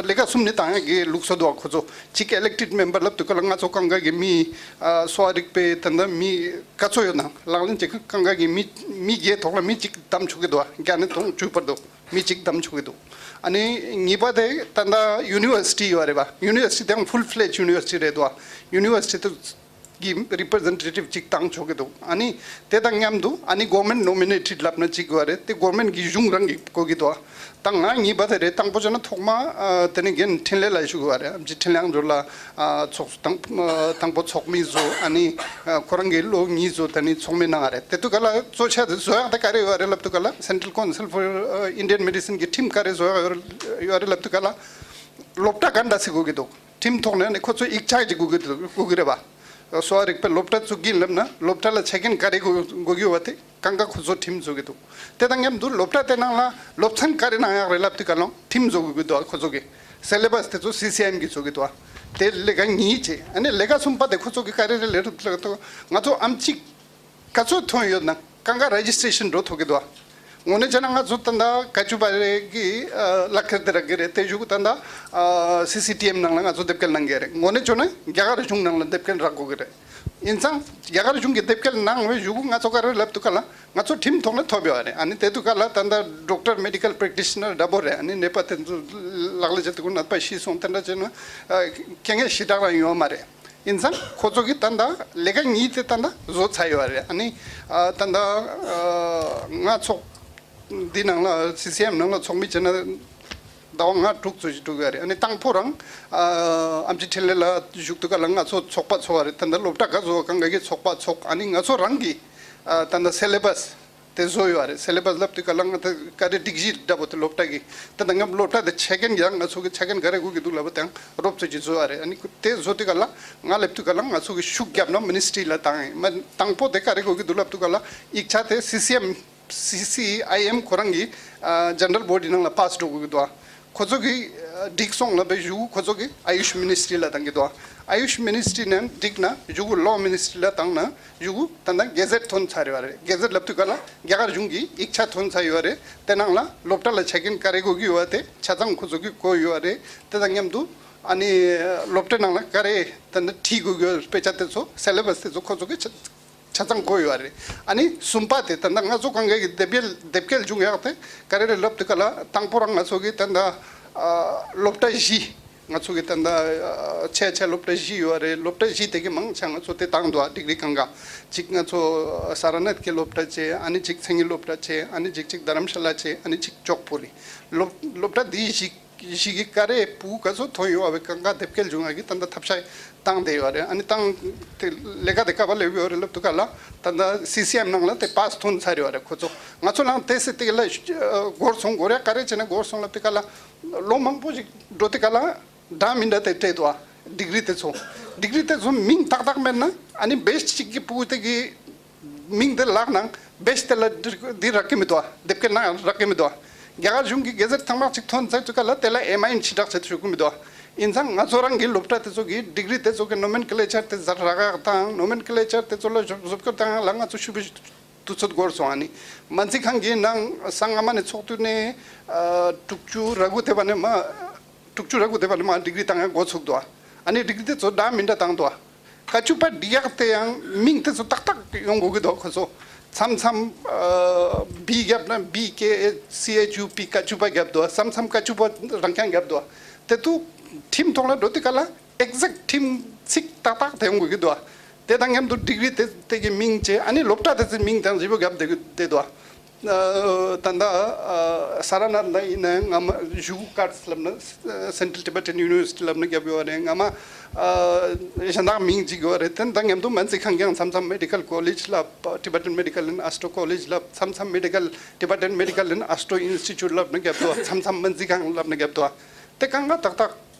ལས་ཀ་གསུམ་ནས་བཏང་ཡག་གི་ལུགས་སྲོལ་འདུག་ཁོ་ཚོ་གཅིག་ཨི་ལེག་ཊེཌ་མེམ་བར་ལབ་དུས་སྐབས་ལ་ང་ཚོ་གང་ག་གི་མི་གསོ་བ་རིག་པའི་ད་ལྟ་མི་ག་ཚོད་ཡོད་ན་ལག་ལེན་བྱེད་མཁན་གང་ག་གི་མི་མི་བརྒྱའི་ཐོག་ལ་མི་གཅིག་བདམས་ཆོག་གི་འདུག་བརྒྱ་ནས་དོན་བཅུ་བར་དུ་མི་གཅིག་བདམས་ཆོག་གི་འདུག་ཨ་ནི་གཉིས་པ་དེ་ད་ལྟ་ཡུ་ནི་ཝར་སི་ཊི་ཡོད་རེད་པ། ཡུ་ནི་ཝར་སི་ཊི་དེའང་ཕུལ་ཕི་ལེ་ཇི་ཡུ་ནི་ཝར་སི་ཊི་རེད་འདུག་ཡུ་ནི་ཝར་སི་ཊི་དེ་གི་རི་པི་རི་ཛེན་ཊེ་ཊིབ་ཅིག་བཏང་ཆོག་གི་འདུག་ཨ་ནི་དེ་དང་མཉམ་དུ་ཨ་ནི་གོ་ཝར་མེན་ཊི་ནོ་མི་ནེ་ཊེཌ་ལབ་ན་ཅིག་ཡོད་རེད། དེ་གོ་ཝར་མེན་ཊི་གི་གཞུང་རང་གིས་བསྐོ་གི་འདུག་ད་ང་གཉིས་པ་དེ་རེད། དང་པོ་བྱས་ན་ཐོག་མ་ཨ་དེ་ནི་རྒན་འཕྲིན་ལས་ལགས་ཞུ་གི་ཡོད་རེད། ཨམ་ཆི་འཕྲིན་ལས་ལགས་ལ་ཨ་ཚོགས་དང་ཨ་དང་པོ་ཚོགས་མི་བཟོ། ཨ་ནི་ཨ་ཁོ་རང་གིས་ལོ་གཉིས་བཟོ། དེ་ནི་ཚོགས་མི་གནང་བ་རེད། དེ་དུས་སྐབས་ལ་གཙོ་ཆེ་དེ་བཟོ་ཡག་དེ་ག་རེ་ཡོད་རེད་ལབ་དུས་སྐབས་ལ་Central Council for Indian Medicine གི་ཁྲིམས་ག་རེ་བཟོ་ཡག་ཡོད་རེད་ལབ་དུས་སྐབས་ལ་སློབ་གྲྭ་ག་འདྲ་སེ་དགོས་ཀྱི་འདུག་ཁྲིམས་ཐོག་ནས་ནི་ཁོ་ཚོ་ཡིག་ཆ་ཅིག་དགོས་ཀྱི་འདུག་དགོས་ཀྱི་རེད་པ། གསོ་བ་རིག་པའི་སློབ་གྲྭ་བཙུགས་ཀྱིན་ལབ་ན་སློབ་གྲྭ་ལ་ཆ་རྐྱེན་ག་རེ་དགོས་དགོས་ཀྱི་ཡོད་པ་དེ་གང་ག་ཁོ་ཚོ་ཁྲིམས་བཟོ་གི་འདུག་དེ་དང་མཉམ་དུ་སློབ་གྲྭ་དེ་ནང་ལ་སློབ་ཚན་ག་རེ་གནང་ཡག་རེད་ལབ་དུས་སྐབས་ལ་ཁྲིམས་བཟོ་དགོས་ཀྱི་འདུག་ཁོ་ཚོ་གི་སེ་ལེ་བས་དེ་ཚོ་སི་སི་ཨའི་ཨེམ་གིས་བཟོ་གི་འདུག་དེ་ལས་ཀ་གཉིས་བྱས། ཨ་ནི་ལས་ཀ་གསུམ་པ་དེ་ཁོ་ཚོ་གི་ག་རེ་རེད་ལབ་དུས་སྐབས་ལ་ང་ཚོ་ཨམ་ཆི་ག་ཚོད་ཐོན་ཡོད་ན་གང་ག་རེ་ཇི་སི་ཊི་རེ་ཤན་འགྲོ་ཐུབ་ཀྱི་འདུག་དངོས་གནས་བྱས་ན་ང་ཚོ་ད་ལྟ་ཀ་ཅུ་པ་རེ་གི་ཨ་ལག་ཁྱེར་དེ་རག་གི་རེད། དེ་གཞུག་ད་ལྟ་ཨ་སི་སི་ཊི་ཨེམ་ནང་ལ་ང་ཚོ་དེབ་སྐྱེལ་གནང་གི་རེད། དངོས་གནས་བྱས་ན་རྒྱ་གར་གཞུང་ནང་ལ་དེབ་སྐྱེལ་རག་དགོས་ཀྱི་རེད། ཡིན་ཙང་རྒྱ་གར་གཞུང་གིས་དེབ་སྐྱེལ་གནང་བའི་གཞུག་ང་ཚོ་ག་རེ་ལབ་དུས་སྐབས་ལ་ང་ཚོ་ཁྲིམས་ཐོག་ནས་ཐོབ་ཡོད་རེད། ཨ་ནི་དེ་དུས་སྐབས་ལ་ད་ལྟ་ཌོག་ཊར་མེ་ཌི་ཀལ་པྲེག་ཊི་ཤི་ནར་འདྲ་པོ་རེད། ཨ་ནི་ནད་པ་དེ་ཚོ་ལག་ལེན་བྱེད་དུས་ནད་པ་ཤི་སོང་དེ་འདྲ་བྱས་ན་ཨ་རྐྱེན་ངན་ཞེ་དྲག་རང་ཡོད་མ་རེད། ཡིན་ཙང་ཁོ་ཚོ་གིས་ད་ལྟ་ལས་ཀ་གཉིས་དེ་ད་ལྟ་བཟོ་ཚར་ཡོད་རེད། ཨ་ནི་ཨ་ད་ལྟ་ཨ་ང་ཚོགས་འདི་ནང་ལ་སི་སི་ཨའི་ཨེམ་ནང་ལ་ཚོགས་མི་བྱས་ན་ཟླ་བ་ལྔ་དྲུག་ཙམ་ཞིག་འགྲོ་གི་ཡོད་རེད། ཨ་ནི་དང་པོ་རང་ཨ་ཨམ་ཆི་འཕྲིན་ལས་ལགས་བཞུགས་དུས་སྐབས་ལ་ང་ཚོ་ཚོགས་པ་ཚོགས་པ་རེད། ད་ལྟ་སློབ་གྲྭ་ག་ཚོགས་གང་ག་གི་ཚོགས་པ་ཚོགས། ཨ་ནི་ང་ཚོ་རང་གི་ཨ་ད་ལྟ་སེ་ལེ་བས་དེ་བཟོ་ཡོད་རེད། སེ་ལེ་བས་ལབ་དུས་སྐབས་ལ་ང་ད་ག་རེ་སྒྲིག་གཞི་འདྲ་པོ་དེ་སློབ་གྲྭ་གི་ད་ལྟ་ང་སློབ་གྲྭ་དེ་ཆ་རྐྱེན་ཡང་ང་ཚོ་གི་ཆ་རྐྱེན་ག་རེ་དགོས་ཀྱི་འདུག་ལབ་པ་དང་རོབ་ཙམ་ཅིག་བཟོ་ཡོད་རེད། ཨ་ནི་དེ་བཟོ་དུས་སྐབས་ལ་ང་སླེབས་དུས་སྐབས་ལ་ང་ཚོ་གི་ཤུགས་བརྒྱབ་ན་མི་ནི་སི་ཊི་རི་ལ་བཏང་ཡིན། མ་དང་པོ་དེ་ག་རེ་དགོས་ཀྱི་འདུག་ལབ་དུས་སྐབས་ལ་ཡིག་ཆ་དེ་སི་སི་ཨེམ་སི་སི་ཨའི་ཨེམ་ཁོ་རང་གི་ཨ་ཇེ་ནེ་རལ་བོ་ཌི་ནང་ལ་པཱ་སི་འགྲོ་དགོས་ཀྱི་འདུག་ཁོ་ཚོ་གིས་ཨ་འགྲིག་སོང་ལབ་པའི་གཞུག་ཁོ་ཚོ་གིས་ཨ་ཡུཤ་མི་ནི་སི་ཊི་རི་ལ་བཏང་གི་འདུག་ཨ་ཡུཤ་མི་ནི་སི་ཊི་རི་ནས་འགྲིག་ན་གཞུག་ལོ་མི་ནི་སི་ཊི་རི་ལ་བཏང་ན་གཞུག་ད་ལྟ་གེ་ཟེཊ་ཐོན་ཚར་ཡོད་རེད། གེ་ཟེཊ་ལབ་དུས་སྐབས་ལ་རྒྱ་གར་གཞུང་གི་ཡིག་ཆ་ཐོན་ཚར་ཡོད་རེད། དེ་ནང་ལ་སློབ་གྲྭ་ལ་ཆ་རྐྱེན་ག་རེ་དགོས་ཀྱི་ཡོད་དེ་ཆ་ཚང་ཁོ་ཚོ་གིས་བཀོད་ཡོད་རེད། དེ་དང་མཉམ་དུ་ཨ་ནི་སློབ་གྲྭའི་ནང་ལ་ག་རེ་ད་ལྟ་ཁྲིད་དགོས་ཀྱི་ཡོད་དཔེ་ཆ་དེ་ཚོ་སེ་ལེ་བས་དེ་ཚོ་ཁོ་ཚོ་གིས་ཆ་ཆ་ཚང་བཀོད་ཡོད་རེད། ཨ་ནི་གསུམ་པ་དེ་ད་ལྟ་ང་ཚོ་གང་ག་གི་དེབ་སྐྱེལ་དེབ་སྐྱེལ་བྱུང་ཡག་དེ་ག་རེ་རེད་ལབ་དུས་སྐབས་ལ་དང་པོ་རང་ང་ཚོ་གི་ད་ལྟ་ཨ་སློབ་གྲྭ་བཞི་ང་ཚོ་གི་ད་ལྟ་ཨ་ཆེ་ཆེ་སློབ་གྲྭ་བཞི་ཡོད་རེད། སློབ་གྲྭ་བཞི་དེ་གི་མང་ཆེ་ང་ཚོ་དེ་བཏང་འདུག་ཌིག་རི་གང་ག་གཅིག་ང་ཚོ་ས་ར་ནཱཐ་གི་སློབ་གྲྭ་བྱས། ཨ་ནི་གཅིག་མཚན་ཉིད་སློབ་གྲྭ་བྱས། ཨ་ནི་གཅིག་གཅིག་རྡ་རམ་ཤ་ལ་བྱས། ཨ་ནི་གཅིག་ཇོག་པོ་ལི། སློབ་སློབ་གྲྭ་འདི་བཞི་ཞིག་གི་ག་རེ་བུ་ག་ཚོད་ཐོན་ཡོད་པའི་གང་ག་དེབ་སྐྱེལ་བྱུང་ཡག་གི་ད་ལྟ་ཐབས་ཤེས་བཏང་བསྡད་ཡོད་རེད། ཨ་ནི་བཏང་དེ་ལས་ཀ་དེ་ག་པར་སླེབས་ཡོད་རེད་ལབ་དུས་སྐབས་ལ་ད་ལྟ་སི་སི་ཨེམ་ནང་ལ་དེ་པཱ་སི་ཐོན་ཚར་ཡོད་རེད་ཁོ་ཚོ། ང་ཚོ་ལའང་དེ་སྲིད་དེ་ལ་འགོར་སོང་། འགོར་ཡག་ག་རེ་བྱས་ན་འགོར་སོང་ལབ་དུས་སྐབས་ལ་ལོ་མང་པོ་ཞིག་འགྲོ་དུས་སྐབས་ལ་འདྲ་མི་འདྲ་དེ་སྤྲད་འདུག་ཌིག་རི་དེ་ཚོ་ཌིག་རི་དེ་ཚོ་མིང་ཏག་ཏག་མེད་ན་ཨ་ནི་བེ་སི་ཅིག་གི་བུ་དེ་གི་མིང་དེ་ལག་ནང་བེ་སི་དེ་ལ་འདི་རག་གི་མི་འདུག་དེབ་སྐྱེལ་ནང་རག་གི་མི་འདུག་རྒྱ་གར་གཞུང་གི་གེ་ཟེཊ་ཐེངས་མ་གཅིག་ཐོན་ཚར་དུས་སྐབས་ལ་དེ་ལ་ཨེམ་ཨའི་ཨེན་ཞེ་དྲག་བྱེད་དུ་ཞུགས་གི་མི་འདུག་ཡིན་ཙང་ང་ཚོ་རང་གི་སློབ་གྲྭ་དེ་ཚོ་གི་ཌིག་རི་དེ་ཚོ་གི་ནོ་མེན་ཀི་ལེ་ཅར་དེ་ཟ་རག་ཡག་དང་ནོ་མེན་ཀི་ལེ་ཅར་དེ་ཚོ་ལ་བཟོ་བཟོ་བཀོད་བཏང་ཡག་ལ་ང་ཚོ་ཤུགས་པའི་དུས་ཚོད་འགོར་སོང་། ཨ་ནི་སྨན་རྩིས་ཁང་གི་ནང་ས་སྔ་མ་ནས་ཚོགས་དུས་ནས་ཨ་དྲུག་ཅུ་རེ་དགུ་དེ་བ་ནས་མ་དྲུག་ཅུ་རེ་དགུ་དེ་བ་ནས་མ་ཌིག་རི་བཏང་ཡག་འགོ་ཚུགས་འདུག་ཨ་ནི་ཌིག་རི་དེ་ཚོ་འདྲ་མི་འདྲ་བཏང་འདུག་ཀ་ཅུ་པ་འབྲི་ཡག་དེ་ཡང་མིང་དེ་ཚོ་ཏག་ཏག་ཡོང་དགོས་ཀྱི་འདུག་ཁོ་ཚོ་མཚམས་མཚམས་ཨ་བི་བརྒྱབ་ན་བི་ཀེ་ཨེ་སི་ཨེཆ་ཡུ་པི་ཀ་ཅུ་པ་བརྒྱབ་འདུག་མཚམས་མཚམས་ཀ་ཅུ་པ་རང་རྐྱང་བརྒྱབ་འདུག་དེ་དུས་ཁྲིམས་ཐོག་ལ་འགྲོ་དུས་སྐབས་ལ་ཨེག་ཟེག་ཁྲིམས་ཚིག་ཏག་ཏག་དེ་ཡོང་དགོས་ཀྱི་འདུག་དེ་དང་མཉམ་དུ་ཌིག་རི་དེ་དེ་གི་མིང་བྱས། ཨ་ནི་སློབ་གྲྭ་དེ་ཚོའི་མིང་དང་བཞི་པོ་བརྒྱབ་བསྡད་ཀྱི་བསྡད་འདུག་ཨ་ད་ལྟ་ཨ་ས་ར་ནཱཐ་ལ་ཡིན་ན་ཡང་སྔ་མ་གཞུག་ཀ་ཊི་ལབ་ན་Central Tibetan University ལབ་ན་བརྒྱབ་ཡོད་རེད། སྔ་མ་ཨ་གཞན་དག་མིང་གཅིག་ཡོད་རེད། དེ་དང་མཉམ་དུ་སྨན་རྩིས་ཁང་གིས་མཚམས་མཚམས་Medical College ལབ། Tibetan Medical and Astro College ལབ། མཚམས་མཚམས་Medical Tibetan Medical and Astro Institute ལབ་ན་བརྒྱབ་འདུག་མཚམས་མཚམས་སྨན་རྩིས་ཁང་ལབ་ན་བརྒྱབ་འདུག་དེ་གང་ག་ཏག་ཏག་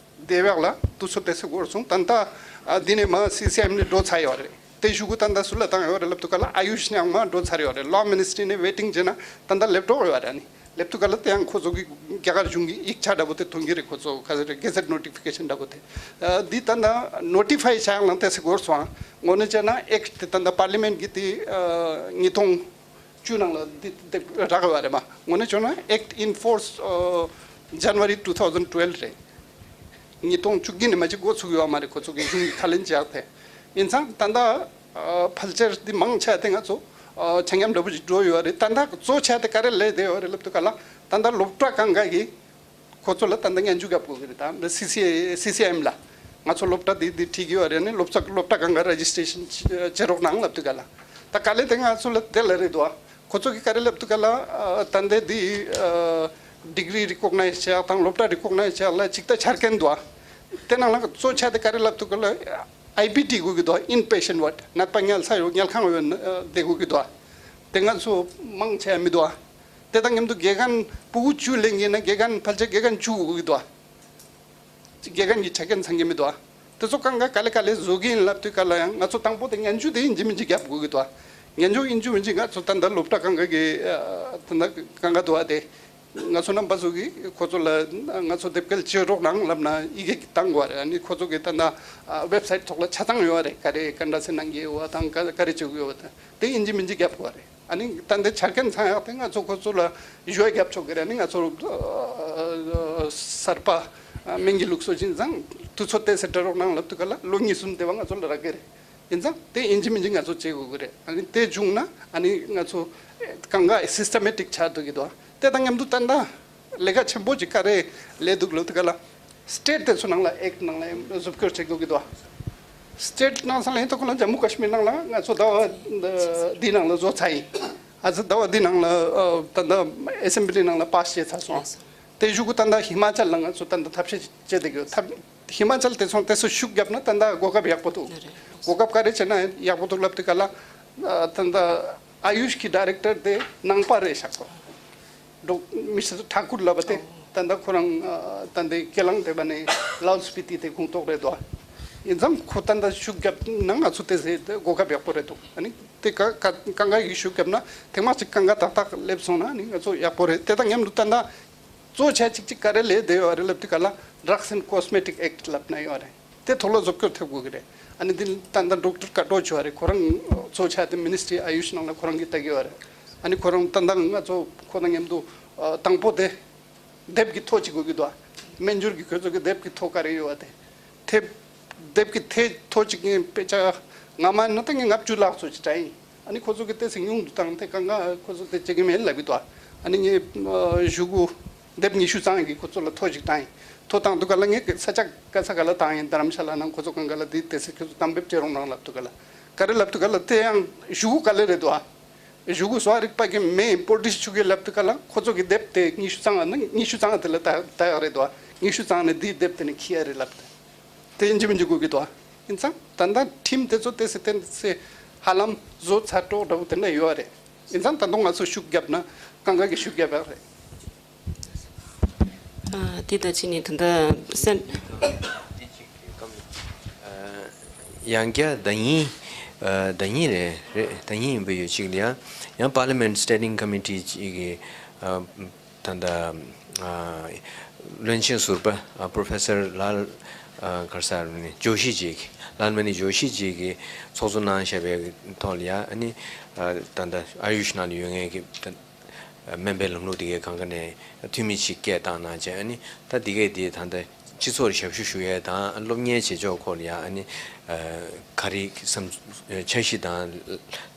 སྡེ་བག་ལ་དུས་ཚོད་དེ་ཚོ་འགོར་སོང་། ད་ལྟ་ཨ་འདི་ནས་མ་སི་སི་ཨེམ་ནས་འགྲོ་ཚར་ཡོད་རེད། དེ་གཞུག་གུ་ད་ལྟ་སུ་ལ་བཏང་ཡོད་རེད་ལབ་དུས་སྐབས་ལ་ཨ་ཡུཤ་ནས་ཡང་མ་འགྲོ་ཚར་ཡོད་རེད། Law Ministry ནས་ཝེ་ཊིང་བྱས་ན་ད་ལྟ་སླེབས་འགྲོ་ཡོད་རེད། ཨ་ནི་སླེབས་དུས་སྐབས་ལ་དེ་ཡང་ཁོ་ཚོ་གི་རྒྱ་གར་གཞུང་གི་ཡིག་ཆ་འདྲ་པོ་དེ་ཐོན་གྱི་རེད། ཁོ་ཚོ་ག་ཚོད་རེད། Gazette Notification འདྲ་པོ་དེ་ཨ་འདི་ད་ལྟ་ནོ་ཊི་ཕའི་བྱ་ཡག་ལ་དེ་ཚོ་འགོར་སོང་། དངོས་གནས་བྱས་ན་ཨེཀཊ་དེ་ད་ལྟ་པར་ལི་མེན་ཊི་གི་དེ་ཨ་ཉིས་སྟོང་ བཅུ་ནང་ལ་འདི་འདི་རག་ཡོད་རེད་མ། དངོས་གནས་བྱུང་ན་Act in force January two thousand twelve རེད། ཉིས་སྟོང་བཅུ་བདུན་ནས་མ་གཅིག་འགོ་ཚུགས་ཡོད་མ་རེད། ཁོ་ཚོ་གི་གཞུང་གི་ཁས་ལེན་བྱས་ཏེ། ཡིན་ཙང་ད་ལྟ་ཕལ་ཆེར་འདི་མང་ཆེ་དེ་ང་ཚོ་ཆ་མཉམ་འདྲ་པོ་ཞིག་འགྲོ་ཡོད་རེད། ད་ལྟ་གཙོ་ཆེ་དེ་ག་རེ་ལས་བསྡད་ཡོད་རེད་ལབ་དུས་ག་ལ། ད་ལྟ་སློབ་གྲྭ་གང་ག་གི་ཁོ་ཚོ་ལ་ད་ལྟ་སྙན་ཞུ་བརྒྱབ་དགོས་ཀྱི་རེད། ད་ལྟ་སི་སི་ཨེ་སི་སི་ཨེམ་ལ་ང་ཚོ་སློབ་གྲྭ་འདི་འདི་ཁྲིད་ཀྱི་ཡོད་རེད། ནི་སློབ་གྲྭ་སློབ་གྲྭ་གང་ག་རེ་ཇི་སི་ཊྲེ་ཤན་བྱེད་རོགས་གནང་ལབ་དུས་ག་ལ། ད་ག་ལེ་དེ་ང་ཚོ་ལ་དེ་ལ་རེད་དོ། ཁོ་ཚོ་གིས་ག་རེ་ལབ་དུས་ག་ལ། ཨ། ད་ལྟ་འདི་ཨ་ཌིག་རི་རི་ཀོག་ནའིཛ་བྱེད་ཡག་དང་སློབ་གྲྭ་རི་ཀོག་ནའིཛ་བྱེད་ཡག་ལ་ཅིག་ད་ཆ་རྐྱེན་འདུག་ཨ། དེ་ནང་ལ་གཙོ་ཆེ་དེ་ག་རེ་ལབ་དུས་ག་ལ། ཨའི་པི་ཌི་དགོས་ཀྱི་འདུག་ཨ། Inpatient Ward། ནད་པ་ཉལ་ས་ཡོད། ཉལ་ཁང་ཡོད་ན་ཨ་བསྡད་དགོས་ཀྱི་འདུག་ཨ། དེ་ང་ཚོ་མང་ཆེ་མི་འདུག་ཨ། དེ་དང་མཉམ་དུ་དགེ་རྒན་ཕྲུ་གུ་བཅུ་ལེན་གྱི་ན་དགེ་རྒན་ཕལ་ཆེར་དགེ་རྒན་བཅུ་དགོས་ཀྱི་འདུག་ཨ། དགེ་རྒན་གྱི་ཆ་རྐྱེན་ཚང་གི་མི་འདུག་ཨ། དེ་ཚོ་གང་ག་ག་ལེ་ག་ལེ་བཟོ་གི་ཡིན་ལབ་དུས་ག་ལ་ཡང་ང་ཚོ་དང་པོ་དེ་སྙན་ཞུ་དེ་ཡིན་གཅིག་མིན་གཅིག་བརྒྱབ་དགོས་ཀྱི་འདུག་ཨ། སྙན་ཞུ་ཡིན་གཅིག་མིན་གཅིག་ང་ཚོ་ད་ལྟ་སློབ་གྲྭ་གང་ག་གི་ཨ་ད་ལྟ་གང་ག་འདུག་ཨ། དེ་ང་ཚོ་རྣམ་པ་ཚོ་གིས་ཁོ་ཚོ་ལ་ང་ཚོ་དེབ་སྐྱེལ་བྱེད་རོགས་གནང་ལབ་ན་ཡི་གེ་བཏང་དགོས་རེད། ཨ་ནི་ཁོ་ཚོ་གིས་ད་ལྟ་ཨ་ཝེབ་སའིཊ་ཐོག་ལ་ཆ་ཚང་ཡོད་རེད། ག་རེ་ག་འདྲ་སེ་གནང་གི་ཡོད་པ་དང་ག་ག་རེ་བྱེད་དགོས་ཡོད་པ་དང་དེ་ཡིན་གཅིག་མིན་གཅིག་བརྒྱབ་དགོས་རེད། ཨ་ནི་ད་ལྟ་ཆ་རྐྱེན་ཚང་ཡག་དེ་ང་ཚོ་ཁོ་ཚོ་ལ་ཞུ་བ་རྒྱབ་ཆོག་གི་རེད། ཨ་ནི་ང་ཚོ་ཨ་གསར་པ་ཨ་སྨན་གྱི་ལུགས་སྲོལ་ཡིན་ཙང་དུས་ཚོད་དེ་སེ་འབྲི་རོགས་གནང་ལབ་དུས་ག་ལ་ལོ་གཉིས་གསུམ་དེ་བ་ང་ཚོ་ལ་རག་གི་རེད། ཡིན་ཙང་དེ་ཡིན་གཅིག་མིན་གཅིག་ང་ཚོ་བྱེད་དགོས་ཀྱི་རེད། ཨ་ནི་དེ་བྱུང་ན་ཨ་ནི་ང་ཚོ་གང་ག་སིས་ཊེ་མེ་ཊིག་ཆགས་འགྲོ་གི་འདུག་དེ་དང་མཉམ་དུ་ད་ལྟ་ལས་ཀ་ཆེན་པོ་ཅིག་ག་རེ་ལས་འདུག་ལབ་དུས་ག་ལ། སི་ཊེཊ་དེ་ཚོ་ནང་ལ་ཨེཀཊ་ནང་ལ་གཟུགས་སྐྱོར་བྱེད་དགོས་ཀྱི་འདུག་སི་ཊེཊ་ནང་ས་ལ་ཡིན་ད་ཁོ་ན་ཇམ་མུ་ཀ་ཤི་མིར་ནང་ལ་ང་ཚོ་ཟླ་བ་འདི་ནང་ལ་བཟོ་ཚར་ཡིན། ཨ་ཙི་ཟླ་བ་འདི་ནང་ལ་ཨ་ད་ལྟ་ཨེ་སེམ་བྷི་ལི་ནང་ལ་པཱ་སི་བྱས་ཚར་སོང་། དེ་གཞུག་གུ་ད་ལྟ་ཧི་མ་ཅལ་ལ་ང་ཚོ་ད་ལྟ་ཐབས་ཤེས་བྱེད་བསྡད་ཀྱི་ཡོད། ཐབས་ཧི་མ་ཅལ་དེ་ཚོ་དེ་ཚོ་ཤུགས་བརྒྱབ་ན་ད་ལྟ་གོ་སྐབས་ཡག་པོ་འདུག་གོ་སྐབས་ག་རེ་བྱས་ན་ཡག་པོ་འདུག་ལབ་དུས་ག་ལ་ཨ་ད་ལྟ་ཨ་ཡུཤ་གི་ཌའི་རེག་ཊར་དེ་ནང་པ་རེད་ཤག་གོ། ཌོག་མི་སི་ཊར་ཐཱ་ཀུར་ལབ་པ་དེ་ད་ལྟ་ཁོ་རང་ཨ་ད་ལྟའི་ཁས་བླངས་བསྡད་པ་ནས་ལའོལ་སྤི་ཏི་དེ་ཁོངས་གཏོགས་རེད་དོ། ཡིན་ཙང་ཁོ་ད་ལྟ་ཤུགས་བརྒྱབ་ན་ང་ཚོ་དེ་ཟེ་གོ་སྐབས་ཡག་པོ་རེད་འདུག་ཨ་ནི་དེ་ག་ག་གང་ག་ཡིག་ཤུགས་བརྒྱབ་ན་ཐེངས་མ་གཅིག་གང་ག་ཏག་ཏག་སླེབས་སོང་ན་ནི་ང་ཚོ་ཡག་པོ་རེད། དེ་དང་མཉམ་དུ་ད་ལྟ་གཙོ་ཆེ་གཅིག་གཅིག་ག་རེ་ལས་བསྡད་ཡོད་རེད་ལབ་དུས་ག་ལ་ཌྲག་སི་ཨེན་ཌི་ཀོ་སི་མེ་ཊིག་ཨེཀཊ་ལབ་ན་ཡོད་རེད། དེ་ཐོག་ལ་བཟོ་བཀོད་ཐེབས་དགོས་ཀྱི་རེད། ཨ་ནི་འདི་ད་ལྟ་ཌོག་ཊར་ཀ་ཏོ་ཆོ་རེད། ཁོ་རང་གཙོ་ཆེ་དེ་མི་ནི་སི་ཊི་རི་ཨ་ཡུཤ་ནང་ལ་ཁོ་རང་གིས་ལྟ་གི་ཡོད་རེད། ཨ་ནི་ཁོ་རང་ད་ལྟ་ང་ཚོ་ཁོ་དང་མཉམ་དུ་ཨ་དང་པོ་དེ་དེབ་ཀྱི་ཐོ་གཅིག་དགོས་ཀྱི་འདུག་སྨན་སྦྱོར་གྱི་ཁོ་ཚོ་གི་དེབ་ཀྱི་ཐོ་ག་རེ་ཡོད་པ་དེ། དེབ་དེབ་ཀྱི་ཐེ་ཐོ་གཅིག་ངས་དཔེ་ཆ་ང་མ་ན་ད་ངས་ལྔ་བཅུ་ལྷག་ཙམ་ཅིག་དྲངས་ཡིན། ཨ་ནི་ཁོ་ཚོ་གི་ཏོག་ཙམ་ཉུང་དུ་བཏང་སྟེ་གང་ག་ཁོ་ཚོ་དེ་བྱེད་ཀྱི་མེད་ལབ་ཀྱི་འདུག་ཨ་ནི་ངས་ཨ་གཞུག་གུ་དེབ་ཉི་ཤུ་ཙམ་གྱི་ཁོ་ཚོ་ལ་ཐོ་ཞིག་བཏང་ཡིན། ཐོ་བཏང་དུས་ག་ལ་ངས་ས་ཆ་ག་ས་ག་ལ་བཏང་ཡིན། རྡ་རམ་ཤ་ལ་ནང་ཁོ་ཚོ་གང་ག་ལ་དེ་ཏོག་ཙམ་ཁོ་ཚོ་གཏན་འབེབས་བྱེད་རོགས་གནང་ལབ་དུས་ག་ལ། ག་རེ་ལབ་དུས་ག་ལ་དེ་ཡང་གཞུག་གུ་ག་ལེ་རེད་འདུག་ཨ། གཞུག་གུ་གསོ་བ་རིག་པ་གི་མེ་པོ་ཊི་ཤུ་གི་ལབ་དུས་ག་ལ་ཁོ་ཚོ་གི་དེབ་དེ་ཉི་ཤུ་ཙམ་ཨ་ན་ཉི་ཤུ་ཙམ་དེ་ལ་ད་ད་ཡག་རེད་འདུག་ཨ། ཉི་ཤུ་ཙམ་ནས་དེའི་དེབ་དེ་ནས་ཁྱི་ཡ་རེད་ལབ་དེ། དེ་ཡིན་གཅིག་མིན་གཅིག་དགོས་ཀྱི་འདུག་ཨ། ཡིན་ཙང་ད་ལྟ་ཁྲིམས་དེ་ཚོ་ཏོག་ཙམ་ཏོག་ཙམ་ཧ་ལམ་བཟོ་ཚར་འགྲོ་འདྲ་བོ་དེ་འདྲ་ཡོད་རེད། ཡིན་ཙང་ད་དུང་ང་ཚོ་ཤུགས་བརྒྱབ་ན་གང་ག་གི་ཤུགས་བརྒྱབ་ཡག་རེད། ཨ་དེ་ད་ཅི་ནི་ད་ལྟ་སེན། ཡང་བསྐྱར་ཟླ་ཉིན་ཟླ་ཉིན་རེད་རེད་ཟླ་ཉིན་ཡིན་པ་ཡོད་ཅིག་ལ་ཡང་ཡང་Parliament Standing Committee ཅིག་གི་ད་ལྟ་བློན་ཆེན་ཟུར་པ་Professor ལཱལ་གར་སར་ནི་ཇོ་ཤི་ཅིག་ལཱལ་མ་ནི་ཇོ་ཤི་ཅིག་གི་ཚོགས་གཙོ་གནང་བཞག་པའི་ཐོག་ལ་ཡང་ཨ་ནི་ད་ལྟ་ཨ་ཡུཤ་ནང་ལ་ཡོད་མཁན་གྱི་སྨན་པའི་ལམ་ལུགས་དེ་གའི་གང་ག་ནས་འཐུས་མི་ཅིག་སྐད་བཏང་གནང་བྱས། ཨ་ནི་ད་དེ་གའི་དེ་ད་ལྟ་སྤྱི་ཚོགས་ལ་ཞབས་ཞུ་ཞུ་ཡས་དང་སློབ་གཉེར་བྱེད་ཕྱོགས་སྐོར་ལ་ཡང་ཨ་ནི་ག་རེ་བསམ་འཆར་གཞི་དང་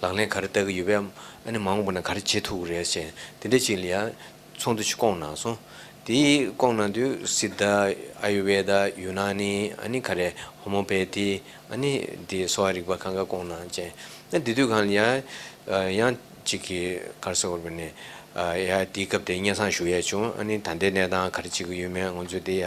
ལག་ལེན་ག་རེ་བསྟར་གྱི་ཡོད་པས། ཨ་ནི་མ་འོངས་པ་ན་ག་རེ་བྱེད་ཐུབ་ཀྱི་རེད་ཅེས་དེ་འདྲ་ཅིག་ལ་ཡང་ཚོགས་འདུ་ཅིག་བསྐོངས་གནང་སོང་། དེ་བསྐོངས་གནང་དུས་སིད་དྷ་ཨ་ཡུར་ཝེ་དྷ་ཡུ་ན་ནི་ཨ་ནི་ག་རེ་ཧོ་མོ་པེ་ཐི་ཨ་ནི་དེ་གསོ་བ་རིག་པ་གང་ག་བསྐོངས་གནང་བྱས། ཨ་དེ་དུས་གང་ལ་ཡང་ཡང་ཅིག་གི་གར་སོགས་པ་ནི། ཡ་དེའི་སྐབས་དེ་སྙན་སེང་ཞུ་ཡས་བྱུང་། ཨ་ནི་ད་ལྟའི་གནས་སྟངས་ག་རེ་བྱེད་ཀྱི་ཡོད་མེད། ང་ཚོས་དེ་ཡ་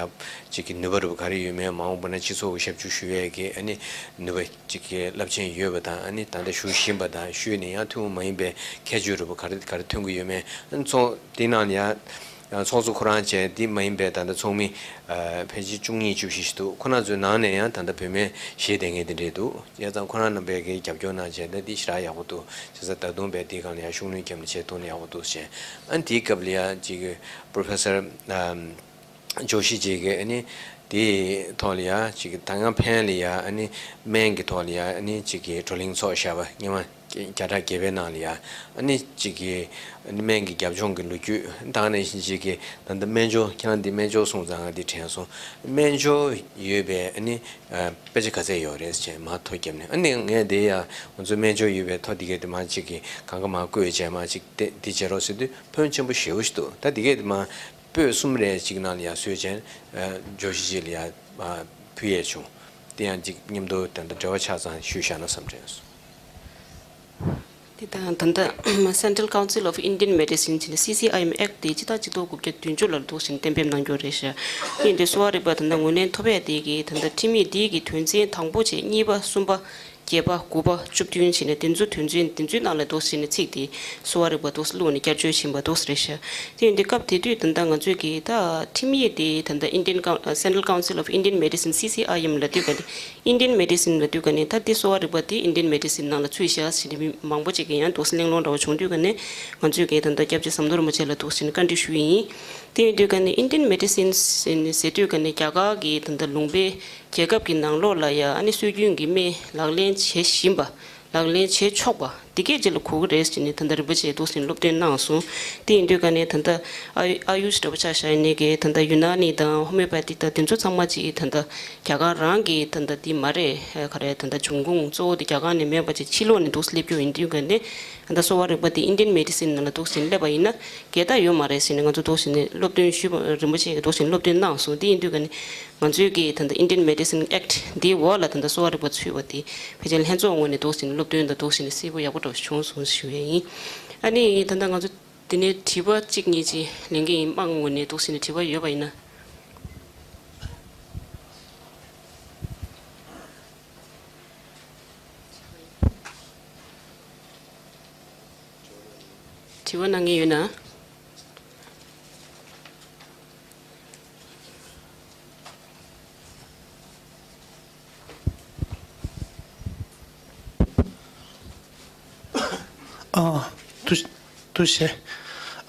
གཅིག་གི་ནུས་པ་རུ་ག་རེ་ཡོད་མེད། མ་འོངས་པ་ན་སྤྱི་ཚོགས་ཞབས་ཞུ་ཞུ་ཡས་ཀྱི་ཨ་ནི་ནུས་པ་གཅིག་གི་རླབས་ཆེན་ཡོད་པ་དང་། ཨ་ནི་ད་ལྟ་ཞུ་བཞིན་པ་དང་ཞུས་ནས་ཡང་ཐུན་མོང་མ་ཡིན་པའི་ཁྱད་ཆོས་རུ་ག་རེ་ག་རེ་ཐོན་གྱི་ཡོད་མེད། ཨ་ནི་ཚོགས་དེ་ནང་ཡང་ཚོགས་གཙོ་ཁོ་རང་བྱས་དེ་མ་ཡིན་པའི་ད་ལྟ་ཚོགས་མི་ཕལ་ཆེར་བཅུ་གཉིས་བཅུ་བཞི་ཞིག་འདུག་ཁོ་རང་ཚོའི་ནང་ནས་ཡང་ད་ལྟ་བུད་མེད་གཞས་དེ་ངས་དེ་འདྲས་འདུག་བྱས་ཙང་ཁོ་རང་རྣམ་པས་ཀྱི་རྒྱབ་སྐྱོར་གནང་བྱས་ད་འདི་ཞེ་དྲག་ཡག་པོ་འདུག་བྱས་ཙང་ད་དུང་བས་འདི་སྒང་ལ་ཡང་ཤུགས་སྣོན་བརྒྱབ་ནས་བྱས་ཐུབ་ན་ཡག་པོ་འདུག་ཟེར། ཨ་ནི་དེའི་སྐབས་ལ་ཡང་ཅིག་Professor ཇོ་ཤི་ཅིག་གིས་ཨ་ནི་དེའི་ཐོག་ལ་ཡང་ཅིག་ད་ང་ཕན་ལ་ཡང་ཨ་ནི་སྨན་གྱི་ཐོག་ལ་ཡང་ཨ་ནི་ཅིག་གི་བགྲོ་གླེང་ཚོགས་བཞག་པ་སྔོན་མ་ བརྒྱ་ཕྲག་བརྒྱད་པའི་ནང་ལ་ཡ། ཨ་ནི་གཅིག་གི་ཨ་ནི་སྨན་གྱི་རྒྱབ་ལྗོངས་ཀྱི་ལོ་རྒྱུས་དང་ནང་བཞིན་གཅིག་གི་ད་ལྟ་སྨན་སྦྱོར། ཁྱེད་རང་འདི་སྨན་སྦྱོར་གསུངས་ཙང་ང་འདི་དྲན་སོང་། སྨན་སྦྱོར་ཡོད་པའི་ཨ་ནི་ཨ་དཔེ་ཆ་ག་ཚད་ཡོད་རེད་ཟེར་བྱས་མར་ཐོ་བརྒྱབ་ནས། ཨ་ནི་ངས་འདི་ཡ་ང་ཚོའི་སྨན་སྦྱོར་ཡོད་པའི་ཐོ་འདི་གས་དེ་མར་གཅིག་གི་གང་ག་མར་བཀོད་བྱས་མར་གཅིག་དེ་འདི་བྱེད་རོགས་ཟེར་དུས་ཕོན་ཆེན་པོ་ཞེ་པོ་ཞིག་འདུག་ད་འདི་གས་དེ་མར་པོད་གསུམ་རེ་གཅིག་ནང་ལ་ཡ་བཟོས་བྱས་ཨ་བརྗོད་གཞི་གཅིག་ལ་ཡ་ཨ་ཕུལ་ཡས་བྱུང་། དེ་ཡང་གཅིག་མཉམ་དུ་ད་ལྟ་འབྲེལ་བ་ཆགས་ཙང་ཞུས་བཞག་ན་བསམ་དྲན་སོང་། དེ་དང་ད་ལྟ་Central Council of Indian Medicine ཟེར་ནས་སི་སི་ཨའི་ཨེམ་ཨེཀཊ་དེ་སྤྱི་ཟླ་གཅིག་སྟོང་དགུ་བརྒྱ་བདུན་ཅུ་ལ་འདུག་ཟེར་ནས་གཏན་འབེབས་གནང་རྒྱུ་རེད་ཤག་དེ་ཡིན་དུས་གསོ་བ་རིག་པ་ད་ལྟ་ངོས་ལེན་ཐོབ་ཡས་དེ་གི་ད་ལྟ་ཁྲིམས་ཡིག་འདི་གི་དོན་ཚན་དང་པོ་བྱས་གཉིས་པ་གསུམ་པ་བརྒྱད་པ་དགུ་པ་བཅུ་བདུན་བྱས་ནས་དེ་ཚོ་དོན་ཚན་དེ་ཚོའི་ནང་ལ་འདུག་ཟེར་ནས་ཚིག་དེ་གསོ་བ་རིག་པ་འདུག་བླུགས་ནས་བསྐྱར་བཅོས་ཕྱིན་པ་འདུག་རེད་ཤག་དེ་ཡིན་དུས་སྐབས་དེ་དུས་ད་ལྟ་ང་ཚོས་ཀྱི་ད་ཁྲིམས་ཡིག་དེ་ད་ལྟ་Indian Coun- Central Council of Indian Medicine སི་སི་ཨའི་ཨེམ་ལབ་དུས་ག་དེ། Indian Medicine ལབ་དུས་ག་ནས་ད་དེ་གསོ་བ་རིག་པ་དེ་Indian Medicine ནང་ལ་ཚུད་བཞག་ཟེར་ནས་མི་མང་པོ་ཅིག་གིས་ཡང་འདུག་སེ་གླེང་སློང་འདྲ་བོ་བྱུང་དུས་ག་ནས་ང་ཚོས་ཀྱིས་ད་ལྟ་སྐྱབས་རྗེ་ཟམ་གདོང་རིན་པོ་ཆེ་ལ་འདུག་སེ་བཀའ་འདྲི་ཞུས་ཡིན། དེ་ཡིན་དུས་ག་ནས་Indian Medicine ཟེར་དུས་ག་ནས་རྒྱ་གར་གྱི་ད་ལྟ་ལུང་པའི་རྒྱལ་ཁབ་ཀྱི་ནང་ལོགས་ལ་ཡ་ཨ་ནི་སྲོལ་རྒྱུན་གྱི་སྨན་ལག་ལེན་བྱེད་བཞིན་པ། ལག་ལེན་བྱེད་ཆོག་པ་འདི་སྐད་ཅིག་ལ་གོ་གི་རེད་ཟེར་ནས་ད་ལྟ་རིན་པོ་ཆེས་འདུག་སེ་སློབ་སྟོན་གནང་སོང་། དེ་ཡིན་དུས་ག་ནས་ད་ལྟ་ཨ་ཨ་ཡུཤ་འདྲ་པོ་ཆ་བཞག་ཡིན་ནའི་གི་ད་ལྟ་ཡུ་ན་ནི་དང་ཧོ་མེའོ་པེ་ཐི་དང་དེ་ཚོ་ཚང་མ་ཅིག་ད་ལྟ་རྒྱ་གར་རང་གི་ད་ལྟ་འདི་མ་རེད། ག་རེ་ད་ལྟ་འབྱུང་ཁུངས་གཙོ་བོ་དེ་རྒྱ་གར་ནས་མེད་པ་ཅིག་ཕྱི་ལོགས་ནས་འདུག་སེ་སླེབས་རྒྱུ་ཡིན་དུས་ག་ནས་ད་ལྟ་གསོ་བ་རིག་པ་དེ་Indian Medicine ནང་ལ་འདུག་སེ་སླེབས་པ་ཡིན་ན་འགལ་ཟླ་ཡོད་མ་རེད་ཟེར་ནས་ང་ཚོ་འདུག་སེ་ནས་སློབ་སྟོན་ཞུས་པ། རིན་པོ་ཆེས་འདུག་སེ་སློབ་སྟོན་གནང་སོང་། དེ་ཡིན་དུས་ག་ནས་ང་ཚོས་ཀྱི་ད་ལྟ་Indian Medicine Act འདིའི་འོག་ལ་ད་ལྟ་གསོ་བ་རིག་པ་ཚུད་པ་དེ་ཕལ་ཆེར་ལྷན་ཚོགས་ངོས་ནས་འདུག་སེ་ནས་སློབ་སྟོན་དང་འདུག་སེ་ནས་གསལ་པོ་ཡག་པོ་འདྲ་བོ་བྱུང་སོང་ཞུ་ཡས་ཡིན། ཨ་ནི་ད་ལྟ་ང་ཚོ་འདི་ནས་དྲི་བ་གཅིག་གཉིས་ཅིག་ལེན་གྱི་ཡིན། དམངས་ངོས་ནས་འདུག་སེ་ནས་དྲི་བ་ཡོད་པ་ཡིན་ན། དྲི་བ་གནང་མཁན་ཡོད་ན། ཨ། ཐུགས་ཐུགས་རྗེ་ཆེ།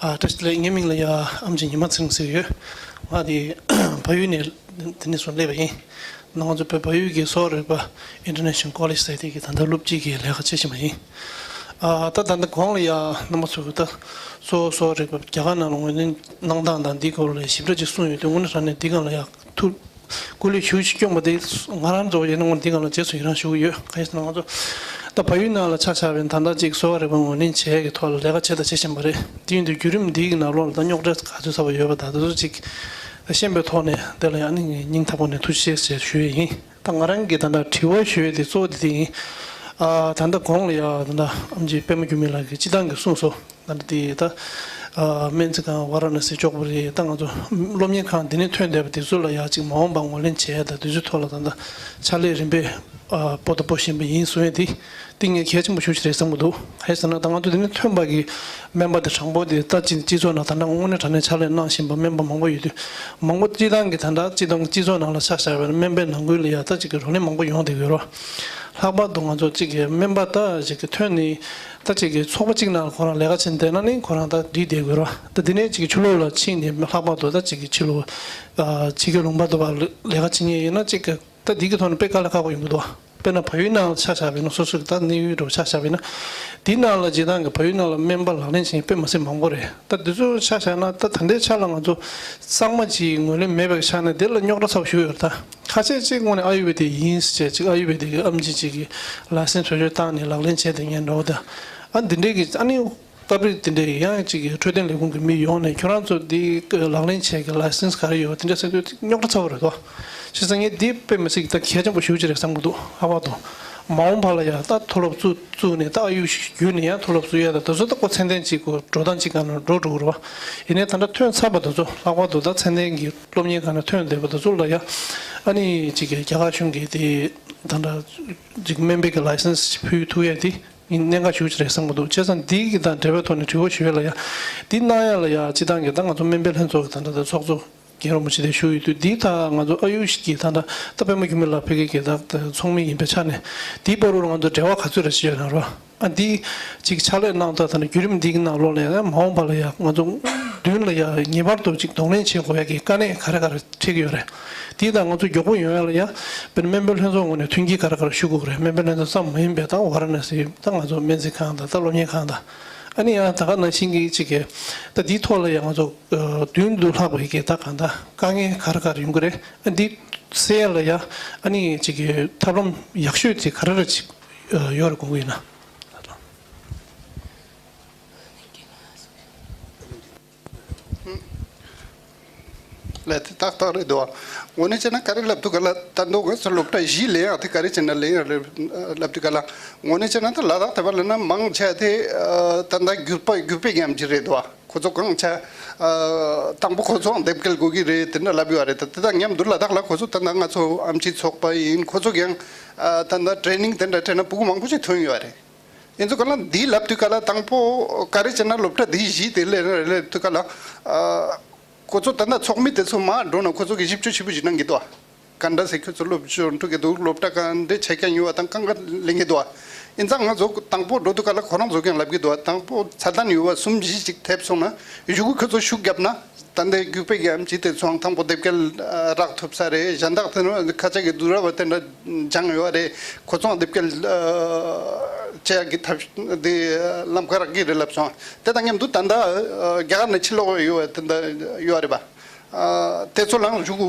ཨ། བཀྲ་ཤིས་བདེ་ལེགས། ངའི་མིང་ལ་ཡ་ཨེམ་ཆི་ཉི་མ་ཚེ་རིང་ཟེར་གྱི་ཡོད། ང་དེ་བལ་ཡུལ་ནས་དེ་ནས་བཟུང་སླེབས་པ་ཡིན། ང་ཚོ་བོད་བལ་ཡུལ་གྱི་གསོ་བ་རིག་པ་International College ཟེར་དེ་གི་ད་ལྟ་སློབ་སྤྱི་གི་ལས་ཀ་བྱེད་བཞིན་པ་ཡིན། ཨ། ད་ད་ལྟ་གོང་ལ་ཡ་རྣམ་པ་ཚོས་ད་གསོ་བ་གསོ་བ་རིག་པ་རྒྱ་གར་ནང་ལ་ངོས་ལེན་གནང་སྟངས་དང་འདིའི་སྐོར་ལ་ཞིབ་ཕྲ་ཅིག་གསུངས་ཡོད་དུས། དངོས་གནས་དྲང་གནས་འདི་སྒང་ལ་ཡ་ཐུགས་སྐུ་ལས་ཞེ་པོ་ཅིག་བསྐྱོན་པ་དེ་ང་རང་ཚོ་ཡིན་ན་ངོ་འདི་སྒང་ལ་རྗེས་སུ་ཡི་རང་ཞུ་གི་ཡོད། གང་ཡིན་ཟེར་ན་ང་ཚོ་ད་བལ་ཡུལ་ནང་ལ་ཆ་བཞག་པ་ཡིན་ན་ད་ལྟ་ཅིག་གསོ་བ་རིག་པ་ངོས་ལེན་བྱེད་ཡས་ཀྱི་ཐོག་ལ་ལས་ཀ་བྱེད་དང་བྱེད་བཞིན་པ་རེད། དེ་ཡིན་དུས་བརྒྱུད་རིམ་འདིའི་ནང་ལོགས་ལ་ད་རྙོག་དྲ་ག་ཚོད་ཚ་པོ་ཡོད་པ་དང་དེ་ཚོ་ཅིག་ཤེས་པའི་ཐོག་ནས་དེ་ལ་ཡང་ནི་སྙིང་ཐག་པ་ནས་ཐུགས་རྗེ་ཆེ་ཞེས་ཞུ་ཡས་ཡིན། ད་ང་རང་གིས་ད་ལྟ་དྲི་བ་ཞུ་ཡས་དེ་གཙོ་བོ་དེ་དེ་ཡིན། ཨ། ད་ལྟ་གོང་ལ་ཡ་ད་ལྟ་ཨེམ་ཆི་པད་མ་འགྱུར་མེད་ལགས་ཀྱིས་སྤྱིར་བཏང་གི་གསུངས་སོང་། ད་ལྟ་དེ་ད་ཨ་སྨན་རྩིས་ཁང་ཝཱ་ར་ཎ་སི་ཅོག་པུ་རི་ད་ང་ཚོ་སློབ་གཉེར་ཁང་འདི་ནས་ཐོན་བསྡད་པ་དེ་ཚོ་ལ་ཡ་ཅིག་མ་འོངས་པ་ངོས་ལེན་བྱས་ཡ་ད་དེ་ཚོའི་ཐོག་ལ་ད་ལྟ་ཕྱག་ལས་རིམ་པས་ཨ་སྤོ་ད་སྤོ་བཞིན་པ་ཡིན་གསུང་ཡས་དེ་དེ་ངས་གལ་ཆེན་པོ་ཞེ་པོ་ཅིག་རེད་བསམ་གྱི་འདུག་གང་ཡིན་ཟེར་ན་ད་ང་ཚོ་འདི་ནས་ཐོན་པ་གི་སྨན་པ་དེ་དྲང་པོ་དེ་ད་ཅིག་སྤྱི་ཚོགས་ནང་ད་ལྟ་དངོས་གནས་དྲང་གནས་ཕྱག་ལས་གནང་བཞིན་པ་སྨན་པ་མང་པོ་ཡོད་དུས། མང་པོ་སྤྱིར་བཏང་གི་ད་ལྟ་སྤྱི་བཏང་སྤྱི་ཚོགས་ནང་ལ་ཆ་བཞག་པ་ཡིན་ན་སྨན་པའི་ནང་ཁུལ་ལ་ཡ་ད་ཅིག་གི་བགྲོ་གླེང་མང་པོ་ཡོང་བསྡད་ཡོད་རེད། ལྷག་པར་དུ་ང་ཚོ་གཅིག་གི་སྨན་པ་ད་ཅིག་གི་ཐོན་ནས་ད་ཅིག་གི་ཚོགས་པ་གཅིག་ནང་ལ་ཁོ་རང་ལས་ཀ་བྱེད་བསྡད་ན་ནི་ཁོ་རང་ད་འགྲིག་བསྡད་ཡོད་རེད། ད་འདི་ནས་ཅིག་གི་ཕྱི་ལོགས་ལ་ཕྱིན་ནས་ལྷག་པར་དུ་ད་ཅིག་གི་ཕྱི་ལོགས་ཨ་ཕྱི་རྒྱལ་ལུང་པ་དུ་བ་ལས་ཀ་བྱེད་མཁན་ཡིན་ན་ཅིག་གི་ད་འདི་གི་ཐོག་ནས་དཔེ་དཀའ་ལས་ཁག་པོ་ཡོང་གི་འདུག་དཔེར་ན་བལ་ཡུལ་ནང་ལ་ཆ་བཞག་པ་ཡིན་ན་སོ་སོ་གི་ད་གནས་ཡུལ་འདྲ་བོ་ཆ་བཞག་པ་ཡིན་ན། འདི་ནང་ལ་སྤྱིར་བཏང་གི་བལ་ཡུལ་ནང་ལ་སྨན་པ་ལག་ལེན་བྱེད་མཁན་དཔེ་མི་སྲིད་མང་པོ་རེད། ད་འདི་ཚོ་ཆ་བཞག་ན་ད་ད་ལྟའི་ཆ་ལ་ང་ཚོ་གཙང་མ་ཅིག་ངོས་ལེན་མེད་པའི་ཆ་ནས་དེ་ལ་རྙོག་དྲ་ཚ་པོ་ཞིག་ཡོད་རེད། ད་ཁ་ཤས་ཅིག་དངོས་གནས་ཨ་ཡུར་ཝེ་དིག་ཡིན་ཟེར་བྱས་ཅིག་ཨ་ཡུར་ཝེ་དིག་གི་ཨེམ་ཆི་ཅིག་གི་ལའི་སེན་སི་བེད་སྤྱོད་བཏང་ནས་ལག་ལེན་བྱས་བསྡད་མཁན་འདྲ་བོ་ད། ཨ་འདི་འདྲའི་གི་ཨ་ནི་སྟབས་རེས་དེ་འདྲའི་ཡང་ཅིག་གི་འཕྲོད་བསྟེན་ལས་ཁུངས་ཀྱི་མི་ཡོང་ནས་ཁྱོད་རང་ཚོ་འདི་ལག་ལེན་བྱེད་ཀྱི་ལའི་སེན་སི་ག་རེ་ཡོད་དེ་འདྲ་ཟེར་དུས་རྙོག་དྲ་ཚ་པོ་རེད་དོ། བྱས་ཙང་ངས་འདི་དཔེ་མི་སྲིད་ཀྱི་ད་གལ་ཆེན་པོ་ཞེ་པོ་ཅིག་རེད་བསམ་གྱི་འདུག་ལྷག་པར་དུ་མ་འོངས་པ་ལ་ཡང་ད་མཐོ་སློབ་བཙུགས་བཙུགས་ནས་ད་ཨ་ཡུ་བརྒྱུད་ནས་ཡང་མཐོ་སློབ་བཙུགས་ཡ་ད་དེ་ཚོ་ད་ཁོ་ཚད་ལྡན་ཅིག་གོ་འགྲོ་སྟངས་ཅིག་སྒང་ལ་འགྲོ་འགྲོ་གི་རེད་བ། ཡིན་ནའི་ད་ལྟ་ཐོན་ཚར་བ་དེ་ཚོ་ལྷག་པར་དུ་ད་ཚད་ལྡན་གྱི་སློབ་གཉེར་ཁང་ནས་ཐོན་བསྡད་པ་དེ་ཚོ་ལ་ཡང་ཨ་ནི་ཅིག་གི་རྒྱ་གར་གཞུང་གིས་དེ་ད་ལྟ་ཅིག་སྨན་པའི་གི་ལའི་སེན་སི་ཕུལ་ཐུབ་ཡ་དེ། གནད་འགག་ཞེ་པོ་ཅིག་རེད་བསམ་གྱི་འདུག་བྱས་ཙང་འདི་གི་དང་འབྲེལ་བའི་ཐོག་ནས་དྲི་བ་ཞུ་ཡས་ལ་ཡ། འདི་གནང་ཡ་ལ་ཡ་སྤྱིར་བཏང་གི་ད་ང་ཚོ་སྨན་པའི་ལྷན་ཚོགས་ཀྱི་ད་ལྟ་ད་ཚོགས་གཙོ་རྒན་རིན་པོ་ཆེ་དེ་བཞུགས་ཡོད་དུས་འདི་ད་ང་ཚོ་ཨ་ཡུཤ་གི་ད་ལྟ་ད་པད་མ་འགྱུར་མེད་ལགས་ཕ་གི་གི་ད་ཚོགས་མི་ཡིན་པའི་ཆ་ནས་འདིའི་བར་དུ་ང་ཚོ་འབྲེལ་བ་ག་ཚོད་རེ་ཞིག་ཡོད་ན་རོ། ཨ་འདི་ཅིག་ཕྱག་ལས་གནང་ད་ད་ནི་བརྒྱུད་རིམ་འདི་གི་ནང་ལོགས་ལ་ཡ་མ་འོངས་པ་ལ་ཡ་ང་ཚོ་ མདུན་ལ་ཡ་ངེས་པར་དུ་ཅིག་གདོང་ལེན་བྱེད་དགོས་ཡ་གི་དཀའ་གནད་ག་རེ་ག་རེ་འཕྲད་ཀྱི་ཡོད་རེད། དེ་དང་ང་ཚོ་མགྱོགས་པོ་ཡོང་ཡ་ལ་ཡ་དཔེར་ན་སྨན་པ་ལྷན་ཚོགས་ངོས་ནས་མཐུན་རྐྱེན་ག་རེ་ག་རེ་ཞུ་དགོས་རེད། སྨན་པ་ལྷན་ཚོགས་ཙམ་མ་ཡིན་པའི་ད་ཝཱ་ར་ཎ་སི་ད་ང་ཚོ་སྨན་རྩིས་ཁང་དང་ད་སློབ་གཉེར་ཁང་དང་ཨ་ནི་ཡང་ད་ག་ནང་བཞིན་གྱི་ཅིག་གི་ད་དེའི་ཐོག་ལ་ཡ་ང་ཚོ་བདུན་དུ་ལྷག་པའི་གི་ད་གང་ད་དཀའ་ངལ་ག་རེ་ག་རེ་ཡོང་གི་རེད། ཨ་འདི་སེལ་ཡ་ལ་ཡ་ཨ་ནི་ཅིག་གི་ཐབས་ལམ་ཡག་ཤོས་དེ་ག་རེ་རེད་ཅིག་ཡོད་རེད་དགོངས་ཀྱི་ཡིན་ན། ལས་དེ་ཏག་ཏག་རེད་འདུག་དངོས་གནས་བྱས་ན་ག་རེ་ལབ་དུས་ག་ལ་ད་དུང་ང་ཚོ་སློབ་གྲྭ་བཞི་ལེན་ཡག་དེ་ག་རེ་བྱས་ན་ལེན་ཡག་རེད་ལབ་དུས་ག་ལ་དངོས་གནས་བྱས་ན་ད་ལ་དྭགས་དེ་བ་ལ་ན་མང་ཆེ་དེ་ད་ལྟ་བརྒྱུད་པ་བརྒྱུད་པའི་རྒྱ་མི་རེད་འདུག་ཁོ་ཚོ་གང་ཆ་དང་པོ་ཁོ་ཚོའང་དེབ་སྐྱེལ་དགོས་ཀྱི་རེད་དེ་འདྲ་ལབ་ཡོད་རེད། ད་དེ་དང་མཉམ་དུ་ལ་དྭགས་ལ་ཁོ་ཚོ་ད་ལྟ་ང་ཚོ་ཨམ་ཆི་ཚོགས་པ་ཡིན་ཁོ་ཚོ་གང་ད་ལྟ་ཊེ་རེ་ནིང་དེ་འདྲ་སྤྲད་ན་ཕྲུ་གུ་མང་པོ་ཞིག་ཐོན་ཡོད་རེད། ཡིན་ཚུལ་ག་ལ་འདི་ལབ་དུས་ག་ལ་དང་པོ་ག་རེ་བྱས་ན་སློབ་གྲྭ་འདི་བཞི་དེ་ལས་ལབ་དུས་ག་ལ་ཁོ་ཚོ་ད་ལྟ་ཚོགས་མི་དེ་ཚོ་མར་འགྲོ་ན་ཁོ་ཚོ་གི་ཞིབ་དཔྱོད་ཞིབ་པོ་ཞིག་གནང་གི་འདུག་ག་འདྲ་ཟེར་ཁྱོད་ཚོ་སློབ་སྦྱོང་འགྲོ་གི་འདུག་སློབ་གྲྭ་ག་འདྲ་བྱས་ཀྱང་ཡོད་པ་དང་གང་ག་ལེན་གི་འདུག་ཡིན་ཙང་ང་ཚོ་དང་པོ་འགྲོ་དུས་ག་ལ་ཁོ་རང་ཚོ་ཀྱང་ལབ་གི་འདུག་དང་པོ་ཚད་ལྡན་ཡོད་པ་གསུམ་བཞི་ཅིག་ཐེབས་སོང་ན་གཞུག་གུ་ཁྱོད་ཚོ་ཤུགས་བརྒྱབ་ན། ད་ལྟའི་རྒྱུགས་པའི་གམ་ཅི་དེ་ཚོའང་དང་པོ་དེབ་སྐྱེལ་རག་ཐུབ་ས་རེད། གཞན་དག་དེ་ནི་ཁ་ཆག་གི་སྡུག་ར་བ་དེ་འདྲ་སྦྱངས་ཡོད་རེད། ཁོ་ཚོའང་དེབ་སྐྱེལ་བྱེད་ཡག་གི་ཐབས་དེ་ལམ་ཁ་རག་གི་རེད་ལབ་སོང་། དེ་དང་མཉམ་དུ་ད་ལྟ་རྒྱ་གར་ནས་ཕྱིར་ལོག་ཡོད་པ་དེ་འདྲ་ཡོད་རེད་པ། དེ་ཚོ་ལའང་གཞུག་གུ་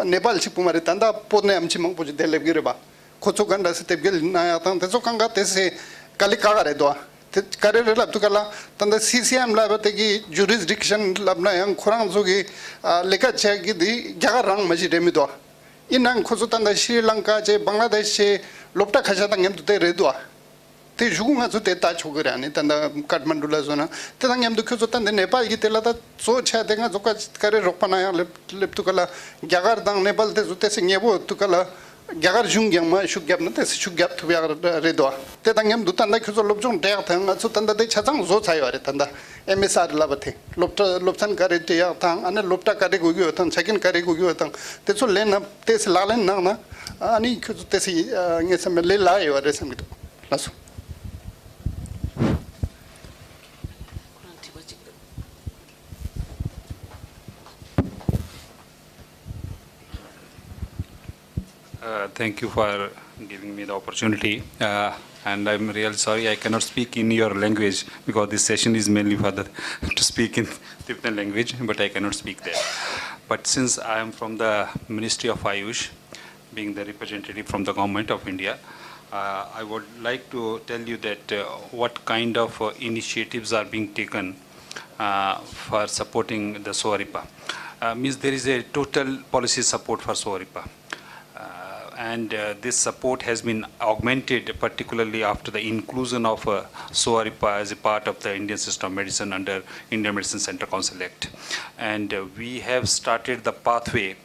ནེ་པཱལ་གཅིག་པུ་མ་རེད། ད་ལྟ་བོད་ནས་ཨམ་ཆི་མང་པོ་ཞིག་དེ་སླེབས་ཀྱི་རེད་པ། ཁོ་ཚོ་ག་འདྲ་སེ་དེབ་སྐྱེལ་གནང་ཡག་དང་དེ་ཚོ་གང་ག་དེ་སེ་ག་ལེ་ག་ག་རེད་དོ། དེ་ག་རེ་རེད་ལབ་དུས་ག་ལ་ད་ལྟ་སི་སི་ཨེམ་ལབ་པ་དེ་གི་ཇུ་རིས་ཌིག་ཤན་ལབ་ན་ཡང་ཁོ་རང་ཚོ་གི་ལས་ཀ་བྱེད་ཀྱི་དེ་རྒྱ་གར་རང་མ་ཞིག་རེད་མི་དོ། ཡིན་ནའང་ཁོ་ཚོ་ད་ལྟ་ཤྲི་ལང་ཀ་བྱས་བང་ལ་དེ་ཤི་སློབ་གྲྭ་ཁ་ཤས་དང་མཉམ་དུ་དེ་རེད་དོ། དེ་གཞུག་ང་ཚོ་དེ་ལྟ་ཆོག་གི་རེད། ཨ་ནི་ད་ལྟ་ཀཏ་མན་ཌུ་ལ་བཟོ་ན་དེ་དང་མཉམ་དུ་ཁྱོད་ཚོ་ད་འདི་ནེ་པཱལ་གྱི་དེ་ལ་ད་གཙོ་ཆེ་དེ་ང་ཚོ་ཀ་ཀ་རེ་རོགས་པ་ན་ཡང་སླེབས་སླེབས་དུས་ག་ལ་རྒྱ་གར་དང་ནེ་པཱལ་དེ་ཚོ་དེ་སེ་ཉེ་པོ་དུས་ག་ལ་རྒྱ་གར་གཞུང་ཀྱང་མ་ཤུགས་བརྒྱབ་ན་དེ་སེ་ཤུགས་བརྒྱབ་ཐུབ་ཡག་རེད་དོ། དེ་དང་མཉམ་དུ་ད་ལྟ་ཁྱོད་ཚོ་སློབ་སྦྱོང་སྤྲད་ཡག་དང་ང་ཚོ་ད་ལྟ་དེ་ཆ་ཚང་བཟོ་ཚར་ཡོད་རེད། ད་ལྟ་ཨེམ་ཨེས་ཨར་ལབ་པ་དེ་སློབ་གྲྭ་སློབ་ཚན་ག་རེ་སྤྲད་ཡག་དང་ཨ་ནི་སློབ་གྲྭ་ག་རེ་དགོས་ཀྱི་ཡོད་དང་ཆ་རྐྱེན་ག་རེ་དགོས་ཀྱི་ཡོད་དང་དེ་ཚོ་ལེན་ན་དེ་སེ་ལག་ལེན་གནང་ན་ཨ་ནི་ཁྱོད་ཚོ་དེ་སེ་ངས་བསམ་པའི་ལས་སླ་ཡོད་རེད་བསམ་གྱི་འདུག་ལགས་སོ། Uh, thank you for giving me the opportunity. Uh, and I'm really sorry I cannot speak in your language because this session is mainly for the to speak in Tibetan language, but I cannot speak there. But since I am from the Ministry of Ayush, being the representative from the Government of India, uh, I would like to tell you that uh, what kind of uh, initiatives are being taken uh, for supporting the Soaripa. Uh, means there is a total policy support for Soaripa. Uh, and uh, this support has been augmented, particularly after the inclusion of uh, Soaripa as a part of the Indian System of Medicine under Indian Medicine Center Council Act. And uh, we have started the pathway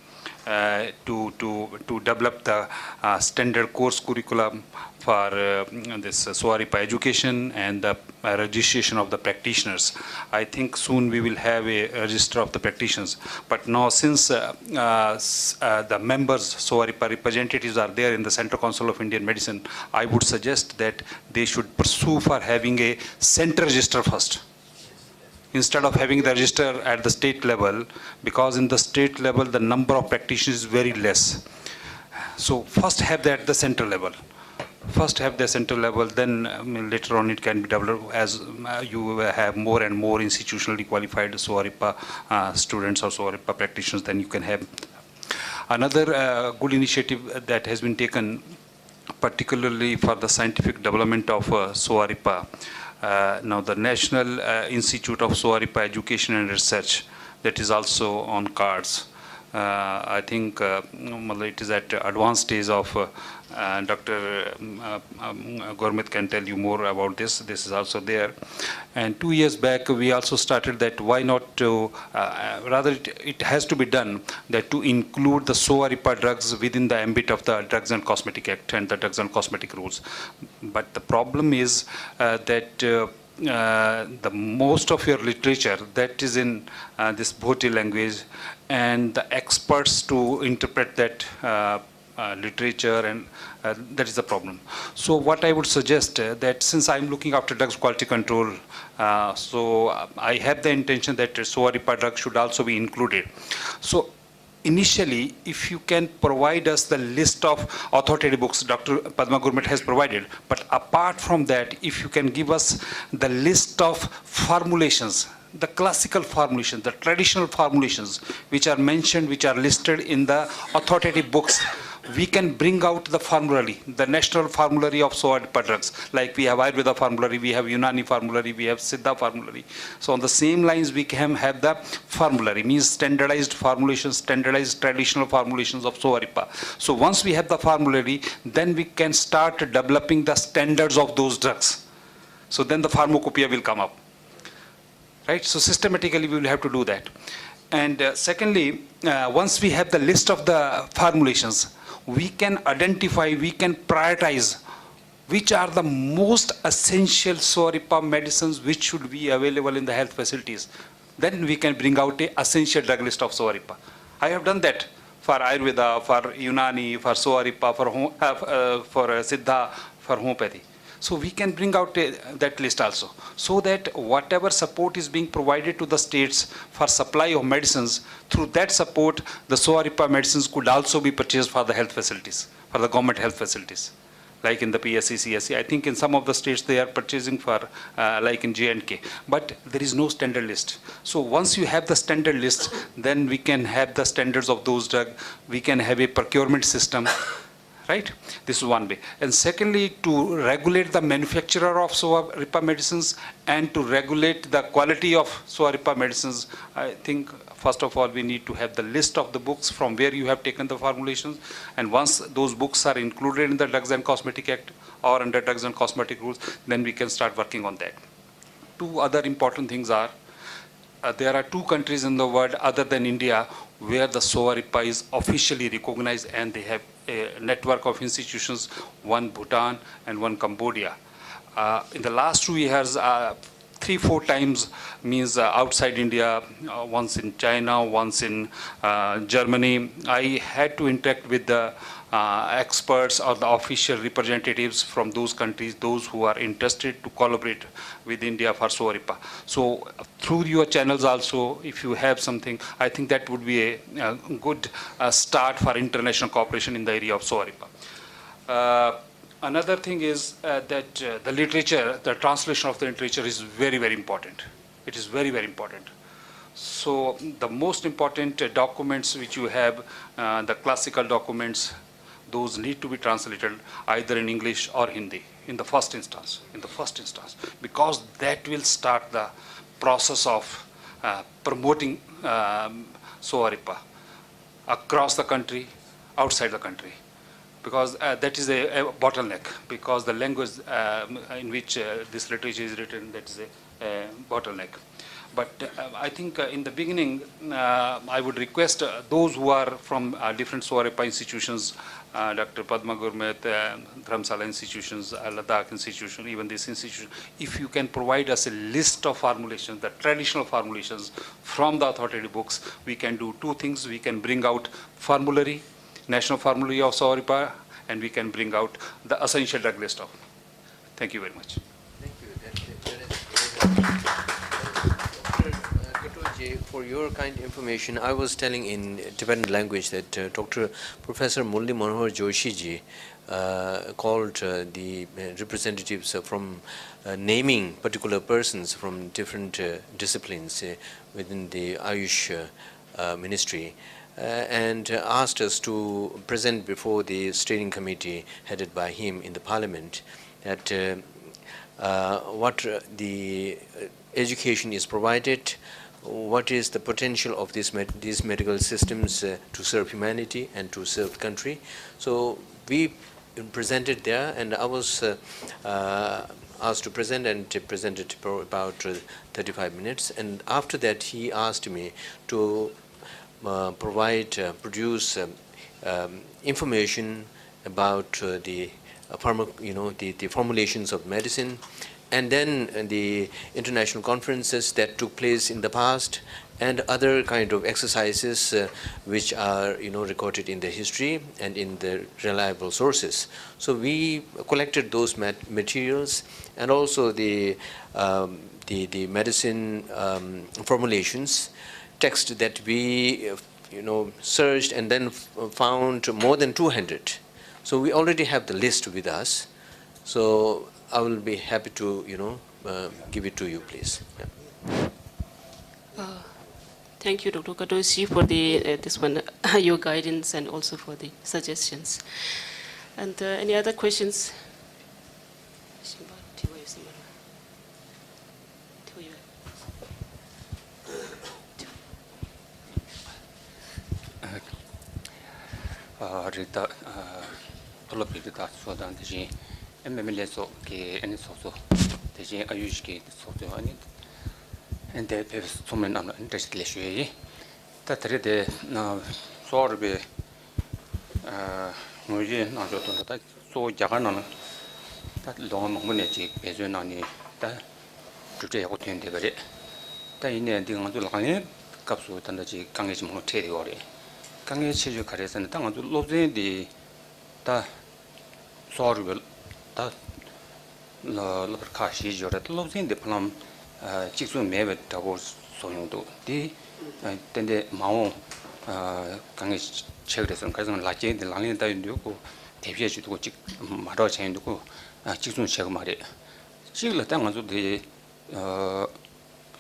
uh, to, to, to develop the uh, standard course curriculum for uh, this uh, Soaripa education and the uh, registration of the practitioners. I think soon we will have a register of the practitioners. But now, since uh, uh, uh, the members, Soaripa representatives are there in the Central Council of Indian Medicine, I would suggest that they should pursue for having a center register first instead of having the register at the state level, because in the state level the number of practitioners is very less. So first have that at the center level. First have the center level, then um, later on it can be developed as um, uh, you have more and more institutionally qualified Soaripa uh, students or Soaripa practitioners, then you can have. Another uh, good initiative that has been taken particularly for the scientific development of uh, Soaripa. Uh, now, the National uh, Institute of Soaripa Education and Research, that is also on cards. Uh, I think uh, it is at advanced stage of uh, uh, Doctor Um, uh, um, Gurmeet can tell you more about this. This is also there. And two years back, we also started that why not to, uh, uh, rather, it, it has to be done that to include the Soaripa drugs within the ambit of the Drugs and Cosmetic Act and the Drugs and Cosmetic Rules. But the problem is uh, that uh, uh, the most of your literature that is in uh, this Bhoti language, and the experts to interpret that uh, uh, literature, and uh, that is the problem. So what I would suggest uh, that since I am looking after drugs quality control Uh, so uh, I have the intention that Sowaripa drug should also be included. So initially, if you can provide us the list of authoritative books, Doctor Padma Gurmat has provided, but apart from that, if you can give us the list of formulations, the classical formulations, the traditional formulations which are mentioned, which are listed in the authoritative books, we can bring out the formulary, the national formulary of Sowaripa drugs. Like we have Ayurveda formulary, we have Unani formulary, we have Siddha formulary. So on the same lines, we can have the formulary, means standardized formulations, standardized traditional formulations of Sowaripa. So once we have the formulary, then we can start developing the standards of those drugs. So then the pharmacopoeia will come up. Right? So systematically, we will have to do that. And uh, secondly, uh, once we have the list of the formulations, we can identify, we can prioritize which are the most essential Sowaripa medicines which should be available in the health facilities. Then we can bring out a essential drug list of Sowaripa. I have done that for Ayurveda, for Unani, for Sowaripa, for, ho- uh, uh, for uh, Siddha, for homeopathy. So we can bring out uh, that list also, so that whatever support is being provided to the states for supply of medicines, through that support, the Sowaripa medicines could also be purchased for the health facilities, for the government health facilities, like in the P S C, C S C. I think in some of the states they are purchasing for, uh, like in J and K. But there is no standard list. So once you have the standard list, then we can have the standards of those drug. We can have a procurement system, right? This is one way. And secondly, to regulate the manufacturer of Sowaripa medicines and to regulate the quality of Sowaripa medicines, I think first of all we need to have the list of the books from where you have taken the formulations. And once those books are included in the Drugs and Cosmetic Act or under Drugs and Cosmetic Rules, then we can start working on that. Two other important things are, uh, there are two countries in the world other than India where the Sowaripa is officially recognized, and they have a network of institutions, one Bhutan and one Cambodia. Uh, in the last two years, uh, three, four times, means uh, outside India, uh, once in China, once in uh, Germany, I had to interact with the uh, experts or the official representatives from those countries, those who are interested to collaborate with India for Sowaripa. So through your channels also, if you have something, I think that would be a, a good uh, start for international cooperation in the area of Sowaripa. Uh, another thing is uh, that uh, the literature, the translation of the literature is very, very important. It is very, very important. So the most important uh, documents which you have, uh, the classical documents, those need to be translated either in English or Hindi in the first instance, in the first instance, because that will start the process of uh, promoting um, Sowaripa across the country, outside the country, because uh, that is a, a bottleneck, because the language um, in which uh, this literature is written, that is a, a bottleneck. But uh, I think uh, in the beginning, uh, I would request uh, those who are from uh, different Sowaripa institutions, uh, Doctor Padma Gurmat, uh, Dharamsala institutions, uh, Ladakh institution, even this institution, if you can provide us a list of formulations, the traditional formulations from the authoritative books, we can do two things. We can bring out formulary, national formulary of Sowaripa, and we can bring out the essential drug list of. Thank you very much. Thank you. That, that is very helpful. Doctor Katoji, for your kind information, I was telling in Tibetan language that uh, Doctor Professor Murli Manohar Joshi ji uh, called uh, the uh, representatives uh, from uh, naming particular persons from different uh, disciplines uh, within the Ayush uh, uh, ministry uh, and uh, asked us to present before the steering committee headed by him in the parliament that uh, uh, what uh, the uh, education is provided, what is the potential of this med- these medical systems uh, to serve humanity and to serve the country. So we presented there, and I was uh, uh, asked to present and presented for about uh, thirty-five minutes. And after that, he asked me to uh, provide, uh, produce um, um, information about uh, the uh, pharma, you know, the, the formulations of medicine, and then the international conferences that took place in the past, and other kind of exercises, uh, which are, you know, recorded in the history and in the reliable sources. So we collected those mat- materials, and also the, um, the, the medicine, um, formulations text that we, uh, you know, searched and then f- found more than two hundred. So we already have the list with us. So I will be happy to, you know, uh, give it to you, please. Yeah. Uh, thank you, Doctor Katoshi, for the uh, this one, your guidance, and also for the suggestions. And uh, any other questions? རེད། ད་མཐོ་སློབ་ཀྱི་རེད། ད་ཚོགས་དང་དེ་བཞིན་ཨེ་མི་མི་ལས་ཚོགས་ཀྱི་ཨེ་ནི་ཚོགས་གཙོ། དེ་བཞིན་ཨ་ཡུ་ཤི་ཀྱི་ཚོགས་གཙོ། ཨ་ནི་ཨེ་འདས་ཕེབས་ཚོགས་མི་རྣམས་ལ་ཨ་ནི་བཀྲ་ཤིས་བདེ་ལེགས་ཞུ་ཡས་ཡིན། ད་ད་རེས་དེ་གསོ་བ་རིག་པའི་ངོས་བཞེས་གནང་ཕྱོགས་དོན་དུ་ད། གཙོ་བོ་རྒྱ་གར་ནང་ལ་ད་ལོ་ངོ་མང་པོ་ནས་ཅིག་འབད་བརྩོན་གནང་ནས་ད་གྲུབ་འབྲས་ཡག་པོ་ཐོན་བསྡད་པ་རེད། ད་ཡིན་ནའི་འདི་ང་ཚོ་ལག་ལེན་སྐབས་སུ་ད་ལྟ་ཅིག་དཀའ་ངལ་ཅིག་མང་པོ་འཕྲད་བསྡད་ཡོད་རེད། དཀའ་ངལ་ཆེ་ཤོས་ག་རེ་ཟེར་ན། ད་ང་ཚོ་སློབ་ཚན་འདི་ད་གསོ་བ་རིག་པའི་ད་སློབ་གྲྭ་ཁག་བཞི་ཡོད་རེད། ད་སློབ་ཚན་འདི་ཕ་ལམ་གཅིག་མཚུངས་མེད་པའི་འདྲ་པོ་བཟོ་ཡོང་འདུག་འདི་ཏན་ཏན་མ་འོངས་དཀའ་ངལ་ཆེ་གི་རེད་བསམ། ག་རེ་ཟེར་ན་ལག་ཁྱེར་འདི་ལག་ལེན་བསྟར་ཡོང་དུས་ཁོ། དེབ་སྐྱེལ་བྱེད་དུས་ཁོ་གཅིག་མ་འདྲ་བ་བྱས་ཡོང་དུས་ཁོ་གཅིག་མཚུངས་བྱེད་ཀྱི་མ་རེད། གཅིག་ལ་ད་ང་ཚོ་དེ་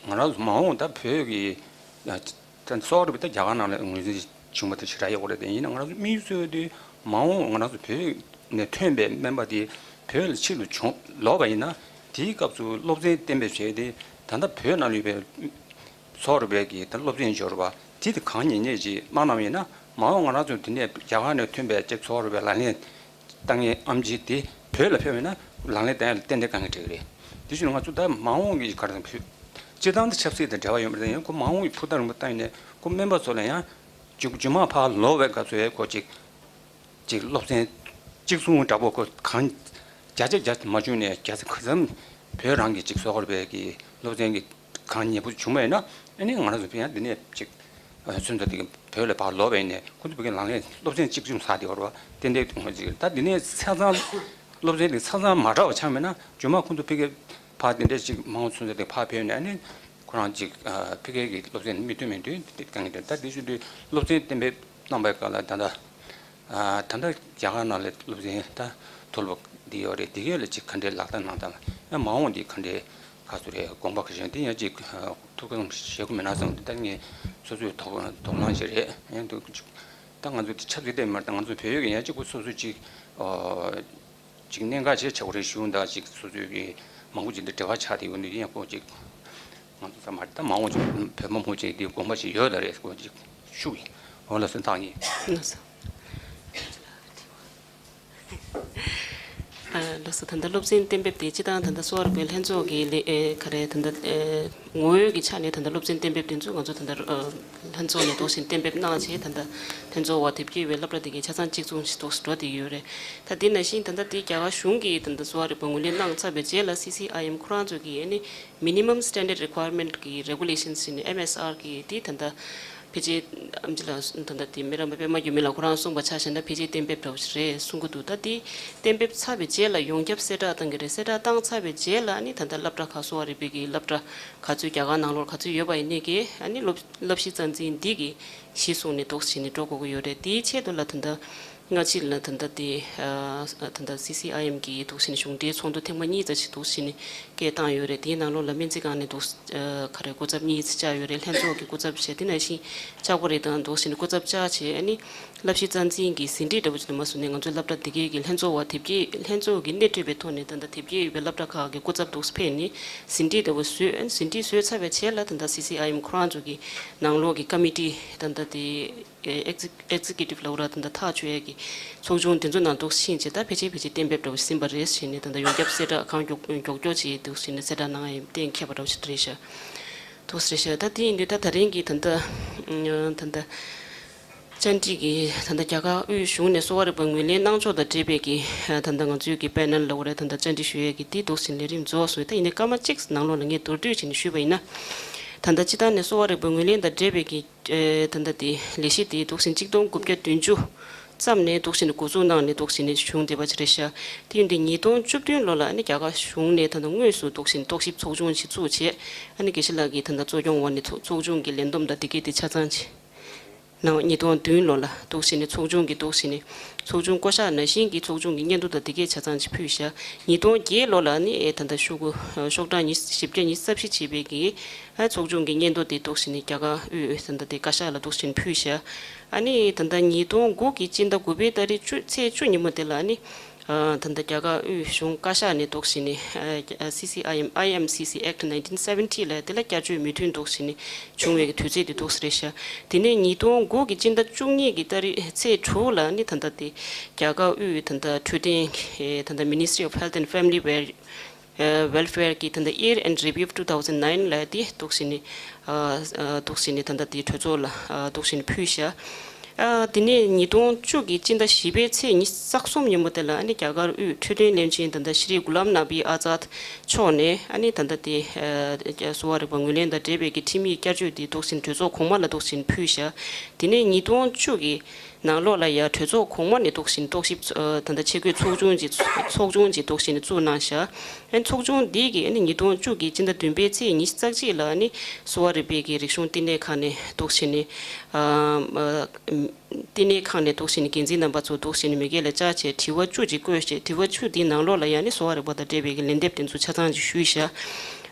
ང་རང་ཚོ་མ་འོངས་ད་བོད་ཀྱི་ད་གསོ་བ་རིག་པ་ད་རྒྱ་གར་ནང་ལ་ངོས་འཛིན་བྱུང་བ་དེ་ཞེ་དྲག་ཡོད་རེད། དེ་ཡིན་ན་ང་རང་ཚོ་དམིགས་ཡུལ་གཙོ་བོ་དེ་མ་འོངས་ང་རང་ཚོ་བོད་ནས་ཐོན་པའི་སྨན་པ་དེ་བོད་ལ་ཕྱིར་ལ་བྱུང་ལོག་པ་ཡིན་ན། དེའི་སྐབས་སུ་སློབ་ཚན་གཏན་འབེབས་བྱས་ཏེ་ད་ལྟ་བོད་ནང་ལ་ཡོད་པའི་གསོ་བ་རིག་པའི་གི་ད་སློབ་ཚན་འབྱོར་བ་དེ་དེ་གང་ཉིད་ཉིད་ཅིག་མ་གནང་ཡིན་ན། མ་འོངས་ང་རང་ཚོ་འདི་ནས་རྒྱ་གར་ནས་ཐོན་པའི་ཅིག་གསོ་བ་རིག་པའི་ལག་ལེན་བསྟར་མཁན་ཨེམ་ཆི་དེ་བོད་ལ་ཕེབས་ཡོད་ན་ལག་ལེན་བསྟར་ཡ་ལ་ཏན་ཏན་དཀའ་ངལ་འཕྲད་ཀྱི་རེད། དེ་བཞིན་ང་ཚོ་ད་མ་འོངས་ཀྱི་ག་རེ་ཟེར། བོད་སྤྱི་བཏང་དེ་ཆབ་སྲིད་དང་འབྲེལ་བ་ཡོད་མ་རེད། ཡང་ཁོ་མ་འོངས་ཀྱི་ཕུགས་འདུན་ལ་བལྟས་ནས་ཁོ་སྨན་པ་ཚོ་ལ་ཡང་རྒྱུ་རྒྱུ་མ་ཕར་ལོག་པའི་སྐབས་སུ་ཡང་ཁོ་ཅིག་ཅིག་སློབ་ཚན་གཅིག་མཚུངས་འདྲ་པོ་ཁོ་གང་བརྒྱ་ཆ་བརྒྱ་མ་བྱུང་ནས་བརྒྱ་ཆ་ག་ཚོད་བོད་རང་གི་ཅིག་གསོ་བ་རིག་པའི་གི་སློབ་ཚན་གྱི་གང་ཉེ་པོ་བྱུང་བ་ཡིན་ན། ཨ་ནི་ང་རང་ཚོ་ཕན་ཡང་འདི་ནས་ཅིག་སོན་རྩ་དེ་གི་བོད་ལ་ཕར་ལོག་པ་ཡིན་ནས་ཁོ་ཚོ་བོད་ཀྱི་ལག་ལེན་སློབ་ཚན་གཅིག་མཚུངས་ཚར་དེ་བར་བ་ཏན་ཏན་ང་ཅིག་ད་འདི་ནས་ཆ་ཚང་སློབ་ཚན་དེ་ཆ་ཚང་མ་འདྲ་བ་ཆགས་མེད་ན། རྗེས་མ་ཁོ་ཚོ་ཕ་གི་ཕར་དེ་འདྲས་ཅིག་མ་འོངས་སོན་རྩ་དེ་ཕར་ཕེབས་ནས་ཨ་ནི་ཁོ་རང་ཅིག་ཕ་གི་གི་སློབ་ཚན་མི་མཐུན་མི་མཐུན་དེ་དཀའ་ངལ་འདུག་ད་དེ་བཞིན་དུ་སློབ་ཚན་གཏན་འབེབས་གནང་པའི་སྐབས་ལ་ད་ལྟ། ད་ལྟ་རྒྱ་གར་ནང་ལ་སློབ་ཚན་ད་མཐོ་སློབ་འདི་ཡོད་རེད། འདི་གས་ལ་ཅིག་ག་འདྲའི་ལག་བསྟར་གནང་སྟངས་ལ་ཡང་མ་འོངས་འདི་ག་འདྲའི་ག་ཚོད་རེད། དགོངས་པ་ག་ཞན་དེ་ཡང་ཅིག་ཐུགས་ཁུར་བཞེས་དགོས་མེད་ན་བསམ། ད་ངས་སོ་སོའི་དོགས་དོགས་སློང་ཞིག་རེད། ཡང་དུ་ད་ང་ཚོ་འདི་ཆབ་སྲིད་ལྟ་མ་རེད། ད་ང་ཚོ་བོད་ཡིག་གི་ཡང་ཅིག་ཁོ་སོ་སོ་ཅིག་ཅིག་གནད་འགག་ཆེ་ཆེ་བོ་རེད་ཞུ་འདུག་ཅིག་སོ་སོའི་གི་མང་པོ་ཅིག་འདི་འབྲེལ་བ་ཆགས་བསྡད་ཡོད་འདུག་ཡིན་ཡང་ཁོ་ཅིག་ང་ཚོ་ཚང་མ་ད་མ་འོངས་ཅིག་བོད་མི་མང་པོ་ཅིག་འདི་དགོངས་པ་ཅིག་ཡོད་ལ་རེད། ཁོ་ཅིག་ཞུ་གི། འོ་ལགས་སོ། ཐག་ཉེ། ལགས་སོ། ལགས་སོ། ད་ལྟ་སློབ་ཚན་གཏན་འབེབས་དེ་སྤྱི་བཏང་ད་ལྟ་གསོ་བ་རིག་པའི་ལྷན་ཚོགས་ཀྱི་ལས་ཨེ་ག་རེ་ད་ལྟ་ཨེ་ངོ་བོའི་གི་ཆ་ནས་ད་ལྟ་སློབ་ཚན་གཏན་འབེབས་དེ་ཚོ་ང་ཚོ་ད་ལྟ་ཨ་ལྷན་ཚོགས་ནས་འདུག་བཞིན་གཏན་འབེབས་གནང་བྱས། ད་ལྟ་ལྷན་ཚོགས་བ་དེབ་སྐྱེལ་བའི་སློབ་གྲྭ་དེ་གའི་ཆ་ཚང་གཅིག་མཚུངས་ཤིག་འདུག་འགྲོ་བསྡད་ཀྱི་ཡོད་རེད། ད་དེ་ནང་བཞིན་ད་ལྟ་དེ་རྒྱ་གར་གཞུང་གིས་ད་ལྟ་གསོ་བ་རིག་པ་ངོས་ལེན་གནང་ཚར་བའི་རྗེས་ལ་སི་སི་ཨའི་ཨེམ་ཁོ་རང་ཚོ་གིས་ཨ་ནི་Minimum Standard Requirement གི་Regulations ཟེར་ནས་ཨེམ་ཨེས་ཨར་གི་དེ་ད་ལྟ་ཕལ་ཆེར་ཨམ་ཆི་ལགས་ད་ལྟ་དེ་སྨན་རམས་པ་པད་མ་འགྱུར་མེད་ལགས་ཁོ་རང་གསུངས་པ་ཆ་བཞག་ན་ཕལ་ཆེར་གཏན་འབེབས་འདྲ་བོ་ཞིག་རེད་གསུང་གི་འདུག་ད་དེ་གཏན་འབེབས་ཚར་བའི་རྗེས་ལ་ཡོངས་ཁྱབ་གསལ་བསྒྲགས་བཏང་གི་རེད། གསལ་བསྒྲགས་བཏང་ཚར་བའི་རྗེས་ལ་ཨ་ནི་ད་ལྟ་སློབ་གྲྭ་ཁག་གསོ་བ་རིག་པའི་གི་སློབ་གྲྭ་ག་ཚོད་རྒྱ་གར་ནང་ལོགས་ག་ཚོད་ཡོད་པ་ཡིན་ནའི་གི་ཨ་ནི་སློབ་བསླབ་གཞི་རྩ་འཛིན་འདི་གི་གཞི་བཟུང་ནས་འདུག་བྱས་ནས་འགྲོ་དགོས་ཀྱི་ཡོད་རེད། དེའི་ཆེད་དུ་ལ་ད་ལྟ་སྔ་ཕྱི་ལ་ད་ལྟ་དེ་ཨ་ད་ལྟ་སི་སི་ཨའི་ཨེམ་གི་འདུག་བྱས་ནས་གཞུང་འབྲེལ་ཚོགས་འདུ་ཐེངས་མ་གཉིས་ཙམ་ཞིག་འདུག་བྱས་ནས་སྐད་བཏང་ཡོད་རེད། དེའི་ནང་ལོགས་ལ་སྨན་རྩིས་ཁང་ནས་འདུག་ཨ་ག་རེ་སྐུ་ཚབ་གཉིས་བཅར་ཡོད་རེད། ལྷན་ཚོགས་ཀྱི་སྐུ་ཚབ་བྱས། དེ་ནང་བཞིན་ལྕགས་པོ་རི་དང་འདུག་བྱས་ནས་སྐུ་ཚབ་བཅར་བྱས། ཨ་ནི་བསླབ་གཞི་རྩ་འཛིན་གྱི་ཟིན་བྲིས་འདྲ་བོ་ཅིག་ཏུ་མ་བཟོས་ནས་ང་ཚོའི་སློབ་གྲྭ་འདི་གའི་གི་ལྷན་ཚོགས་བ་དེབ་སྐྱེལ་ལྷན་ཚོགས་ཀྱི་སྣེ་ཁྲིད་པའི་ཐོག་ནས་ད་ལྟ་དེབ་སྐྱེལ་ཡོད་པའི་སློབ་གྲྭ་ཁག་གི་སྐུ་ཚབ་འདུག་ཕེབས་ནས་ཟིན་བྲིས་འདྲ་བོ་བཟོས། ཨ་ནི་ཟིན་བྲིས་བཟོས་ཚར་བའི་རྗེས་ལ་ད་ལྟ་སི་སི་ཨའི་ཨེམ་ཁོ་རང་ཚོ་གི་ནང་ལོགས་ཀྱི་ཀ་མི་ཊི་ད་ལྟ་དེ་ཨེག་ཛི་ཨེག་ཛི་ཀུ་ཊིབ་ལབ་ར་ད་ལྟ་ཐག་གཅོད་ཡས་ཀྱི་ཚོགས་ཆུང་དེ་ཚོ་ནང་འདུག་ཕྱིན་བྱས། ད་ཕལ་ཆེར་ཕལ་ཆེར་གཏན་འབེབས་འདྲ་བོ་ཞིག་ཟིན་པ་རེད་ཟེར་ནས་ད་ལྟ་ཡོངས་ཁྱབ་གསལ་བསྒྲགས་གང་མགྱོགས་མགྱོགས་མགྱོགས་བྱས་འདུག་ཟེར་ནས་གསལ་བསྒྲགས་གནང་ཡས་གཏན་འཁེལ་བ་འདྲ་བོ་ཞིག་རེད་ཤག་འདུག་ཟེར་ཤག་ད་དེ་ཡིན་དུས་ད་ད་རིང་གི་ད་ལྟ་ད་ལྟ་ བཅར་འདྲི་གི་ད་ལྟ་རྒྱ་གར་དབུས་གཞུང་ནས་གསོ་བ་རིག་པ་ངོས་ལེན་གནང་ཕྱོགས་དང་འབྲེལ་བའི་གི་ད་ལྟ་ང་ཚོའི་གི་པེ་ནལ་ལབ་དགོས་རེད། ད་ལྟ་བཅར་འདྲི་ཞུ་ཡས་ཀྱི་དེ་འདུག་ཟིན་ལས་རིམ་རྫོགས་སོང་། ད་ཡིན་ནའི་སྐར་མ་གཅིག་ནང་ལོགས་ལ་ངས་མདོར་བསྡུས་བྱས་ནས་ཞུས་པ་ཡིན་ན། ད་ལྟ་སྤྱི་བཏང་ནས་གསོ་བ་རིག་པ་ངོས་ལེན་དང་འབྲེལ་བའི་གི་ད་ལྟ་དེ་ལས་གཞི་དེ་འདུག་ཟིན་གཅིག་སྟོང་དགུ་བརྒྱ་བདུན་ཅུ་ཙམ་ནས་འདུག་ཟིན་འགོ་འཛུགས་གནང་ནས་འདུག་ཟིན་བྱུང་བསྡད་པ་ཅིག་རེད་ཤག་དེ་ཡིན་དུས་ཉིས་སྟོང་བཅུ་བདུན་ལོ་ལ་ཨ་ནི་རྒྱ་གར་གཞུང་ནས་ད་ལྟ་དངོས་སུ་འདུག་ཟིན་རྟོག་ཞིབ་ཚོགས་ཆུང་ཞིག་བཙུགས་བྱས། ཨ་ནི་དགེ་བཤེས་ལགས་ཀྱིས་ད་ལྟ་གཙོ་སྐྱོང་འོག་ནས་ཚོགས་ཚོགས་ཆུང་གི་ལས་བསྡོམས་དང་དེ་གའི་དེ་ཆ་ཚང་ཅིག་ནང་ཉིས་སྟོང་བདུན་ལོ་ལ་འདུག་ཟིན་ནས་ཚོགས་ཆུང་གི་འདུག་ཟིན་ནས་ཚོགས་ཆུང་བསྐོ་གཞག་ནང་བཞིན་གྱི་ཚོགས་ཆུང་གི་སྙན་ཐོ་དང་དེ་གའི་ཆ་ཚང་ཅིག་ཕུལ་བཞག་ཉིས་སྟོང་བརྒྱད་ལོ་ལ་ནི་ཨེ་ད་ལྟ་ཤོག་གུ་ཤོག་གྲངས་ཉི་བཞི་བརྒྱ་ཉི་ཤུ་རྩ་བཞི་བྱས་པའི་གི་ཨ་ཚོགས་ཆུང་གི་སྙན་ཐོ་དེ་འདུག་ཟིན་ནས་རྒྱ་གར་དབུས་ད་ལྟ་དེ་བཀའ་ཤག་ལ་འདུག་ཟིན་ཕུལ་བཞག་ཨ་ནི་ད་ལྟ་ཉིས་སྟོང་དགུ་གི་སྤྱི་ཟླ་དགུ་པའི་ཏ་རིག་བཅུ་ཚེས་བཅུ་ཉིན་མོ་དེ་ལ་ཨ་ནི་ཨ་ད་ལྟ་རྒྱ་གར་དབུས་གཞུང་བཀའ་ཤག་ནས་འདུག་ཟིན་ནས་ཨ་ཨ་སི་སི་ཨའི་ཨེམ་ཨའི་ཨེམ་སི་སི་ཨེཀ་ཊི་ནའིན་ཊིན་སེ་ཝེན་ཊི་ལ་དེ་ལ་བསྐྱར་བཅོས་མོས་མཐུན་འདུག་ཟིན་ནས་བྱུང་བའི་དུས་ཚོད་དེ་འདུག་ཟིན་རེད་ཤག་དེ་ནས་ཉིས་སྟོང་དགུ་གི་སྤྱི་ཟླ་བཅུ་གཉིས་ཀྱི་ཏ་རིག་ཚེས་དྲུག་ལ་ནི་ད་ལྟ་དེ་རྒྱ་གར་དབུས་ད་ལྟ་འཕྲོད་བསྟེན་གྱི་ད་ལྟ་Ministry of Health and Family Wel- ཨ་Welfare གི་ད་ལྟ་Year End Review two thousand nine ལ་དེ་འདུག་ཟིན་ནས་ཨ་ཨ་འདུག་ཟིན་ནས་ད་ལྟ་དེ་གྲོས་ཚོགས་ལ་ཨ་འདུག་ཟིན་ནས་ཕུལ་བཞག་ཨ་དེ་ནས་ཉིས་སྟོང་བཅུ་གི་སྤྱི་ཟླ་བཞི་པའི་ཚེས་ཉི་ཤུ་རྩ་གསུམ་ཉིན་མོ་དེ་ལ་ཨ་ནི་རྒྱ་གར་དབུས་འཕྲོད་བསྟེན་བློན་ཆེན་ད་ལྟ་ཤྲི་གུ་ལམ་ནབ་ཨི་ཨ་ཛཱད་མཆོག་ནས་ཨ་ནི་ད་ལྟ་དེ་ཨ་གསོ་བ་རིག་པ་ངོས་ལེན་དང་འབྲེལ་བའི་གི་ཁྲིམས་ཡིག་བསྐྱར་བཅོས་དེ་འདུག་ཟིན་གྲོས་ཚོགས་གོང་མ་ལ་འདུག་ཟིན་ཕུལ་བཞག་དེ་ནས་ཉིས་སྟོང་བཅུ་གི་ནང་ལོགས་ལ་ཡང་གྲོས་ཚོགས་གོང་མ་ནས་འདུག་ཟིན་རྟོག་ཞིབ་ཨ་ད་ལྟ་ཆེད་བསྐོས་ཚོགས་ཆུང་ཅིག་ཚོགས་ཆུང་ཅིག་འདུག་ཟིན་བཙུགས་གནང་བཞག་ཨ་ནི་ཚོགས་ཆུང་འདི་གིས་ཨ་ནི་ཉིས་སྟོང་བཅུ་གི་སྤྱི་ཟླ་བདུན་པའི་ཚེས་ཉི་ཤུ་རྩ་གཅིག་ལ་ཨ་ནི་གསོ་བ་རིག་པའི་གི་རིག་གཞུང་བསྟི་གནས་ཁང་ནས་འདུག་ཟིན་ནས་ཨ་ཨ་བསྟི་གནས་ཁང་ནས་འདུག་ཟིན་ནས་འགན་འཛིན་རྣམ་པ་ཚོ་འདུག་ཟིན་ནས་མི་སྒེར་ལ་བཅར་བྱས་དྲི་བ་བཅུ་ཅིག་བཀོད་བྱས། དྲི་བ་བཅུ་འདིའི་ནང་ལོགས་ལ་ཡང་ནི་གསོ་བ་རིག་པ་དང་འབྲེལ་བའི་གི་ལན་འདེབས་དེ་ཚོ་ཆ་ཚང་ཅིག་ཞུས་བཞག་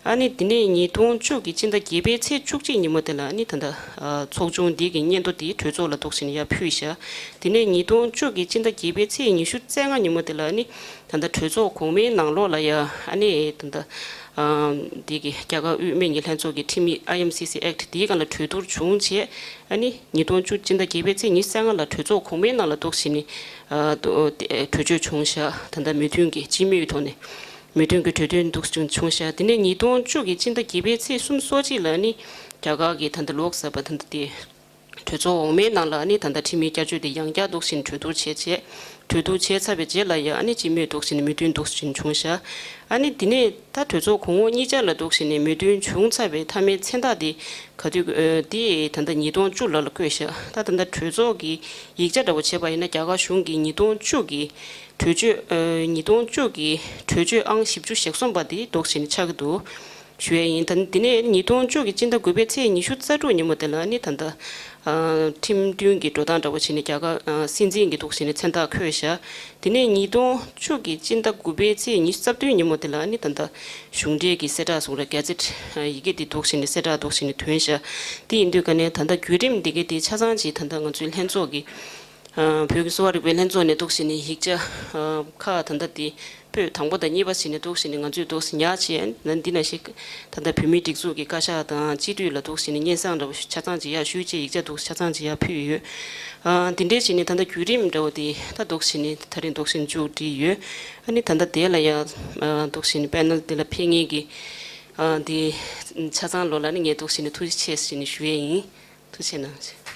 ཨ་ནི་དེ་ནས་ཉིས་སྟོང་བཅུ་གི་སྤྱི་ཟླ་བརྒྱད་པའི་ཚེས་བཅུ་གཅིག་ཉིན་མོ་དེ་ལ་ཨ་ནི་ད་ལྟ་ཨ་ཚོགས་ཆུང་འདི་གི་སྙན་ཐོ་དེ་གྲོས་ཚོགས་ལ་འདུག་ཟིན་ནས་ཡར་ཕུལ་བཞག་དེ་ནས་ཉིས་སྟོང་བཅུ་གི་སྤྱི་ཟླ་བརྒྱད་པའི་ཚེས་ཉི་ཤུ་རྩ་ལྔ་ཉིན་མོ་དེ་ལ་ཨ་ནི་ད་ལྟ་གྲོས་ཚོགས་གོང་མའི་ནང་ལོགས་ལ་ཡ་ཨ་ནི་ད་ལྟ་ཨ་འདི་གི་རྒྱ་གར་དབུས་སྨན་གྱི་ལྷན་ཚོགས་ཀྱི་ཁྲིམས་ཡིག་ཨའི་ཨེམ་སི་སི་ཨེཀ་ཊི་དེའི་སྒང་ལ་གྲོས་བསྡུར་བྱུང་བྱས། ཨ་ནི་ཉིས་སྟོང་བཅུ་སྤྱི་ཟླ་བརྒྱད་པའི་ཚེས་ཉི་ཤུ་རྩ་ལྔ་ལ་གྲོས་ཚོགས་གོང་མའི་ནང་ལ་འདུག་ཟིན་ནས་ཨ་གྲོས་ཆོད་བྱུང་བཞག་ད་ལྟ་མོས་མཐུན་གྱི་སྤྱི་མོས་ཐོག་ནས་མོས་མཐུན་གྱི་གྲོས་མཐུན་འདུག་བྱུང་བྱུང་བཞག་དེ་ནས་ཉིས་སྟོང་བཅུ་གི་སྤྱི་ཟླ་བརྒྱད་པའི་ཚེས་སུམ་ཅུ་སོ་གཅིག་ལ་ཨ་ནི་རྒྱ་གར་གྱི་ད་ལྟ་ལོག་ས་པ་ད་ལྟ་དེ་གྲོས་ཚོགས་འོག་མའི་ནང་ལ་ཨ་ནི་ད་ལྟ་ཁྲིམས་ཡིག་བསྐྱར་བཅོས་དེ་ཡང་བསྐྱར་འདུག་ཟིན་གྲོས་བསྡུར་བྱས་བྱས། གྲོས་བསྡུར་བྱས་ཚར་བའི་རྗེས་ལ་ཡང་ཨ་ནི་སྤྱི་མོས་འདུག་ཟིན་མོས་མཐུན་འདུག་ཟིན་བྱུང་བཞག་ཨ་ནི་དེ་ནས་ད་གྲོས་ཚོགས་གོང་འོག་གཉིས་ཆར་ལ་འདུག་ཟིན་ནས་མོས་མཐུན་བྱུང་ཚར་བའི་མཐའ་མའི་མཚན་རྟགས་དེ་ག་དུས་ཨ་དེ་ད་ལྟ་ཉིས་སྟོང་བཅུ་ལ་ལ་བཀོད་བཞག་ད་ད་ལྟ་གྲོས་ཚོགས་ཀྱི་ཡིག་ཆ་འདྲ་བོ་བྱས་པ་ཡིན་ན་རྒྱ་གར་གཞུང་གིས་ཉིས་སྟོང་བཅུ་གི་གྲོས་ཆོད་ཨ་ཉིས་སྟོང་བཅུ་གི་གྲོས་ཆོད་ཨང་བཞི་བཅུ་ཞེ་གསུམ་པ་དེ་འདུག་ཟིན་ཆགས་ཀྱི་འདུག་ཞུ་ཡས་ཡིན། ད་དེ་ནས་ཉིས་སྟོང་བཅུ་གི་སྤྱི་ཟླ་དགུ་པའི་ཚེས་ཉི་ཤུ་རྩ་དྲུག་ཉིན་མོ་དེ་ལ་ནི་ད་ལྟ་ཨ་ཁྲིམས་མཐུན་གྱི་འགྲོ་སྟངས་འདྲ་བོ་བྱས་ནས་རྒྱ་གར་ཨ་སྲིད་འཛིན་གྱི་འདུག་ཟིན་ནས་མཚན་རྟགས་འཁོད་བཞག་དེ་ནས་ཉིས་སྟོང་བཅུ་གི་སྤྱི་ཟླ་དགུ་པའི་ཚེས་ཉི་ཤུ་རྩ་བདུན་ཉིན་མོ་དེ་ལ་ནི་ད་ལྟ་གཞུང་འབྲེལ་གྱི་གསལ་བསྒྲགས་གསུང་ར་ག་ཟེཊ་ཡི་གེ་དེ་འདུག་ཟིན་ནས་གསལ་བསྒྲགས་འདུག་ཟིན་ནས་ཐོན་བཞག་དེ་ཡིན་དུས་ཀ་ནས་ད་ལྟ་བརྒྱུད་རིམ་འདི་གའི་དེ་ཆ་ཚང་ཅིག་ད་ལྟ་ང་ཚོའི་ལྷན་ཚོགས་ཀྱི་ཨ་བོད་ཀྱི་གསོ་བ་རིག་པའི་ལྷན་ཚོགས་ནས་འདུག་ཟིན་ནས་ཡིག་ཆ་ཨ་ཁག་ད་ལྟ་དེ་པོད་དང་པོ་དང་གཉིས་པ་ཟིན་ནས་འདུག་ཟིན་ནས་ང་ཚོས་འདུག་ཟིན་ཉག་བྱས་ན་འདི་ན་ཞིག་ད་ལྟ་བོད་མིའི་སྒྲིག་འཛུགས་ཀྱི་བཀའ་ཤག་དང་སྤྱི་འཐུས་ལ་འདུག་ཟིན་ནས་སྙན་སེང་འདྲ་བོ་ཆ་ཚང་ཅིག་ཡར་ཞུས་བྱས་ཡིག་ཆ་འདུག་ཆ་ཚང་ཅིག་ཡར་ཕུལ་ཡོད། ཨ་དེ་འདྲའི་བྱས་ནས་ད་ལྟ་བརྒྱུད་རིམ་འདྲ་བོ་དེ་ད་འདུག་ཟིན་ནས་ད་རིང་འདུག་ཟིན་མཇུག་སྒྲིལ་ཡོད། ཨ་ནི་ད་ལྟ་དེ་ལ་ཡ་ཨ་འདུག་ཟིན་པེ་ནལ་དེ་ལ་ཕེབས་མཁན་གྱི་ཨ་དེ་ཆ་ཚང་ལོ་ལ་ནི་ངས་འདུག་ཟིན་ནས་ཐུགས་རྗེ་ཆེ་ཟེར་ནས་ཞུ་ཡས་ཡིན། ཐུགས་རྗེ་གནང་།